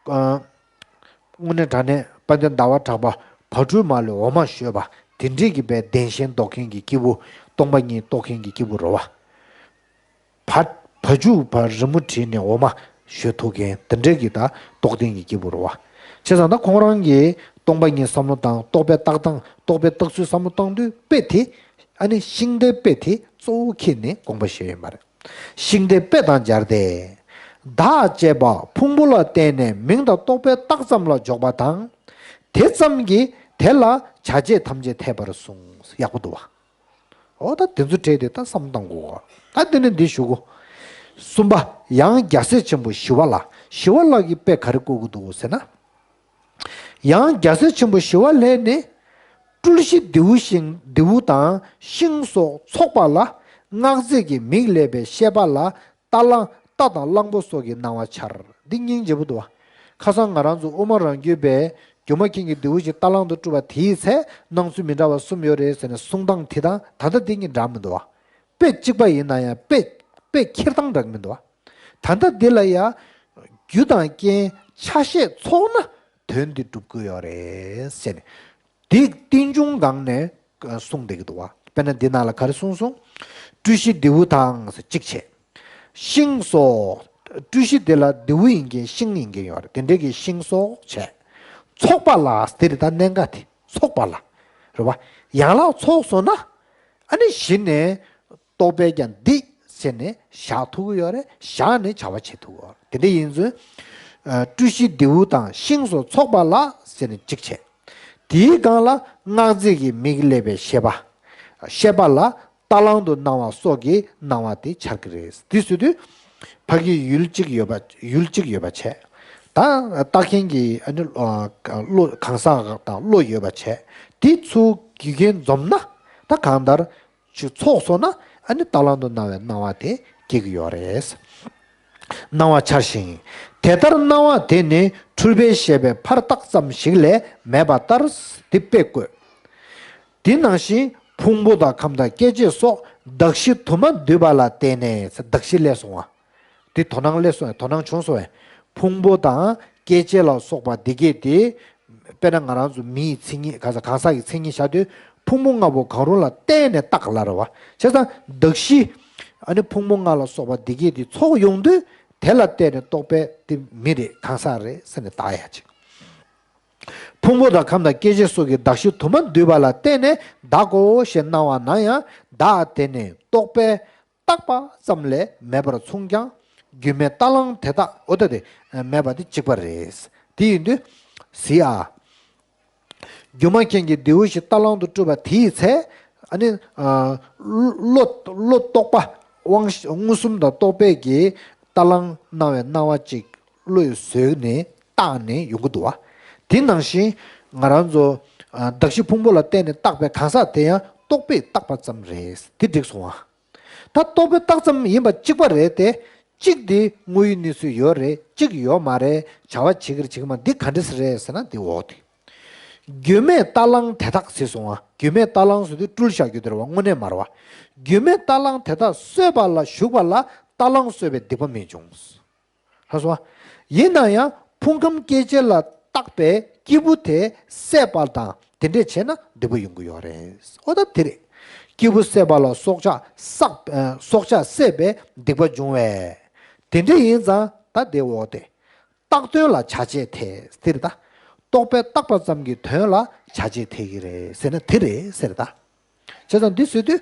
དངོས་གནས་དྲང་གནས་དཔལ་ལྡན་ཟླ་བ་གྲགས་པ་བ་སྤྲུལ་མ་ལུས་འོ་མ་བཞོས་པ་དེ་འདྲས་ཀྱི་དཔེ་བདེན་ཞེན་བཟློག་མཁན་གྱི་སྐྱེས་བུ། སྟོང་པ་ཉིད་རྟོགས་མཁན་གྱི་སྐྱེས་བུ་རེད་བ། བ་བ་ཕྱུགས་བ་རི་མོ་བྲིས་ནས་འོ་མ་བཞོ་ཐུབ་མཁན་དེ་འདྲས་ཀྱི་ད་རྟོགས་ལྡན་གྱི་སྐྱེས་བུ་རེད་བ། བྱས་ཙང་ད་ཁོང་རང་གིས་སྟོང་པ་ཉིད་བསམ་བློ་བཏང་རྟོག་པའི་བཏགས་སྟངས་རྟོག་པའི་བཏགས་ཚུལ་བསམ་བློ་བཏང་དུས་དཔེ་དེ་ཨ་ནི་ཤིང་རྟའི་དཔེ་དེ་གཙོ་བོ་འཁྱེར་ནས་དགོངས་པ་བཞེས་ཡོད་མ་རེད། ཤིང་རྟའི་དཔེ་དང་སྦྱར་ཏེ། བདག་ཅེས་པ་ཕུང་པོ་ལ་བརྟེན་ནས་མིང་དང་རྟོག་པའི་རྟགས་ཙམ་ལ་འཇོག་པ་དང་། དེ་ཙམ་གྱིས་དེ་ལ་བྱ་བྱེད་ཐམས་ཅད་འཐད་པར་གསུངས། ཡག་པོ་འདུག་བ། འོ་ད་དེ་ཚོ་བྲལ་ཏེ་ད་བསམ་བཏང་དགོས་བ། ད་དེ་ནས་འདི་ཞུ་གོ། གསུམ་པ། ཡང་རྒྱལ་སྲས་ཆེན་པོ་ཞི་བ་ལྷ། ཞི་བ་ལྷ་གི་དཔེ་ག་རེ་བཀོད་ཀྱི་འདུག་ཟེར་ན། ཡང་རྒྱལ་སྲས་ཆེན་པོ་ཞི་བ་ལྷས་ནི། སྤྲུལ་གཞི་རྡེའུ་ཤིང་རྡེའུ་དང་ཤིང་སོགས་ཚོགས་པ་ལ་སྔགས་རྫས་ཀྱི་མིག་ལས་པའི་ཤེས་པ་ལ་རྟ་གླང་རྟ་དང་གླང་པོ་སོགས་ཀྱི་སྣང་བ་འཆར། འདི་སྙིང་རྗེ་པོ་འདུག་བ། ཁ་སང་ང་རང་ཚོ་དབུ་མ་རང་རྒྱུད་པའི་སྒྱུ་མ་མཁན་གྱི་རྡེའུ་ཞིག་རྟ་གླང་དུ་སྤྲུལ་བ་དེའི་ཚེ་སྣང་ཚུལ་མི་འདྲ་བ་གསུམ་ཡོད་རེད་ཟེར་ནས་གསུང་སྟངས་དེ་དང་ད་ལྟ་འདི་གཉིས་འདྲ་མི་འདུག་བ། དཔེ་གཅིག་པ་ཡིན་ན་ཡང་དཔེ་དཔེ་འཁྱེར་སྟངས་འདྲ་མི་འདུག་བ། ད་ལྟ་འདི་ལ་ཡང་རྒྱུ་དང་རྐྱེན་ཆ་ཤས་ཚོགས་ན་དོན་འདི་འགྲུབ་ཀྱི་ཡོད་རེད་ཟེར་ནས། འདི་རྟེན་འབྱུང་སྒང་ནས་གསུངས་བསྡད་ཀྱི་འདུག་བ། དཔེར་ན་འདི་ནང་ལ་ག་རེ་གསུངས་སོང་། སྤྲུལ་གཞི་རྡེའུ་དང་ཟེར་གཅིག་བྱས། ཤིང་སོགས། སྤྲུལ་གཞི་དེ་ལ་རྡེའུ་ཡིན་མཁན་ཤིང་ཡིན་མཁན་ཡོད་རེད། དེ་འདྲའི་གི་ཤིང་སོགས་བྱས། ཚོགས་པ་ལ་དེ་རེད་ད་གནད་འགག་དེ་ཚོགས་པ་ལ། རེད་བ། ཡན་ལག་ཚོགས་སོང་ན། ཨ་ནི་གཞི་ནས་རྟོག་པས་ཀྱང་འདི་ཟེར་ནས་བཞག་ཐུབ་ཀྱི་ཡོད་རེད། བཞག་ནས་བྱ་བ་བྱེད་ཐུབ་ཀྱི་ཡོད་རེད། དེ་འདྲ་ཡིན་ཚུལ། སྤྲུལ་གཞི་རྡེའུ་དང་ཤིང་སོགས་ཚོགས་པ་ལ་ཟེར་ནས་གཅིག་བྱས། དེའི་སྒང་ལ་སྔགས་རྫས་ཀྱི་མིག་ལས་པའི་ཤེས་པ། ཤེས་པ་ལ་རྟ་གླང་དུ་སྣང་བ་སོགས་ཀྱི་སྣང་བ་དེ་འཆར་གྱི་རེད། དེ་ཟེར་དུས་ ཕ་གི་ཡུལ་གཅིག་ཡོད་པ་ཡུལ་གཅིག་ཡོད་པ་བྱས། ད་ལྟ་མཁན་གྱི་ཨ་ནི་ཨ་བློ་གང་ཟག་དང་བློ་ཡོད་པ་བྱས། དེ་ཚོ་རྒྱུ་རྐྱེན་འཛོམས་ན། ད་གང་ལྟར་ཅིག་ཚོགས་སོང་ན། ཨ་ནི་རྟ་གླང་དུ་སྣང་བའི་སྣང་བ་དེ་སྐྱེ་གི་ཡོད་རེད། སྣང་བ་འཆར་ཞིང་། དེ་ལྟར་སྣང་བ་དེ་ནི་འཁྲུལ་པས་བཤད་པའི་ཕར་བཏགས་ཙམ་ཞིག་ལས་མེད་པ་ལྟར། དེ་དཔེ་བཀོད། དེ་ནང་བཞིན་ཕུང་པོ་དང་ཁམས་དང་སྐྱེ་མཆེད་སོགས་གདགས་གཞི་དུ་མ་འདུས་པ་ལ་བརྟེན་ནས། གདགས་གཞི་སླེབས་སོང་བ། དེ་དོ་སྣང་སླེབས་སོང་བས། དོ་སྣང་བྱུང་སོང་བས། ཕུང་པོ་དང་སྐྱེ་མཆེད་ལ་སོགས་པ་འདི་གས་དེ། དཔེར་ན་ང་རང་ཚོ་མི་ཡི་མཚན་ཉིད། གང་ཟག་གང་ཟག་གི་མཚན་ཉིད་བཞག་དུས། ཕུང་པོ་ལྔ་པོ་གང་རུང་ལ་བརྟེན་ནས་བཏགས་ལབ་རེད་བ། བྱས་ཙང་གདགས་གཞི། ཨ་ནི་ཕུང་པོ་ལྔ་ལ་སོགས་པ་འདི་གས་དེ་ཚོགས་ཡོང་དུས། དེ་ལ་བརྟེན་ནས་རྟོག་པས་དེ་མི་རེད། གང་ཟག་རེད་ཟེར་ནས་བཏགས་ཡ་ཅིག་ཕུང་པོ་དང་ཁམས་དང་སྐྱེ་མཆེད་སོགས་ཀྱི་གདགས་གཞི་དུ་མ་འདུས་པ་ལ་བརྟེན་ནས་བདག་གོ་ཞེས་སྣང་བ་ན་ཡང་། བདག་དེ་ནི་རྟོག་པས་བཏགས་པ་ཙམ་ལས་མེད་པར་མཚུངས་ཀྱང་། རྒྱུ་མེད་རྟ་གླང་དེ་དག་འོ་ད་དེ་མེད་པ་དེ་གཅིག་པ་རེད། དེ་ཡིན་དུས་གཟིགས་ཨ། སྒྱུ་མ་མཁན་གྱིས་རྡེའུ་བཞི་རྟ་གླང་དུ་སྤྲུལ་པ་དེའི་ཚེ། ཨ་ནི་ཨ་བློ་བློ་རྟོག་པ་དབང་མངོན་སུམ་དང་རྟོག་པས་ཀྱིས་རྟ་གླང་སྣང་བའི་སྣང་བ་གཅིག་བློས་བཟོས་ནས་བཏགས་ནས་ཡོང་གི་འདུག་བ། དེ་ནང་བཞིན་ང་རང་ཚོ་ཨ་གདགས་གཞི་ཕུང་པོ་ལ་བརྟེན་ནས་བཏགས་པའི་གང་ཟག་དེ་ཡང་རྟོག་པས་བཏགས་པ་ཙམ་རེད། དེ་འགྲིག་སོང་བ། ད་རྟོག་པས་བཏགས་ཙམ་ཡིན་པ་གཅིག་པ་རེད་དེ། གཅིག་དེ་དངོས་ཡོད་གནས་ཚུལ་ཡོད་རེད། གཅིག་ཡོད་མ་རེད། བྱ་བ་བྱེད་ཀྱི་རེད་བྱེད་ཀྱི་མ་རེད། འདི་ག་འདྲ་སེ་རེད་ཟེར་ན། འདི་འོ་དེ། རྒྱུ་མེད་རྟ་གླང་དེ་དག་ཟེར་སོང་བ། རྒྱུ་མེད་རྟ་གླང་ཟེར་དུས་སྤྲུལ་བཞག་རྒྱུ་དེ་རེད་བ། དངོས་གནས་མ་རེད་བ། རྒྱུ་མེད་རྟ་གླང་དེ་དག་གསོད་པ་ལ་ཞུགས་པ་ལ་རྟ་གླང་གསོད་པའི་སྡིག་པ་མི་འབྱུང་། ལྷག་སོང་བ། ཡིན་ན་ཡང་ཕུང་ཁམས་སྐྱེ་མཆེད་ལ་བཏགས་པའི་སྐྱེས་བུ་དེ་བསད་པ་དང་དེ་འདྲས་བྱས་ན་སྡིག་པ་ཡོང་གི་ཡོད་རེད། འོ་ད་དེ་རེད། སྐྱེས་བུ་བསད་པ་ལ་སྲོག་ཆགས་བསགས། ཨ་སྲོག་ཆགས་བསད་པའི་སྡིག་པ་འབྱུང་བས། དེ་འདྲས་ཡིན་ཙང་ད་དེ་འོ་དེ། བཏགས་དོན་ལ་བྱ་བྱེད་འཐད་དེ་རེད་ད། རྟོག་པས་བཏགས་པ་ཙམ་གྱི་དོན་ལ་བྱ་བྱེད་འཐད་ཀྱི་རེད་ཟེར་ན་དེ་རེད་ཟེར་ད། བྱས་ཙང་འདི་ཟེར་དུས་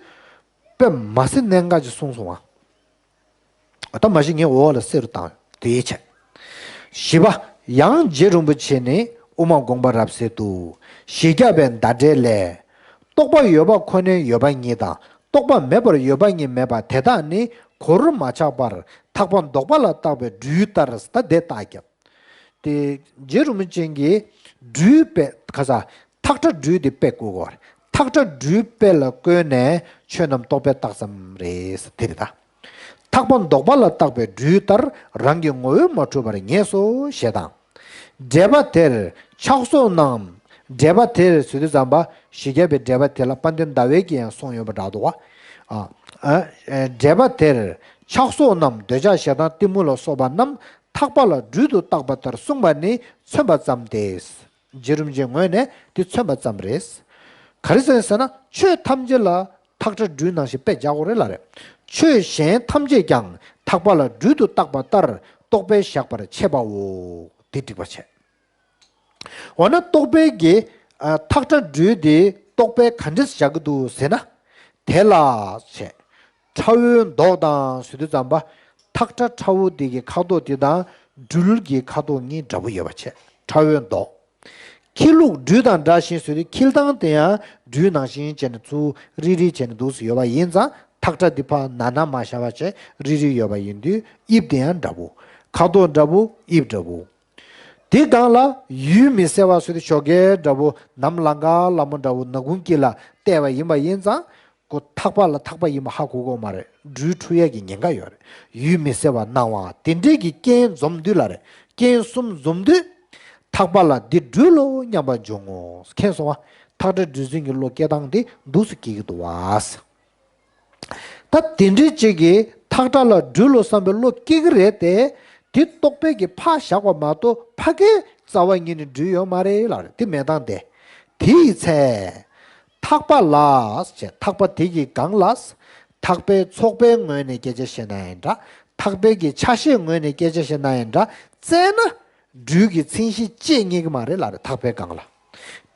དཔེ་མ་སྲིད་གནད་འགག་ཅིག་གསུངས་སོང་བ། ད་མ་གཞི་ངས་འོག་ལ་གསལ་རུ་བཏང་དེའི་ཆེད། བཞི་པ། ཡང་རྗེ་རིན་པོ་ཆེ་ནི་དབུ་མ་དགོངས་པ་རབ་གསལ་དུ། ཞེས་བརྒྱབ་པའི་བརྡ་འགྲེལ་ལས། རྟོག་པ་ཡོད་པ་ཁོ་ནའི་ཡོད་པ་ཉིད་དང་། རྟོག་པ་མེད་པར་ཡོད་པ་ཉིད་མེད་པ་དེ་དག་ནི་གོར་མ་ཆག་པར་ཐག་པ་འདོགས་པ་ལ་བཏགས་པའི་སྦྲུལ་ལྟར། ད་དེ་རྟགས་བརྒྱབ། དེ་རྗེ་རིན་པོ་ཆེ་གིས་སྦྲུལ་དཔེ་ག་ས་ཐག་ཁྲ་སྦྲུལ་དེ་དཔེ་བཀོད་ཀྱི་ཡོད་རེད། ཐག་ཁྲ་སྦྲུལ་དཔེ་ལ་བཀོད་ནས་ཆོས་རྣམས་རྟོག་པས་བཏགས་ཙམ་རེད། དེ་རེད་ད། ཐག་པ་འདོགས་པ་ལ་བཏགས་པའི་སྦྲུལ་ལྟར་རང་གི་ངོ་བོས་མ་གྲུབ་པར་ངེས་སོ་ཞེས་དང་། འགྲེལ་པ་དེར་ཕྱག་སོགས་རྣམས། འགྲེལ་པ་དེར་ཟེར་དུས་ཙམ་པ་ཞེས་བརྒྱབ་པའི་འགྲེལ་པ་དེ་ལ་དཔལ་ལྡན་ཟླ་བས་ཀྱིས་ཡང་གསུངས་ཡོད་པ་འདྲ་འདུག་བ། ཨ་ཨ་འགྲེལ་པ་དེར་ཕྱག་སོགས་རྣམས་འདོད་ཆགས་ཞེ་སྡང་གཏི་མུག་ལ་སོགས་པ་རྣམས་ཐག་པ་ལ་སྦྲུལ་དུ་བཏགས་པ་ལྟར་གསུངས་པ་ནི་མཚོན་པ་ཙམ་སྟེ། རྗེ་རིན་པོ་ཆེའི་ངོས་ནས་དེ་མཚོན་པ་ཙམ་རེད། ག་རེ་ཟེར་ཟེར་ན། ཆོས་ཐམས་ཅད་ལ་ཐག་ཁྲ་སྦྲུལ་ནང་བཞིན་དཔེ་སྦྱར་དགོས་རེད་ལབ་རེད། ཆོས་གཞན་ཐམས་ཅད་ཀྱང་ཐག་པ་ལ་སྦྲུལ་དུ་བཏགས་པ་ལྟར་རྟོག་པས་བཞག་པར་འཆད་པའོ། དེ་འགྲིག་པ་བྱས། འོ་ན་རྟོག་པའི་གི་ཨ་ཐག་ཁྲ་སྦྲུལ་དེ་རྟོག་པས་ག་འདྲས་བཞག་གི་འདུག་ཟེར་ན། དེ་ལ་བྱས། ཁྲ་བོའི་མདོག་དང་ཟེར་དུས་ཙམ་པ། ཐག་ཁྲ་ཁྲ་བོ་དེ་གི་ཁ་དོག་དེ་དང་སྦྲུལ་གྱི་ཁ་དོག་གཉིས་འདྲ་པོ་ཡོད་པ་བྱས། ཁྲ་བོའི་མདོག་ཁྱི་ལུག་སྦྲུལ་དང་འདྲ་ཞིང་ཟེར་དུས། ཁྱི་སྟངས་དེ་ཡང་སྦྲུལ་ནང་བཞིན་བྱས་ནས་ཚུར་རིལ་རིལ་བྱས་ནས་འདུག་སེ་ཡོད་པ་ཡིན་ཙང་། ཐག་ཁྲ་འདི་ཕར་ན་ན་མ་བཞག་པ་བྱས་རིལ་རིལ་ཡོད་པ་ཡིན་དུས། དབྱིབས་དེ་ཡང་འདྲ་པོ། ཁ་དོག་འདྲ་པོ། དབྱིབས་འདྲ་པོ། དེ་སྒང་ལ་ཡུལ་མི་གསལ་བ་ཟེར་དུས། ཞོགས་ཀས་འདྲ་པོ། ནམ་ལངས་ཀ་ལ་མོ་འདྲ་པོ། ནག་ཁུང་དཀྱིལ་ལ་བལྟས་པ་ཡིན་པ་ཡིན་ཙང་། ཁོ་ཐག་པ་ལ་ཐག་པ་ཡིན་པ་ཧ་གོ་གི་ཡོད་མ་རེད། སྦྲུལ་འཁྲུལ་ཡས་ཀྱི་ཉེན་ཁ་ཡོད་རེད། ཡུལ་མི་གསལ་བ་སྣང་བ་དེ་འདྲས་ཀྱི་རྐྱེན་འཛོམས་དུས་ལབ་རེད། རྐྱེན་གསུམ་འཛོམས་དུས། ཐག་པ་ལ་འདི་སྦྲུལ་ལོ་སྙམ་པ་འབྱུང་ངོ་། མཁྱེན་སོང་བ། ཐག་ཁྲ་སྦྲུལ་འཛིན་གྱི་བློ་སྐྱེ་སྟངས་དེ་འདུག་སེ་སྐྱེ་གི་འདུག་བ། ད་དེ་འདྲའི་ཅིག་གིས་ཐག་ཁྲ་ལ་སྦྲུལ་ལོ་བསམ་པའི་བློ་སྐྱེ་གི་རེད་དེ། དེ་རྟོག་པས་ཀྱིས་ཕར་བཞག་པ་མ་གཏོགས། ཕ་གིའི་རྩ་བ་ཉིད་ནས་སྦྲུལ་ཡོད་མ་རེད་ལབ་རེད། དེ་མེད་སྟངས་དེ། དེའི་ཚེ། ཐག་པ་ལ་བྱས། ཐག་པ་དེ་གི་སྒང་ལ། ཐག་པའི་ཚོགས་པའི་ངོས་ནས་སྐད་ཆ་བཤད་ན་ཡང་འདྲ། ཐག་པའི་གི་ཆ་ཤས་ངོས་ནས་སྐད་ཆ་བཤད་ན་ཡང་འདྲ། བཙལ་ན་སྦྲུལ་གྱི་མཚན་གཞི་སྐྱེ་ངེས་ཀྱི་མ་རེད་ལབ་རེད། ཐག་པའི་སྒང་ལ།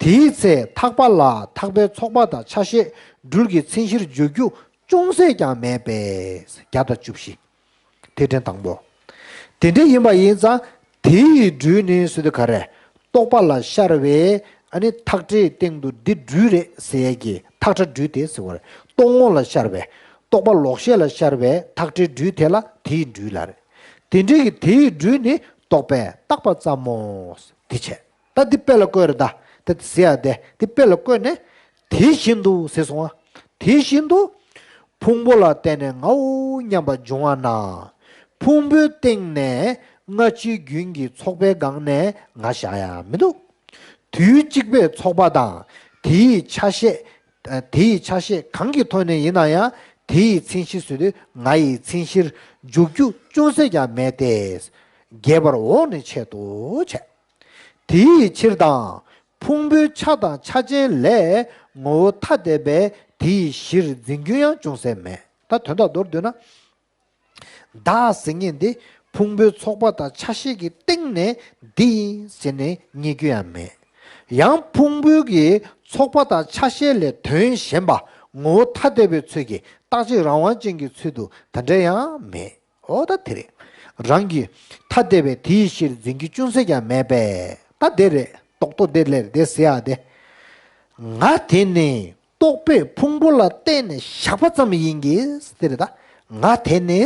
དེའི་ཚེ་ཐག་པ་ལ་ཐག་པའི་ཚོགས་པ་དང་ཆ་ཤས་སྦྲུལ་གྱི་མཚན་གཞིར་འཇོག་རྒྱུ་ཅུང་ཟད་ཀྱང་མེད་པས། བརྒྱ་དང་བཅུ་བཞི། དེ་ཕྲན་དང་པོ། དེ་འདྲ་ཡིན་པ་ཡིན་ཙང་། དེ་ཡི་སྦྲུལ་ནི་ཟེར་དུས་ག་རེ། རྟོག་པ་ལ་ཤར་བའི་ཨ་ནི་ཐག་ཁྲའི་སྟེང་དུ་འདི་སྦྲུལ་རེད་ཟེར་ཡས་ཀྱི་ཐག་ཁྲ་སྦྲུལ་དེ་ཟེར་བ་རེད། རྟོག་ངོ་ལ་ཤར་བའི། རྟོག་པ་ལོག་ཤེས་ལ་ཤར་བའི་ཐག་ཁྲའི་སྦྲུལ་དེ་ལ་དེའི་སྦྲུལ་ལབ་རེད། དེ་འདྲའི་གི་དེའི་སྦྲུལ་ནི་རྟོག་པས་བཏགས་པ་ཙམ་མོ། དེ་བྱས། ད་འདི་དཔེ་ལ་བཀོད་རེད་ད། ད་ཟེར་ཡ་དེ་འདི་དཔེ་ལ་བཀོད་ནས། དེ་བཞིན་དུ་ཟེར་སོང་ང་། དེ་བཞིན་དུ། ཕུང་པོ་ལ་བརྟེན་ནས་ངའོ་སྙམ་པ་འབྱུང་བ་ན། ཕུང་པོའི་སྟེང་ནས་སྔ་ཕྱིའི་རྒྱུན་གྱི་ཚོགས་པའི་སྒང་ནས་ང་བཞག་ཡ་མི་འདུག་དུས་གཅིག་པའི་ཚོགས་པ་དང་། དེའི་ཆ་ཤས། དེའི་ཆ་ཤས་གང་གི་ཐོག་ནས་ཡིན་ན་ཡང་དེའི་མཚན་གཞི་ཟེར་དུས་ང་ཡི་མཚན་གཞིར་འཇུག་རྒྱུ་ཅུང་ཟད་ཀྱང་མེད་དེ། རྒྱས་པར་འོག་ནས་འཆད་དོ་བྱས། དེའི་ཕྱིར་དང་། ཕུང་པོའི་ཆ་དང་ཆ་ཅན་ལས་ངོ་བོ་ཐ་དད་པས་དེའི་གཞིར་འཛིན་རྒྱུ་ཡང་ཅུང་ཟད་མེད། ད་དོན་དག་མདོར་བསྡུས་ན། བདག་ཟེར་མཁན་འདི་ཕུང་པོའི་ཚོགས་པ་དང་ཆ་ཤས་ཀྱི་སྟེང་ནས་འདི་ཡིན་ཟེར་ནས་རྙེད་རྒྱུ་ཡང་མེད། ཡང་ཕུང་པོའི་གི་ཚོགས་པ་དང་ཆ་ཤས་ལས་དོན་གཞན་པ་ངོ་བོ་ཐ་དད་པའི་ཚུལ་གྱིས་རྟག་གཅིག་རང་དབང་ཅན་གྱི་ཚུལ་དུ་དེ་འདྲ་ཡང་མེད། འོ་ད་དེ་རེད། རང་གི་ཐ་དད་པས་དེའི་ཕྱིར་འཛིན་རྒྱུ་ཅུང་ཟད་ཀྱང་མེད་པས། ད་དེ་རེད། རྡོག་རྡོག་དེ་ལས་དེ་ཟེར་ཡ་དེ། ང་དེ་ནི་རྟོག་པས་ཕུང་པོ་ལ་བརྟེན་ནས་བཞག་པ་ཙམ་ཡིན་གྱི་དེ་རེད་ད། ང་དེ་ནི་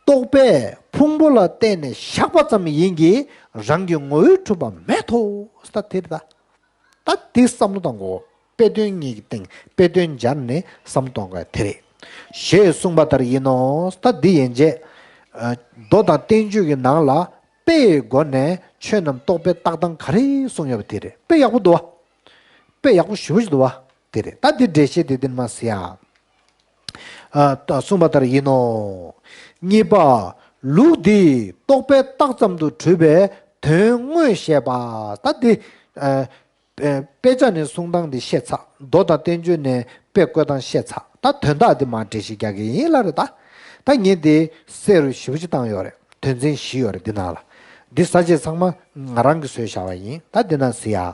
རྟོག་པས་ཕུང་པོ་ལ་བརྟེན་ནས་བཞག་པ་ཙམ་ཡིན་གྱི་རང་གི་ངོ་བོས་གྲུབ་པ་མེད་དོ། ད་དེ་རེད་ད། ད་དེ་བསམ་བློ་གཏོང་དགོས། དཔེ་དོན་གཉིས་ཀྱི་སྟེང་དཔེ་དོན་སྦྱར་ནས་བསམ་བློ་གཏོང་དགོས་དེ་རེད། ཞེས་གསུངས་པ་ལྟར་ཡིན་ནོ། ད་འདི་ཡན་ཆད། ཨ། མདོ་དང་བསྟན་བཅོས་ཀྱི་ནང་ལ་དཔེའི་སྒོ་ནས་ཆོས་རྣམས་རྟོག་པས་བཏགས་སྟངས་ག་རེ་གསུངས་ཡོད་པ་དེ་རེད། དཔེ་ཡག་པོ་འདུག་བ། དཔེ་ཡག་པོ་ཞེ་པོ་ཞིག་འདུག་བ། དེ་རེད། ད་འདི་འགྲེལ་བཤད་དེ་འདི་ནས་མར་གཟིགས་ཨ། ཨ། ད་གསུངས་པ་ལྟར་ཡིན་ནོ། གཉིས་པ། ལུགས་འདིས་རྟོག་པས་བཏགས་ཙམ་དུ་གྲུབ་པའི་དོན་དངོས་བཤད་པ། ད་འདི། ཨ། དཔེ་ཆ་ནས་གསུང་སྟངས་འདི་བཤད་ཚར། མདོ་དང་བསྟན་བཅོས་ནས་དཔེ་བཀོད་སྟངས་བཤད་ཚར། ད་དོན་དག་འདི་མར་འགྲེལ་བཤད་རྒྱག་གི་ཡིན་ལབ་རེད་ད། ད་ངས་འདི་གསལ་རུ་ཞེ་པོ་ཅིག་བཏང་ཡོད་རེད། དོན་ཚན་བཞི་ཡོད་རེད་འདི་ནང་ལ། འདི་ས་བཅད་ཚང་མ་ང་རང་གིས་བཟོས་བཞག་པ་ཡིན། ད་འདི་ནང་གཟིགས་ཡ།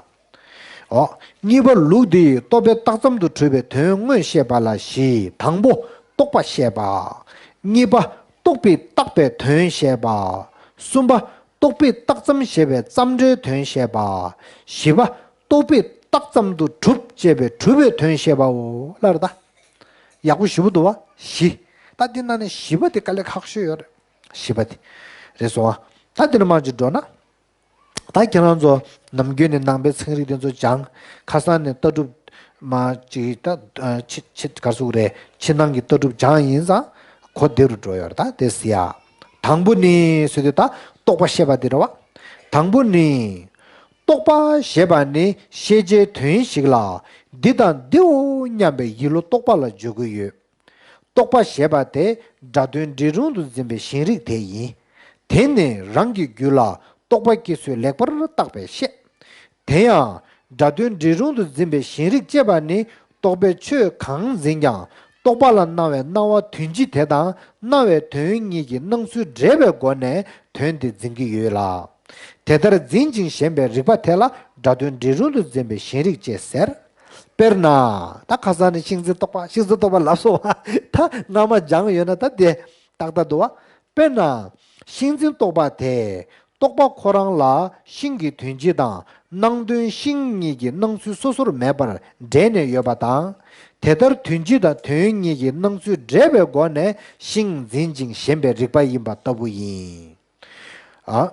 འོ། གཉིས་པ། ལུགས་འདིས་རྟོག་པས་བཏགས་ཙམ་དུ་གྲུབ་པའི་དོན་དངོས་བཤད་པ་ལ་བཞི། དང་པོ། རྟོག་པ་བཤད་པ། གཉིས་པ། རྟོག་པས་བཏགས་པའི་དོན་བཤད་པ། གསུམ་པ། རྟོག་པས་བཏགས་ཙམ་ཞེས་པའི་ཙམ་སྒྲའི་དོན་བཤད་པ། བཞི་པ། རྟོག་པས་བཏགས་ཙམ་དུ་གྲུབ་ཅེས་པའི་གྲུབ་པའི་དོན་བཤད་པའོ་ལབ་རེད་ད། ཡག་པོ་ཞེ་པོ་འདུག་བ། བཞི། ད་འདི་ནང་ནས་བཞི་པ་དེ་དཀའ་ལས་ཁག་ཤོས་ཡོད་རེད། བཞི་པ་དེ། རེད་སོང་བ། ད་འདི་ནས་མར་ཅིག་འགྲོ་ན། ད་ཁྱེད་རང་ཚོ་ནམ་རྒྱུན་ནས་ནང་པའི་ཚན་རིག་དེ་ཚོ་སྦྱངས། ཁ་སང་ནས་ལྟ་གྲུབ་མ་ཅིག་ད་ཕྱི་ཕྱི་ག་རེ་ཟེར་དགོས་རེད། ཕྱི་ནང་གི་ལྟ་གྲུབ་སྦྱངས་ཡིན་ཙང་གོ་བདེ་རུ་འགྲོ་ཡོད་རེད། ད་དེ་གཟིགས་ཡ། དང་པོ་ནི་ཟེར་དུས་ད་རྟོག་པ་བཤད་པ་དེ་རེད་བ། དང་པོ་ནི། རྟོག་པ་ཞེས་པ་ནི་ཤེས་བྱའི་དོན་ཞིག་ལ་འདི་དང་འདིའོ་སྙམ་པའི་ཡིད་བློ་རྟོག་པ་ལ་འཇུག་གི་ཡོད། རྟོག་པ་ཞེས་པ་དེ་སྒྲ་དོན་འབྲས་རུང་དུ་འཛིན་པའི་ཞེན་རིག་དེ་ཡིན། དེ་ནི་རང་གི་རྒྱུད་ལ་རྟོག་པ་སྐྱེ་ཚུལ་ལེགས་པར་བརྟགས་པས་ཤེས། དེ་ཡང་སྒྲ་དོན་འབྲས་རུང་དུ་འཛིན་པའི་ཞེན་རིག་ཅེས་པ་ནི་རྟོག་པས་ཆོས་གང་འཛིན་ཀྱང་རྟོག་པ་ལ་སྣང་བའི་སྣང་བ་དོན་སྤྱི་དེ་དང་སྣང་བའི་དོན་གཉིས་ཀྱི་སྣང་ཚུལ་འདྲེས་པའི་སྒོ་ནས་དོན་དེ་འཛིན་གྱི་ཡོད་ལ། དེ་ལྟར་འཛིན་ཅིང་ཞེན་པའི་རིག་པ་དེ་ལ་སྒྲ་དོན་འབྲས་རུང་དུ་འཛིན་པའི་ཞེན་རིག་ཅེས་ཟེར། དཔེར་ན། ད་ཁ་སང་ནས་ཤིང་འཛིན་རྟོག་པ་ཤིང་འཛིན་རྟོག་པ་ལབ་སོང་བ། ད་སྔ་མ་སྦྱངས་ཡོད་ན་ད་དེ་ཏག་ཏག་འདུག་བ། དཔེར་ན། ཤིང་འཛིན་རྟོག་པ་དེ་རྟོག་པ་ཁོ་རང་ལ་ཤིང་གི་དོན་སྤྱི་དང་སྣང་དོན་ཤིང་གཉིས་ཀྱི་སྣང་ཚུལ་སོ་སོར་མེད་པར་འདྲེས་ནས་ཡོད་པ་དང་། དེ་ལྟར་དོན་སྤྱི་དང་དོན་གཉིས་ཀྱི་སྣང་ཚུལ་འདྲེས་པའི་སྒོ་ནས་ཤིང་འཛིན་ཅིང་ཞེན་པའི་རིག་པ་ཡིན་པ་ལྟ་བུ་ཡིན། ཨ།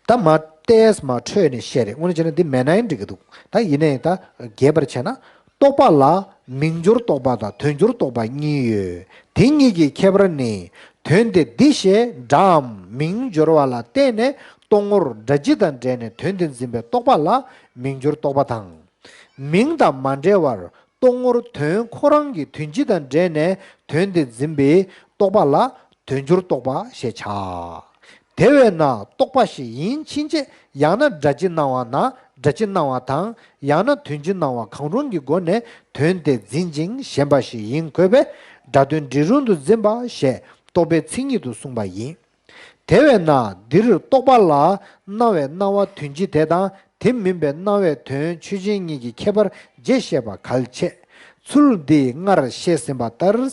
ད་མ་ཏོག་ཙམ་མ་འཕྲོས་ནས་བཤད་རེད། དངོས་གནས་བྱས་ན་འདི་མེད་ན་ཡང་འགྲིག་གི་འདུག་ད་ཡིན་ནའི་ད་རྒྱས་པར་བྱས་ན། རྟོག་པ་ལ་མིང་སྦྱོར་རྟོག་པ་དང་དོན་སྦྱོར་རྟོག་པ་གཉིས་ཡོད། དེ་གཉིས་ཀྱི་ཁྱད་པར་ནི། དོན་དེ་འདི་ཞེས་སྒྲའམ་མིང་སྦྱོར་བ་ལ་བརྟེན་ནས་རྟོག་ངོར་སྒྲ་སྤྱི་དང་འབྲེལ་ནས་དོན་དེ་འཛིན་པའི་རྟོག་པ་ལ་མིང་སྦྱོར་རྟོག་པ་དང་། མིང་དང་མ་འབྲེལ་བར་རྟོག་ངོར་དོན་ཁོ་རང་གི་དོན་སྤྱི་དང་འབྲེལ་ནས་དོན་དེ་འཛིན་པའི་རྟོག་པ་ལ་དོན་སྦྱོར་རྟོག་པ་ཞེས་བྱ། དེ་བས་ན་རྟོག་པ་ཞིག་ཡིན་ཕྱིན་ཆད་ཡང་ན་སྒྲ་སྤྱི་སྣང་བ་ན་སྒྲ་སྤྱི་སྣང་བ་དང་ཡང་ན་དོན་སྤྱི་སྣང་བ་གང་རུང་གི་སྒོ་ནས་དོན་དེ་འཛིན་ཅིང་ཞེན་པ་ཞིག་ཡིན་དགོས་པས་སྒྲ་དོན་འབྲས་རུང་དུ་འཛིན་པ་ཞེས་རྟོག་པའི་མཚན་ཉིད་དུ་གསུངས་པ་ཡིན། དེ་བས་ན་འདིར་རྟོག་པ་ལ་སྣང་བའི་སྣང་བ་དོན་སྤྱི་དེ་དང་དེ་མིན་པའི་སྣང་བའི་དོན་ཆོས་ཅན་གཉིས་ཀྱི་ཁྱད་པར་རྒྱས་བཤད་པ་གལ་ཆེ། ཚུལ་འདི་སྔར་བཤད་ཟིན་པ་ལྟར།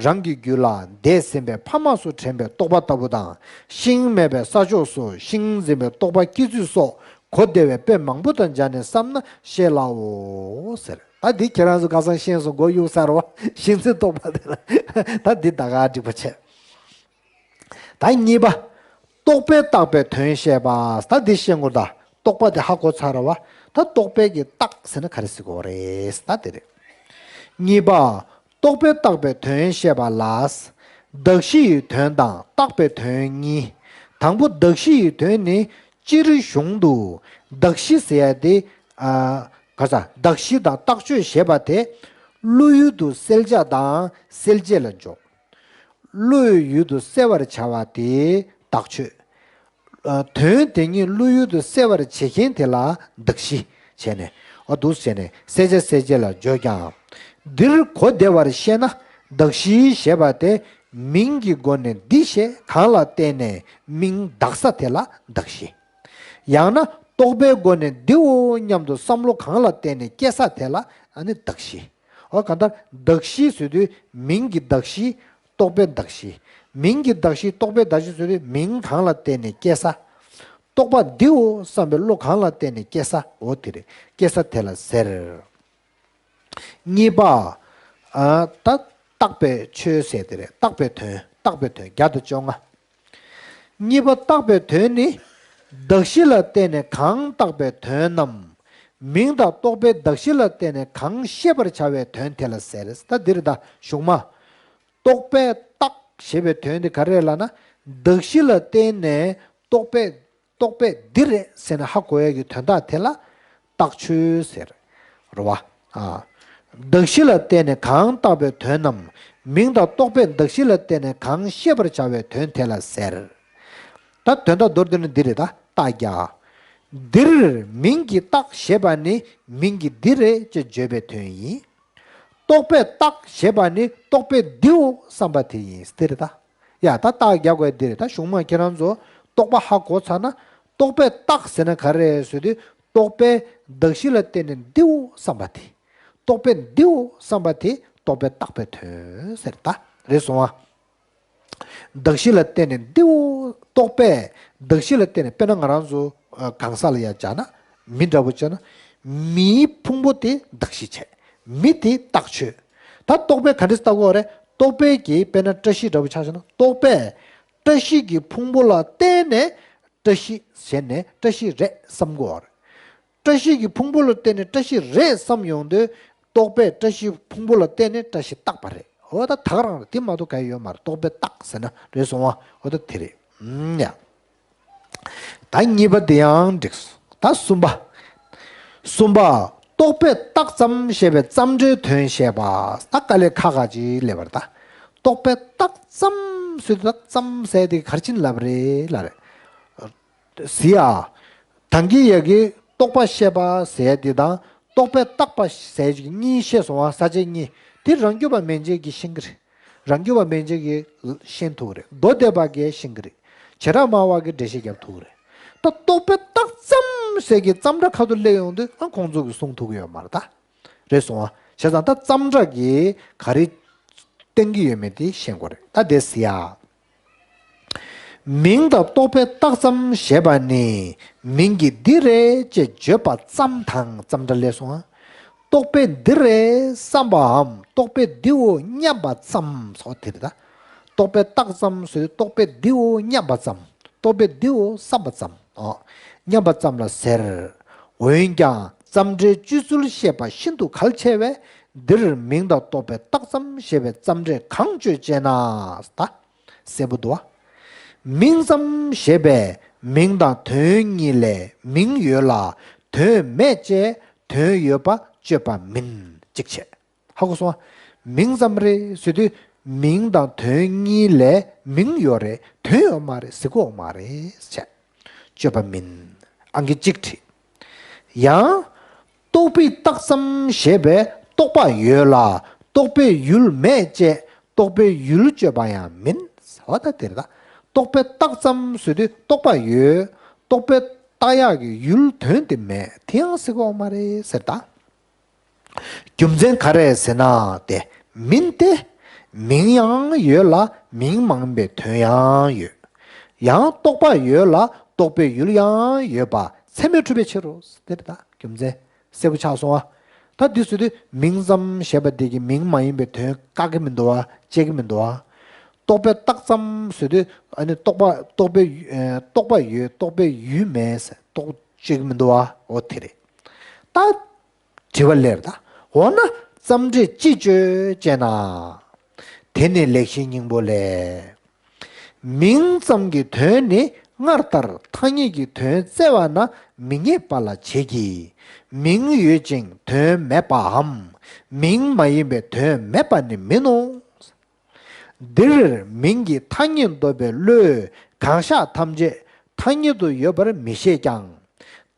རང་གི་རྒྱུད་ལ་འདས་ཟིན་པའི་ཕ་མ་སོགས་དྲན་པའི་རྟོག་པ་ལྟ་བུ་དང་། ཤིང་མེད་པའི་ས་ཕྱོགས་སུ་ཤིང་འཛིན་པའི་རྟོག་པ་སྐྱེ་ཚུལ་སོགས་གོ་བདེ་བའི་དཔེ་མང་པོ་དང་སྦྱར་ནས་བསམ་ན་ཤེས་སླའོ་ཟེར། ད་འདི་ཁྱེད་རང་ཚོ་ཁ་སང་ཤེས་སོང་། མགོ་གཡུག་ཚར་བ། གཞི་མཚན་རྟོག་པ་དེ་ལ། ད་འདི་ད་ག་འགྲིག་པ་བྱས། ད་གཉིས་པ། རྟོག་པས་བཏགས་པའི་དོན་བཤད་པ། ད་འདི་བཤད་དགོས་ད། རྟོག་པ་དེ་ཧ་གོ་ཚར་བ། ད་རྟོག་པའི་གི་རྟགས་ཟེར་ན་ག་རེ་ཟེར་དགོས་རེད། ད་དེ་རེད། གཉིས་པ། རྟོག་པས་བཏགས་པའི་དོན་བཤད་པ་ལ། གདགས་གཞི་ཡི་དོན་དང་བཏགས་པའི་དོན་གཉིས། དང་པོ་གདགས་གཞི་ཡི་དོན་ནི། སྤྱིར་གཞུང་དུ་གདགས་གཞི་ཟེར་ཡ་དེ། ཨ། ག་ས། གདགས་གཞི་དང་རྟགས་ཆོས་ཞེས་པ་དེ། བློ་ཡུལ་དུ་གསལ་བྱ་དང་གསལ་བྱེད་ལ་འཇོག་བློའི་ཡུལ་དུ་གསལ་བར་བྱ་བ་དེ་རྟགས་ཆོས། ཨ། དོན་དེ་ཉིད་བློ་ཡུལ་དུ་གསལ་བར་བྱེད་མཁན་དེ་ལ་གདགས་གཞི་བྱས་ནས། འོ་འདུག་བྱས་ནས་གསལ་བྱ་གསལ་བྱེད་ལ་འཇོག་ཀྱང་། འདིར་གོ་བདེ་བར་བཤད་ན། གདགས་གཞི་ཞེས་པ་དེ་མིང་གི་སྒོ་ནས་འདི་ཞེས་གང་ལ་བརྟེན་ནས་མིང་གདགས་ས་དེ་ལ་གདགས་གཞི། ཡང་ན་རྟོག་པའི་སྒོ་ནས་འདིའོ་སྙམ་དུ་བསམ་བློ་གང་ལ་བརྟེན་ནས་སྐྱེ་ས་དེ་ལ་ཨ་ནི་གདགས་གཞི། འོ་གང་ལྟར་གདགས་གཞི་ཟེར་དུས་མིང་གི་གདགས་གཞི། རྟོག་པའི་གདགས་གཞི། མིང་གི་གདགས་གཞི། རྟོག་པའི་གདགས་གཞི་ཟེར་དུས་མིང་གང་ལ་བརྟེན་ནས་སྐྱེ་ས། རྟོག་པ་འདིའོ་བསམ་པའི་བློ་གང་ལ་བརྟེན་ནས་སྐྱེ་ས། འོ་དེ་རེད། སྐྱེ་ས་དེ་ལ་ཟེར། གཉིས་པ། ཨ། ད་བཏགས་པའི་ཆོས་ཟེར་དེ་རེད། བཏགས་པའི་དོན། བཏགས་པའི་དོན་བརྒྱ་དང་བཅོ་ལྔ། གཉིས་པ་བཏགས་པའི་དོན་ནི། གདགས་གཞི་ལ་བརྟེན་ནས་གང་བཏགས་པའི་དོན་རྣམས། མིང་དང་རྟོག་པའི་གདགས་གཞི་ལ་བརྟེན་ནས་གང་ཤེས་པར་བྱ་བའི་དོན་དེ་ལ་ཟེར། ད་འདིར་ད་གཞུག་མ། རྟོག་པས་བཏགས་ཞེས་པའི་དོན་དེ་ག་རེ་རེད་ལབ་ན། གདགས་གཞི་ལ་བརྟེན་ནས་རྟོག་པས། རྟོག་པས་འདི་རེད་ཟེར་ནས་ཧ་གོ་ཡ་གི་དོན་དག་དེ་ལ་རྟགས་ཆོས་ཟེར། རེད་བ། ཨ། གདགས་གཞི་ལ་བརྟེན་ནས་གང་བཏགས་པའི་དོན་རྣམས། མིང་དང་རྟོག་པས་གདགས་གཞི་ལ་བརྟེན་ནས་གང་ཤེས་པར་བྱ་བའི་དོན་དེ་ལ་ཟེར། ད་དོན་དག་མདོར་བསྡུས་ན་འདི་རེད། ད་རྟགས་བརྒྱ། འདིར་མིང་གིས་བཏགས་ཞེས་པ་ནི་མིང་གིས་འདི་རེད་ཅེས་བརྗོད་པའི་དོན་ཡིན། རྟོག་པས་བཏགས་ཞེས་པ་ནི་རྟོག་པས་འདིའོ་བསམ་པ་དེ་ཡིན། འདི་རེད་ད། ཡ་ད་རྟགས་རྒྱག་དགོས་འདི་རེད། ད་གཞུག་མ་ཁྱེད་རང་ཚོ་རྟོག་པ་ཧ་གོ་ཚར་ན། རྟོག་པས་བཏགས་ཟེར་ན་ག་རེ་ཟེར་དུས། རྟོག་པས་གདགས་གཞི་ལ་བརྟེན་ནས་འདིའོ་བསམ་པ་དེ། རྟོག་པས་འདིའོ་བསམ་པ་དེ་རྟོག་པས་བཏགས་པའི་དོན་ཟེར། ད་རེད་སོང་ཨ། གདགས་གཞི་ལ་བརྟེན་ནས་འདིའོ། རྟོག་པས་གདགས་གཞི་ལ་བརྟེན་ནས། དཔེར་ན་ང་རང་ཚོ་གང་ཟག་ལ་ཡ་བྱ་ན། མི་འདྲ་པོ་བྱས་ན། མིའི་ཕུང་པོ་དེ་གདགས་གཞི་བྱས། མི་དེ་རྟགས་ཆོས། ད་རྟོག་པས་ག་འདྲས་བཏགས་དགོས་རེད། རྟོག་པས་ཀྱིས་དཔེར་ན་བཀྲ་ཤིས་འདྲ་པོ་ཆ་བཞག་ན། རྟོག་པས་བཀྲ་ཤིས་ཀྱི་ཕུང་པོ་ལ་བརྟེན་ནས་བཀྲ་ཤིས་ཟེར་ནས་བཀྲ་ཤིས་རེད་བསམ་དགོས་རེད། བཀྲ་ཤིས་ཀྱི་ཕུང་པོ་ལ་བརྟེན་ནས་བཀྲ་ཤིས་རེད་བསམ་ཡོང་དུས། རྟོག་པས་བཀྲ་ཤིས་ཕུང་པོ་ལ་བརྟེན་ནས་བཀྲ་ཤིས་བཏགས་པ་རེད། འོ་ད་ད་ག་རང་རེད། དེ་མ་གཏོགས་ག་ཡོད་མ་རེད། རྟོག་པས་བཏགས་ཟེར་ན་རེད་སོང་བ། འོ་ད་དེ་རེད། ཨུམ་ཡ། ད་གཉིས་པ་དེ་ཡང་འགྲིགས་སོང་། ད་གསུམ་པ། གསུམ་པ། རྟོག་པས་བཏགས་ཙམ་ཞེས་པའི་ཙམ་སྒྲའི་དོན་བཤད་པ། ད་དཀའ་ལས་ཁག་ཁག་ཅིག་སླེབས་པ་རེད་ད། རྟོག་པས་བཏགས་ཙམ་ཟེར་དུས། ད་ཙམ་ཟེར་དེ་ག་རེ་བྱས་ནས་ལབ་རེད་ལབ་རེད། ཟེར་ཡ། ད་གིན་ཡ་གི་རྟོག་པ་བཤད་པ་ཟེར་ཡ་དེ་དང་། རྟོག་པས་བཏགས་པ་ཟེར་ཡ་གཉིས་བཤད་སོང་བ། ས་བཅད་གཉིས། དེ་རང་རྒྱུད་པ་མན་ཆད་ཀྱིས་ཤེས་ཀྱི་རེད། རང་རྒྱུད་པ་མན་ཆད་ཀྱིས་ཤེས་ཐུབ་ཀྱི་རེད། མདོ་སྡེ་པ་གིས་ཤེས་ཀྱི་རེད། བྱེ་བྲག་སྨྲ་བ་གིས་འགྲེལ་བཤད་རྒྱབ་ཐུབ་ཀྱི་རེད། ད་རྟོག་པས་བཏགས་ཙམ་ཟེར་གྱི་ཙམ་སྒྲ་ཁ་ཐུག་སླེབས་ཡོང་དུས། ཨ། ཁོང་ཚོ་གིས་གསུང་ཐུབ་ཀྱི་ཡོད་མ་རེད་ད། རེད་སོང་བ། བྱས་ཙང་ད་ཙམ་སྒྲ་གིས་ག་རེ་བསྟན་གྱི་ཡོད་མེད་དེ་ཤེས་དགོས་རེད། ད་དེ་ཟེར་ཡ། མིང་དང་རྟོག་པས་བཏགས་ཙམ་ཞེས་པ་ནི། མིང་གིས་འདི་རེད་ཅེས་བརྗོད་པ་ཙམ་དང་། ཙམ་སྒྲ་སླེབས་སོང་ཨ། རྟོག་པས་འདི་རེད་བསམ་པའམ། རྟོག་པས་འདིའོ་སྙམ་པ་ཙམ་སོགས་དེ་རེད་ད། རྟོག་པས་བཏགས་ཙམ་ཟེར་དུས། རྟོག་པས་འདིའོ་སྙམ་པ་ཙམ། རྟོག་པས་འདིའོ་བསམ་པ་ཙམ། ཨོ། སྙམ་པ་ཙམ་ལ་ཟེར། འོན་ཀྱང་ཙམ་སྒྲའི་སྤྱོད་ཚུལ་བཤད་པ་ཤིན་ཏུ་གལ་ཆེ་བས། འདིར་མིང་དང་རྟོག་པས་བཏགས་ཙམ་ཞེས་པའི་ཙམ་སྒྲས་གང་བརྗོད་ཅེ་ན། ད། གསལ་པོ་འདུག་བ། མིང་ཙམ་ཞེས་པས་མིང་དང་དོན་གཉིས་ལས་མིང་ཡོད་ལ་དོན་མེད་ཅེས་དོན་ཡོད་པ་བརྗོད་པ་མིན། གཅིག་བྱས། ཧ་གོ་སོང་ཨ། མིང་ཙམ་རེད་ཟེར་དུས། མིང་དང་དོན་གཉིས་ལས་མིང་ཡོད་རེད། དོན་ཡོད་མ་རེད་ཟེར་གོ་མ་རེད་ཟེར། བརྗོད་པ་མིན། ཨང་ཀི་གཅིག་བྲིས། ཡང་། རྟོག་པས་བཏགས་ཙམ་ཞེས་པས་རྟོག་པ་ཡོད་ལ་རྟོག་པའི་ཡུལ་མེད་ཅེས་རྟོག་པའི་ཡུལ་བརྗོད་པ་ཡང་མིན། འོ་ད་དེ་རེད་ད། རྟོག་པས་བཏགས་ཙམ་ཟེར་དུས་རྟོག་པ་ཡོད། རྟོག་པས་བཏགས་ཡག་གི་ཡུལ་དོན་དེ་མེད། དེ་ཡང་ཟེར་གོ་མ་རེད་ཟེར་ད། རྒྱུ་མཚན་ག་རེ་ཟེར་ན་དེ་མིན་ཏེ། མིང་ཡང་ཡོད་ལ་མིང་མ་ཡིན་པའི་དོན་ཡང་ཡོད། ཡང་རྟོག་པ་ཡོད་ལ་རྟོག་པའི་ཡུལ་ཡང་ཡོད་པ་ཚད་མས་གྲུབ་པའི་ཕྱིར་རོ། དེ་རེད་ད། རྒྱུ་མཚན་གསལ་པོ་ཆགས་སོང་ཨ། ད་འདི་ཟེར་དུས་མིང་ཙམ་ཞེས་པ་འདི་གི་མིང་མ་ཡིན་པའི་དོན་བཀག་གི་མི་འདུག་བ། བཅད་ཀྱི་མི་འདུག་བ། རྟོག་པས་བཏགས་ཙམ་ཟེར་དུས་ཨ་ནི་རྟོག་པ་རྟོག་པའི་ཨེ་རྟོག་པ་ཡོད་རྟོག་པའི་ཡུལ་མེད་ཟེར་རྟོག་བཅད་ཀྱི་མི་འདུག་བ། འོ་དེ་རེད། ད་དྲི་བ་སླེབས་ད། འོ་ན་ཙམ་འདྲས་ཅི་བརྗོད་ཅེ་ན། དེ་ནི་ལེགས་བཤད་སྙིང་པོ་ལས། མིང་ཙམ་གྱི་དོན་ནི་སྔར་ལྟར་ཐ་སྙད་ཀྱི་དོན་བཙལ་བ་ན་མི་རྙེད་པ་ལ་བྱེད་ཀྱི། མིང་ཡོད་ཅིང་དོན་མེད་པའམ། མིང་མ་ཡིན་པའི་དོན་མེད་པ་ནི་མིན་ནོ། འདིར་མིང་གི་ཐ་སྙད་འདོགས་པའི་བློས་གང་བཞག་ཐམས་ཅད་ཐ་སྙད་དུ་ཡོད་པར་མི་བཞེད་ཀྱང་།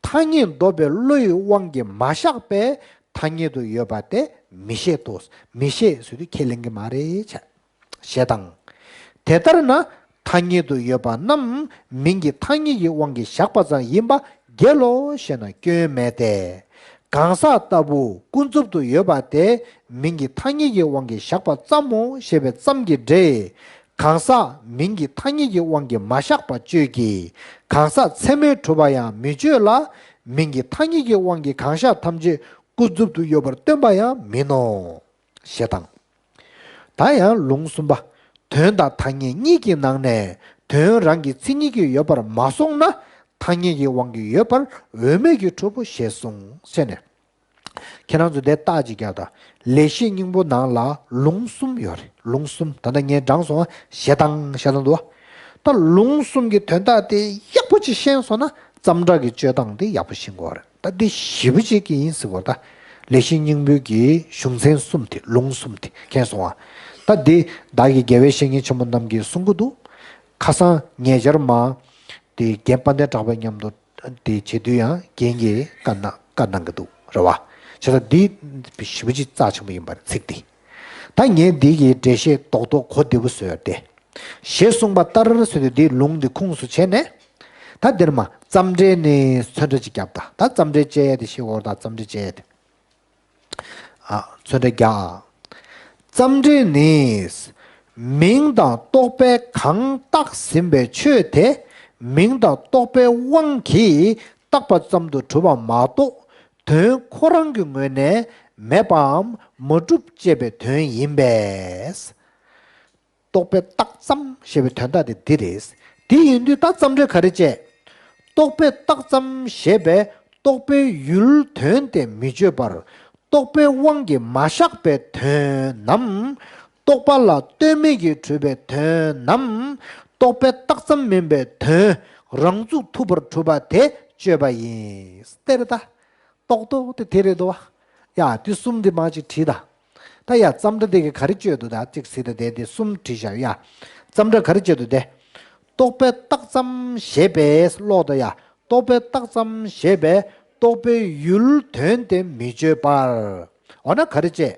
ཐ་སྙད་འདོགས་པའི་བློ་ཡི་དབང་གིས་མ་བཞག་པས་ཐ་སྙད་དུ་ཡོད་པ་སྟེ་མི་བཞེད་དོ། མི་བཞེད་ཟེར་དུས་ཁས་ལེན་གྱི་མ་རེད་བྱ། ཞེས་དང་། དེ་ལྟར་ན་ཐ་སྙད་དུ་ཡོད་པ་རྣམས་མིང་གི་ཐ་སྙད་ཀྱི་དབང་གིས་བཞག་པ་ཙམ་ཡིན་པ་འགལ་ལོ་ཞེ་ན་སྐྱོན་མེད་དེ། གང་ཟག་ལྟ་བུ་ཀུན་རྫོབ་ཏུ་ཡོད་པ་དེ་མིང་གི་ཐ་སྙད་ཀྱི་དབང་གིས་བཞག་པ་ཙམ་མོ་ཞེས་པའི་ཙམ་གྱི་སྒྲས། གང་ཟག་མིང་གི་ཐ་སྙད་ཀྱི་དབང་གིས་མ་བཞག་པ་གཅོད་ཀྱི། གང་ཟག་ཚད་མས་གྲུབ་པ་ཡང་མི་གཅོད་ལ། མིང་གི་ཐ་སྙད་ཀྱི་དབང་གིས་གང་བཞག་ཐམས་ཅད་ཀུན་རྫོབ་ཏུ་ཡོད་པར་སྟོན་པ་ཡང་མིན་ནོ། ཞེས་དང་། ད་ཡང་ལུང་གསུམ་པ། དོན་དང་ཐ་སྙད་གཉིས་ཀྱི་ནང་ནས་དོན་རང་གི་མཚན་ཉིད་ཀྱིས་ཡོད་པར་མ་སོང་ན་ཐ་སྙད་ཀྱི་དབང་གིས་ཡོད་པར་འོས་མེད་ཀྱི་འཕྲོས་པོ་ཞེས་གསུངས་ཟེར་ནས། ཁྱེད་རང་ཚོ་དེ་རྟགས་ཅིག་རྒྱག་དང་། ལེགས་བཤད་སྙིང་པོ་ནང་ལ་ལུང་གསུམ་ཡོད་རེད། ལུང་གསུམ་ད་ལྟ་ངས་དྲངས་སོང་ཞེ་སྡང་ཞེ་སྡང་འདུག་ད་ལུང་གསུམ་གྱི་དོན་དག་དེ་ཡག་པོ་ཅིག་ཤེས་སོང་ན་ཙམ་སྒྲ་གི་སྤྱོད་སྟངས་དེ་ཡག་པོ་ཤེས་དགོས་རེད། ད་འདི་ཞེ་པོ་ཅིག་གི་ཡིན་ཟེར་བ་ད། ལེགས་བཤད་སྙིང་པོའི་གི་གཞུང་ཚན་གསུམ་དེ་ལུང་གསུམ་དེ་མཁྱེན་སོང་ཨ། ད་འདི་བདག་གི་དགེ་བའི་བཤེས་གཉེན་ཆེན་པོ་རྣམས་ཀྱིས་གསུང་གི་འདུག་ཁ་སང་ཉེ་ཆར་མ། དེ་རྒན་དཔལ་ལྡན་གྲགས་པ་མཉམ་དུ་དེ་བྱེད་དུས་ཡང་རྒན་གྱིས་བཀའ་གནང་བཀའ་གནང་གི་འདུག་རེད་བ། བྱས་ཙང་འདི་ཞེ་པོ་ཅིག་རྩ་ཆེན་པོ་ཡིན་པ་རེད་ཚིག་འདི། ད་ངས་འདི་གི་འགྲེལ་བཤད་རྡོག་རྡོག་གོ་བདེ་པོ་བཟོས་ཏེ། ཞེས་གསུངས་པ་ལྟར་ཟེར་དུས་འདི་ལུང་འདི་ཁུངས་སུ་བྱས་ནས། ད་འདིར་མ་ཙམ་འདྲེ་ནི་ཚོན་ཁྲ་ཅིག་བརྒྱབ་ད། ད་ཙམ་འདྲེ་བཅད་ཡས་དེ་ཤེས་འོར་ད་ཙམ་འདྲེ་བཅད་ཡས་དེ། ཨ། ཚོན་ཁྲ་བརྒྱབ། ཙམ་འདྲེ་ནི། མིང་དང་རྟོག་པས་གང་བཏགས་ཟིན་པའི་ཆོས་དེ་མིང་དང་རྟོག་པའི་དབང་གིས་བཏགས་པ་ཙམ་དུ་གྲུབ་པ་མ་གཏོགས་དོན་ཁོ་རང་གི་ངོས་ནས་མེད་པའམ་མ་གྲུབ་ཅེས་པའི་དོན་ཡིན་པས། རྟོག་པས་བཏགས་ཙམ་ཞེས་པའི་དོན་དག་དེ་འདི་རེད། དེ་ཡིན་དུས་ད་ཙམ་འདྲེ་ག་རེ་བྱས། རྟོག་པས་བཏགས་ཙམ་ཞེས་པའི་རྟོག་པའི་ཡུལ་དོན་དེ་མི་བརྗོད་པར་རྟོག་པའི་དབང་གིས་མ་བཞག་པའི་དོན་ནམ། རྟོག་པ་ལ་ལྟོས་མེད་ཀྱིས་གྲུབ་པའི་དོན་ནམ། རྟོག་པས་བཏགས་ཙམ་མིན་པའི་དོན་རང་ཚུགས་ཐུབ་པར་གྲུབ་པ་དེ་དཔྱོད་པ་ཡིན། དེ་རེད་ད། རྟོག་རྟོག་དེ་དེ་རེད་དོ། ཡ་དེ་གསུམ་དེ་མ་ཅིག་བྲིས་ད། ད་ཡ་ཙམ་སྒྲ་དེ་གི་ག་རེ་བརྗོད་འདུག་ད་ཅིག་ཟེར་ད་དེ་དེ་གསུམ་བྲིས་བཞག་ཡ། ཙམ་སྒྲ་ག་རེ་བརྗོད་འདུག་དེ། རྟོག་པས་བཏགས་ཙམ་ཞེས་པས་ཀློག་ད་ཡ། རྟོག་པས་བཏགས་ཙམ་ཞེས་པས་རྟོག་པའི་ཡུལ་དོན་དེ་མི་བརྗོད་པར། འོ་ན་ག་རེ་བྱས།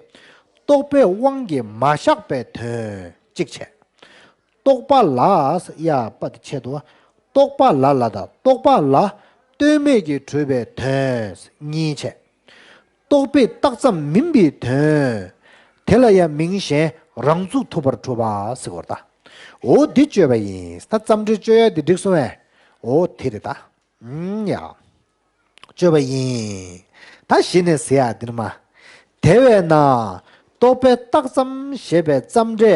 རྟོག་པའི་དབང་གིས་མ་བཞག་པའི་དོན་གཅིག་བྱས། རྟོག་པ་ལ་ཡ་པ་དེ་ཆེད་དུ། རྟོག་པ་ལ་ལ་དང་རྟོག་པ་ལ་ལྟོས་མེད་ཀྱིས་གྲུབ་པའི་དོན་གཉིས་བྱས། རྟོག་པས་བཏགས་ཙམ་མིན་པའི་དོན། དེ་ལ་ཡང་མིང་གཞན་རང་ཚུགས་ཐུབ་པར་གྲུབ་པ་ཟེར་བར་ད། འོ་འདི་དཔྱོད་པ་ཡིན། ད་ཙམ་འདྲེ་དཔྱོད་ཡ་འདི་འགྲིག་སོང་བས། འོ་དེ་རེད་ད། ཨུམ་ཡ། དཔྱོད་པ་ཡིན། ད་གཞི་ནས་ཟེར་ཡ་འདིར་མ། དེ་བས་ན། རྟོག་པས་བཏགས་ཙམ་ཞེས་པའི་ཙམ་འདྲེ་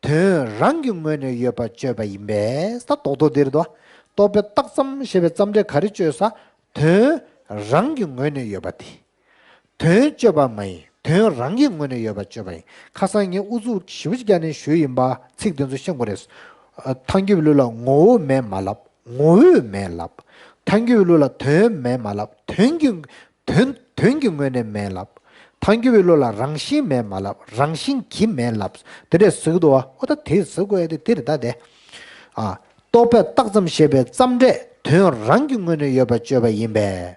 དོན་རང་གི་ངོས་ནས་ཡོད་པ་དཔྱོད་པ་ཡིན་པས་ད་རྡོག་རྡོག་འདིར་དོ། རྟོག་པས་བཏགས་ཙམ་ཞེས་པའི་ཙམ་འདྲེ་ག་རེ་དཔྱོད་ས། དོན་རང་གི་ངོས་ནས་ཡོད་པ་དེ། དོན་དཔྱོད་པ་མ་ཡིན། དོན་རང་གི་ངོས་ནས་ཡོད་པ་དཔྱོད་པ་ཡིན། ཁ་སང་ངས་ཨུ་ཚུགས་ཞེ་པོ་ཅིག་བརྒྱབ་ནས་ཞུས་ཡིན་པ་ཚིག་དེ་ཚོ་ཤེས་དགོས་རེད། ཨ། ཐལ་འགྱུར་བའི་ལུགས་ལ་ངོ་བོ་མེད་མ་ལབ། ངོ་བོས་མེད་ལབ། ཐལ་འགྱུར་བའི་ལུགས་ལ་དོན་མེད་མ་ལབ། དོན་གྱི་དོན་དོན་གྱི་ངོས་ནས་མེད་ལབ། ཐལ་འགྱུར་བའི་ལུགས་ལ་རང་བཞིན་མེད་མ་ལབ། རང་བཞིན་གྱིས་མེད་ལབ། དེ་འདྲས་ཟེར་གི་འདུག་བ། ཨོ་ད་དེ་ཟེར་དགོས་ཡ་དེ་དེ་རེད་ད་དེ། ཨ། རྟོག་པས་བཏགས་ཙམ་ཞེས་པའི་ཙམ་འདྲེ་དོན་རང་གི་ངོས་ནས་ཡོད་པ་དཔྱོད་པ་ཡིན་པས།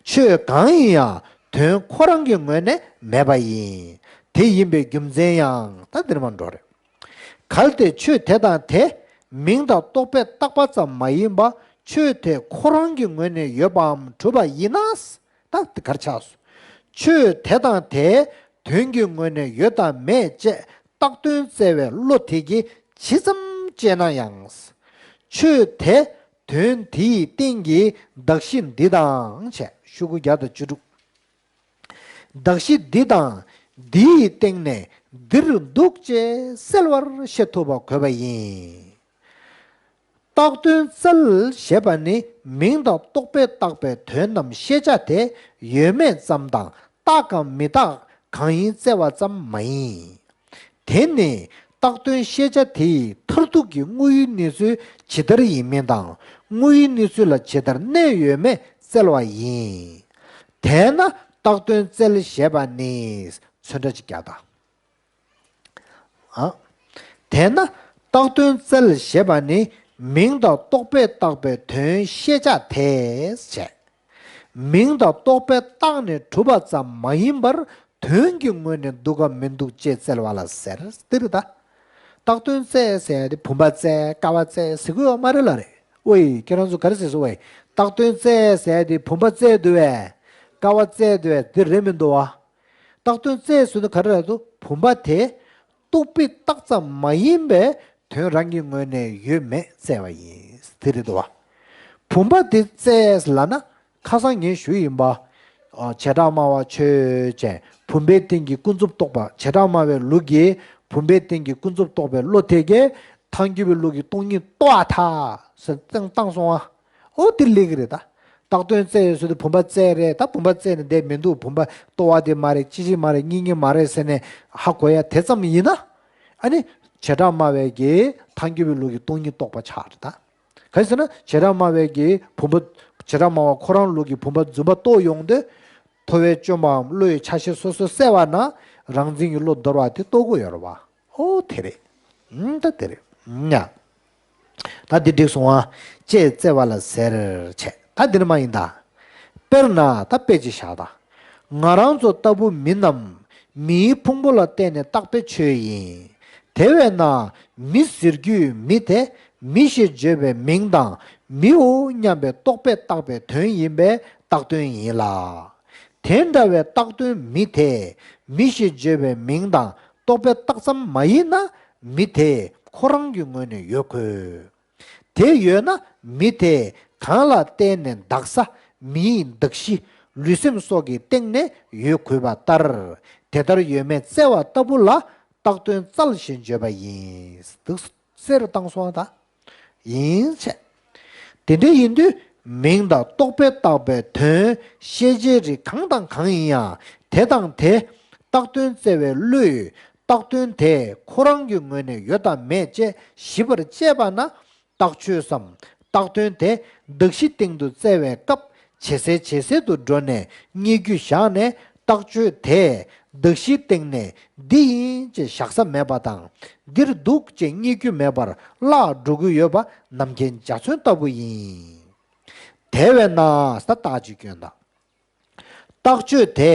ཆོས་གང་ཡིན་ཡང་དོན་ཁོ་རང་གི་ངོས་ནས་མེད་པ་ཡིན། དེ་ཡིན་པའི་རྒྱུ་མཚན་ཡང་ད་འདིར་མ་འགྲོ་རེད། གལ་ཏེ་ཆོས་དེ་དང་དེ་མིང་དང་རྟོག་པས་བཏགས་པ་ཙམ་མ་ཡིན་པ་ཆོས་དེ་ཁོ་རང་གི་ངོས་ནས་ཡོད་པའམ་གྲུབ་པ་ཡིན་ན། ད་དེ་གར་ཆགས་སོ། ཆོས་དེ་དང་དེ་དོན་གྱི་ངོས་ནས་ཡོད་དམ་མེད་ཅེས་བཏགས་དོན་བཙལ་བའི་བློ་དེ་གིས་ཇི་ཙམ་དཔྱད་ན་ཡང་། ཆོས་དེ་དོན་དེའི་སྟེང་གི་གདགས་གཞི་འདི་དང་བཅས་ཤོག་གུ་བརྒྱ་དང་བཅུ་དྲུག་གདགས་གཞི་འདི་དང་འདིའི་སྟེང་ནས་འདིར་འདུག་ཅེས་གསལ་བར་བཤད་ཐུབ་པ་དགོས་པ་ཡིན། བཏགས་དོན་བཙལ་ཞེས་པ་ནི་མིང་དང་རྟོག་པས་བཏགས་པའི་དོན་ནམ་ཤེས་བྱ་དེ་ཡོད་མེད་ཙམ་དང་རྟག་གམ་མི་རྟག་གང་ཡིན་བཙལ་བ་ཙམ་མ་ཡིན། དེ་ནི་བཏགས་དོན་ཤེས་བྱ་དེའི་མཐར་ཐུག་གི་དངོས་ཡུལ་གནས་ཚུལ་ཇི་ལྟར་ཡིན་མིན་དང་དངོས་ཡུལ་གནས་ཚུལ་ལ་ཇི་ལྟར་གནས་ཡོད་མེད་བཙལ་བ་ཡིན། དེས་ན་བཏགས་དོན་བཙལ་ཞེས་པ་ནི་ཚོན་ཁྲ་ཅིག་རྒྱག་དང་། ཨ། དེས་ན་བཏགས་དོན་བཙལ་ཞེས་པ་ནི་མིང་དང་རྟོག་པས་བཏགས་པའི་དོན་ཤེས་བྱ་དེས་བྱས། མིང་དང་རྟོག་པས་བཏགས་ནས་གྲུབ་པ་ཙམ་མ་ཡིན་པར་དོན་གྱི་ངོས་ནས་འདུག་གམ་མི་འདུག་ཅེས་བཙལ་བ་ལ་ཟེར། འདི་རེད་ད། བཏགས་དོན་བཙལ་ཟེར་ཡ་དེ་བུམ་པ་བཙལ་ཀ་བ་བཙལ་ཟེར་གི་ཡོད་མ་རེད་ལ་རེད། ཨོའི་ཁྱེད་རང་ཚོ་ག་རེ་ཟེར་སོང་བས། བཏགས་དོན་བཙལ་ཟེར་ཡ་དེ་བུམ་པ་བཙལ་འདུག་བས། ཀ་བ་བཙལ་འདུག་བས་འདི་རེད་མི་འདུག་བ། བཏགས་དོན་བཙལ་ཟེར་དུས་ག་རེ་རེད་འདུག་བུམ་པ་དེ། རྟོག་པས་བཏགས་ཙམ་མ་ཡིན་པའི་དོན་རང་གི་ངོས་ནས་ཡོད་མེད་བཙལ་བ་ཡིན། དེ་རེད་དོ། བུམ་པ་དེ་བཙལ་ལབ་ན་ཁ་སང་ངས་ཞུས་ཡིན་པ། བྱེ་བྲག་སྨྲ་བ་ཆོས་ཅན། བུམ་པའི་སྟེང་གི་ཀུན་རྫོབ་རྟོག་པ། བྱེ་བྲག་སྨྲ་བའི་ལུགས་ཀྱིས་བུམ་པའི་སྟེང་གི་ཀུན་རྫོབ་རྟོག་པའི་བློ་དེ་གས་ཐལ་འགྱུར་བའི་ལུགས་ཀྱི་སྟོང་ཉིད་རྟོགས་པར་ཐལ་ཟེར་བཏང་སོང་ཨ། ཨོ་དེ་ལེགས་རེད་ད། བཏགས་དོན་བཙལ་ཡོད་ཟེར་དུས་བུམ་པ་བཙལ་རེད་ད། བུམ་པ་བཙལ་ནས་བསྡད་མི་འདུག་བུམ་པ་རྟོགས་པ་དེ་མ་རེད། ཅི་ཅི་མ་རེད། གཉིས་གཉིས་མ་རེད་ཟེར་ནས་ཧ་གོ་ཡ་དེ་ཙམ་ཡིན་ན། ཨ་ནི་བྱེ་བྲག་སྨྲ་བའི་གི་ཐལ་འགྱུར་བའི་ལུགས་ཀྱི་སྟོང་ཉིད་རྟོགས་པ་ཆགས་རེད་ད། ག་རེ་ཟེར་ན་བྱེ་བྲག་སྨྲ་བའི་གི་བུམ་པ། བྱེ་བྲག་སྨྲ་བ་ཁོ་རང་ལུགས་ཀྱི་བུམ་པ་རྫུན་པ་རྟོགས་ཡོང་དུས། ཐོ་བས་བཅོམ་པའམ་བློ་ཡི་ཆ་ཤས་སོ་སོ་བསལ་བ་ན་རང་འཛིན་གྱི་བློ་འདོར་བ་དེ་རྟོགས་ཀྱི་ཡོད་རེད་བ། ཨོ་དེ་རེད། ཨུམ་ད་དེ་རེད། ཉ། ད་འདི་འགྲིག་སོང་ཨ། ཅེས་བཙལ་བ་ལ་ཟེར་བྱས། ད་འདི་ནི་མ་ཡིན་ད། དཔེར་ན་ད་དཔེ་ཅིག་བཞག་ད། ང་རང་ཚོ་ལྟ་བུ་མི་རྣམས་མིའི་ཕུང་པོ་ལ་བརྟེན་ནས་བཏགས་པའི་ཆོས་ཡིན། དེ་བས་ན་མི་ཟེར་རྒྱུའི་མི་དེ་མི་ཞེས་བརྗོད་པའི་མིང་དང་མིའོ་སྙམ་པའི་རྟོག་པས་བཏགས་པའི་དོན་ཡིན་པས་བཏགས་དོན་ཡིན་ལ། དེ་འདྲ་བའི་བཏགས་དོན་མི་དེ་མི་ཞེས་བརྗོད་པའི་མིང་དང་རྟོག་པས་བཏགས་ཙམ་མ་ཡིན་ན་མི་དེ་ཁོ་རང་གི་ངོས་ནས་ཡོད་དགོས། དེ་ཡོད་ན་མི་དེ་གང་ལ་བརྟེན་ནས་འདག་ས་མིའི་གདགས་གཞི་ལུས་སེམས་སོགས་ཀྱི་སྟེང་ནས་ཡོད་དགོས་པ་ལྟར་དེ་ལྟར་ཡོད་མེད་བཙལ་བ་ལྟ་བུ་ལ་བཏགས་དོན་བཙལ་ཞེས་བརྗོད་པ་ཡིན། འདུག་གསལ་རུ་བཏང་སོང་ད། ཡིན་ཆེ། དེ་འདྲ་ཡིན་དུས་མིང་དང་རྟོག་པས་བཏགས་པའི་དོན་ཤེས་བྱའི་རིགས་གང་དང་གང་ཡིན་ཡང་དེ་དང་དེ་བཏགས་དོན་བཙལ་བའི་བློས་བཏགས་དོན་དེ་ཁོ་རང་གི་ངོས་ནས་ཡོད་དམ་མེད་ཅེས་ཞིབ་པར་དཔྱད་པ་ན་བཏགས་ཆོས་སམ་བཏགས་དོན་དེ་གདགས་གཞིའི་སྟེང་དུ་བཙལ་བའི་སྐབས་ཇེ་གསལ་ཇེ་གསལ་དུ་འགྲོ་ནས་སྙེད་རྒྱུ་བཞག་ནས་བཏགས་ཆོས་དེ་གདགས་གཞིའི་སྟེང་ནས་འདི་ཡིན་ཅེས་བཞག་ས་མེད་པ་དང་འདིར་འདུག་ཅེས་རྙེད་རྒྱུ་མེད་པར་བརླག་འགྲོ་གི་ཡོད་པ་ནམ་མཁའི་འཇའ་ཚོན་ལྟ་བུ་ཡིན། དེ་བས་ན་ས་རྟགས་ཀྱི་སྐྱོན་དང་། བཏགས་ཆོས་དེ་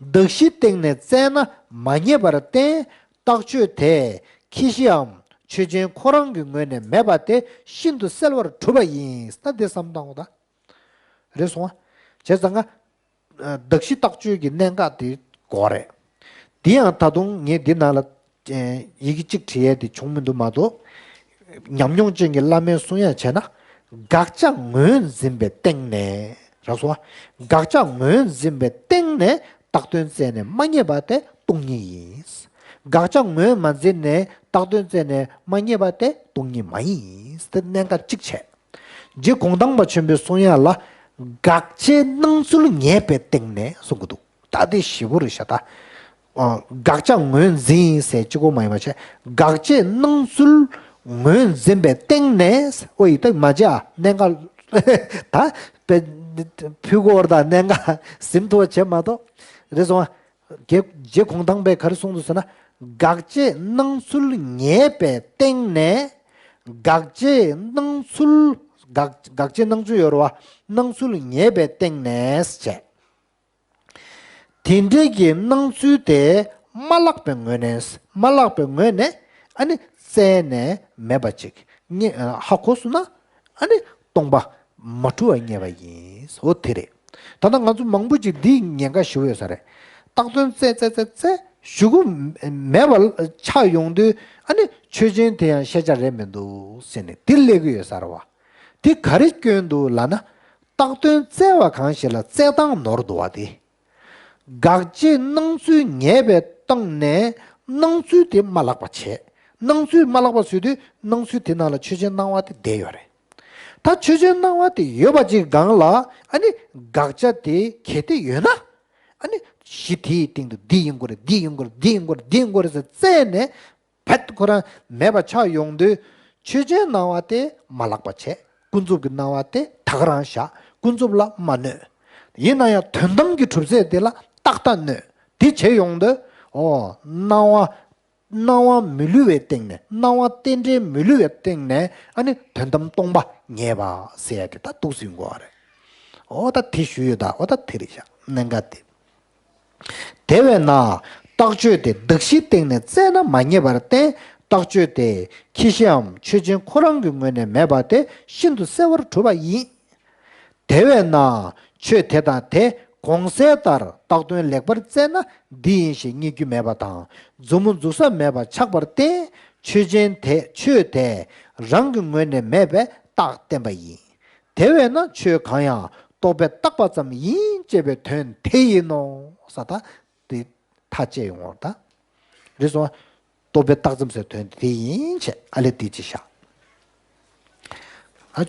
གདགས་གཞིའི་སྟེང་ནས་བཙལ་ན་མ་རྙེད་པར་བརྟེན་བཏགས་ཆོས་དེ་ཁྱད་གཞིའམ་ཆོས་ཅན་ཁོ་རང་གི་ངོས་ནས་མེད་པ་དེ་ཤིན་ཏུ་གསལ་བར་གྲུབ་པ་ཡིན། ད་འདི་བསམ་བཏང་དགོས་ད། རེད་སོང་ཨ། བྱས་ཙང་ང་། གདགས་གཞི་བཏགས་ཆོས་ཀྱི་གནད་འགག་དེ་གོ་རེད། དེ་ཡང་ད་དུང་ངས་འདི་ནང་ལ་ཡི་གེ་གཅིག་བྲིས་ཡས་དེ་བྱུང་མི་འདུག་མ་གཏོགས། ཉམས་མྱོང་ཅན་གྱི་བླ་མའི་གསུང་ཡ་བྱས་ན། དགག་བྱ་ངོས་འཛིན་པའི་སྟེང་ནས་རག་སོང་ཨ། དགག་བྱ་ངོས་འཛིན་པའི་སྟེང་ནས་བཏགས་དོན་བཙལ་ནས་མ་རྙེད་པ་དེ་སྟོང་ཉིད་ཡིན། དགག་བྱ་ངོས་མ་འཛིན་ནས་བཏགས་དོན་བཙལ་ནས་མ་རྙེད་པ་དེ་སྟོང་ཉིད་མ་ཡིན། དེ་གནད་འགག་གཅིག་བྱས། རྗེ་གུང་ཐང་པ་ཆེན་པོའི་གསུང་ཡ་ལ། དགག་བྱའི་སྣང་ཚུལ་ངེས་པའི་སྟེང་ནས་གསུང་གི་འདུག་ད་དེ་ཞིབ་པོ་རེད་ཤག་ད། ཨ། དགག་བྱ་ངོས་འཛིན་ཟེར་གཅིག་པོ་མ་ཡིན་པ་བྱས། དགག་བྱའི་སྣང་ཚུལ་ངོས་འཛིན་པའི་སྟེང་ནས། ཨོ་ཡི་ད་མ་བྱ་གནད་འགག་ད་དཔེ་ཕུལ་གོ་བར་ད་གནད་འགག་ཟིན་ཐུབ་པ་བྱས་མ་གཏོགས། རེད་སོང་ཨ། རྗེ་རྗེ་གུང་ཐང་པས་ག་རེ་གསུངས་འདུག་ཟེར་ན། དགག་བྱའི་སྣང་ཚུལ་ངེས་པའི་སྟེང་ནས། དགག་བྱའི་སྣང་ཚུལ། དགག་དགག་བྱའི་སྣང་ཚུལ་ཡོད་རེད་བ། སྣང་ཚུལ་ངེས་པའི་སྟེང་ནས་བྱས། དེ་འདྲའི་གི་སྣང་ཚུལ་དེ་མ་བརླག་པའི་ངོས་ནས། མ་བརླག་པའི་ངོས་ནས་ཨ་ནི་བཙལ་ནས་མེད་པ་ཅིག་རྙེད་ཧ་གོ་སོང་ན། ཨ་ནི་སྟོང་པ་མ་འཁྲུལ་བ་རྙེད་པ་ཡིན། འོ་དེ་རེད། ད་ལྟ་ང་ཚོ་མང་པོ་ཅིག་འདིའི་ཉེན་ཁ་ཞེ་པོ་ཡོད་ས་རེད། བཏགས་དོན་བཙལ་བཙལ་བཙལ་བཙལ་གཞུག་གུ་མེད་པ་ཆགས་ཡོང་དུས་ཨ་ནི་ཆོས་ཅན་དེ་ཡང་ཤེས་བྱ་རེད་མི་འདུག་ཟེར་ནས་འདི་སླེབས་ཀྱི་ཡོད་ས་རེད་བ། དེ་ག་རེ་སྐྱོན་འདུག་ལབ་ན། བཏགས་དོན་བཙལ་བ་གང་ཞིག་ལ་བཙལ་སྟངས་ནོར་འདུག་བ་དེ། དགག་བྱའི་སྣང་ཚུལ་ངེས་པའི་སྟེང་ནས་སྣང་ཚུལ་དེ་མ་ལག་པ་བྱས། སྣང་ཚུལ་མ་ལག་པ་བཟོས་དུས་སྣང་ཚུལ་དེ་ནང་ལ་ཆོས་ཅན་སྣང་བ་དེ་བསྡད་ཡོད་རེད། ད་ཆོས་ཅན་སྣང་བ་དེ་ཡོད་པ་ཅིག་སྒང་ལ་ཨ་ནི་དགག་བྱ་དེ་གལ་ཏེ་ཡོད་ན། ཨ་ནི་གཞི་དེའི་སྟེང་དུ་འདི་ཡིན་དགོས་རེད། འདི་ཡིན་དགོས་རེད། འདི་ཡིན་དགོས་རེད། འདི་ཡིན་དགོས་རེད་ཟེར་བཙལ་ནས། བད་ཁོ་རང་མེད་པ་ཆགས་ཡོང་དུས། ཆོས་ཅན་སྣང་བ་དེ་མ་ལག་པ་བྱས། ཀུན་རྫོབ་ཀྱི་སྣང་བ་དེ་ད་ག་རང་བཞག་ཀུན་རྫོབ་ལ་མ་གནོད། ཡིན་ན་ཡང་དོན་དམ་གྱི་གྲུབ་ཚད་དེ་ལ་ཏག་ཏག་གནོད། དེ་བྱས་ཡོང་དུས། ཨོ། སྣང་བ། སྣང་བ་མི་བསླུ་བའི་སྟེང་ནས། སྣང་བ་རྟེན་འབྲེལ་མི་བསླུ་བའི་སྟེང་ནས་ཨ་ནི་དོན་དམ་སྟོང་པ་ངེས་པ་ཟེར་ཡ་དེ་ད་འདུག་སེ་ཡོང་གི་ཡོད་རེད། ཨོ་ད་དེ་ཞུས་ཡོད་ད། ཨོ་ད་དེ་རེད་ཤག་གནད་འགག་དེ། དེ་བས་ན། རྟགས་ཆོས་དེ་གདགས་གཞིའི་སྟེང་ནས་བཙལ་ན་མ་ངེས་པར་བརྟེན། རྟགས་ཆོས་དེ་ཁྱད་གཞིའམ་ཆོས་ཅན་ཁོ་རང་གི་ངོས་ནས་མེད་པ་དེ་ཤིན་ཏུ་གསལ་བར་གྲུབ་པ་ཡིན། དེ་བས་ན། ཆོས་དེ་དང་དེ་གོང་གསལ་ལྟར་བཏགས་དོན་ལེགས་པར་བཙལ་ན་འདི་ཡིན་ཞེས་རྙེད་རྒྱུ་མེད་པ་དང་། མཛུབ་མོ་འཛུགས་ས་མེད་པ་ཆགས་པར་བརྟེན། ཆོས་ཅན་དེ་ཆོས་དེ་རང་གི་ངོས་ནས་མེད་པའི་རྟགས་བསྟན་པ་ཡིན། དེ་བས་ན་ཆོས་གང་ཡང་རྟོག་པས་བཏགས་པ་ཙམ་ཡིན་ཅེས་པའི་དོན་དེ་ཡིན་ནོ། ས་ད། དེ་ཐག་བཅད་ཡོང་བར་ད། རེད་སོང་། རྟོག་པས་བཏགས་ཙམ་ཟེར་དོན་དེ་ཡིན་བྱས་ཨ་ལས་དེ་ཅི་བཞག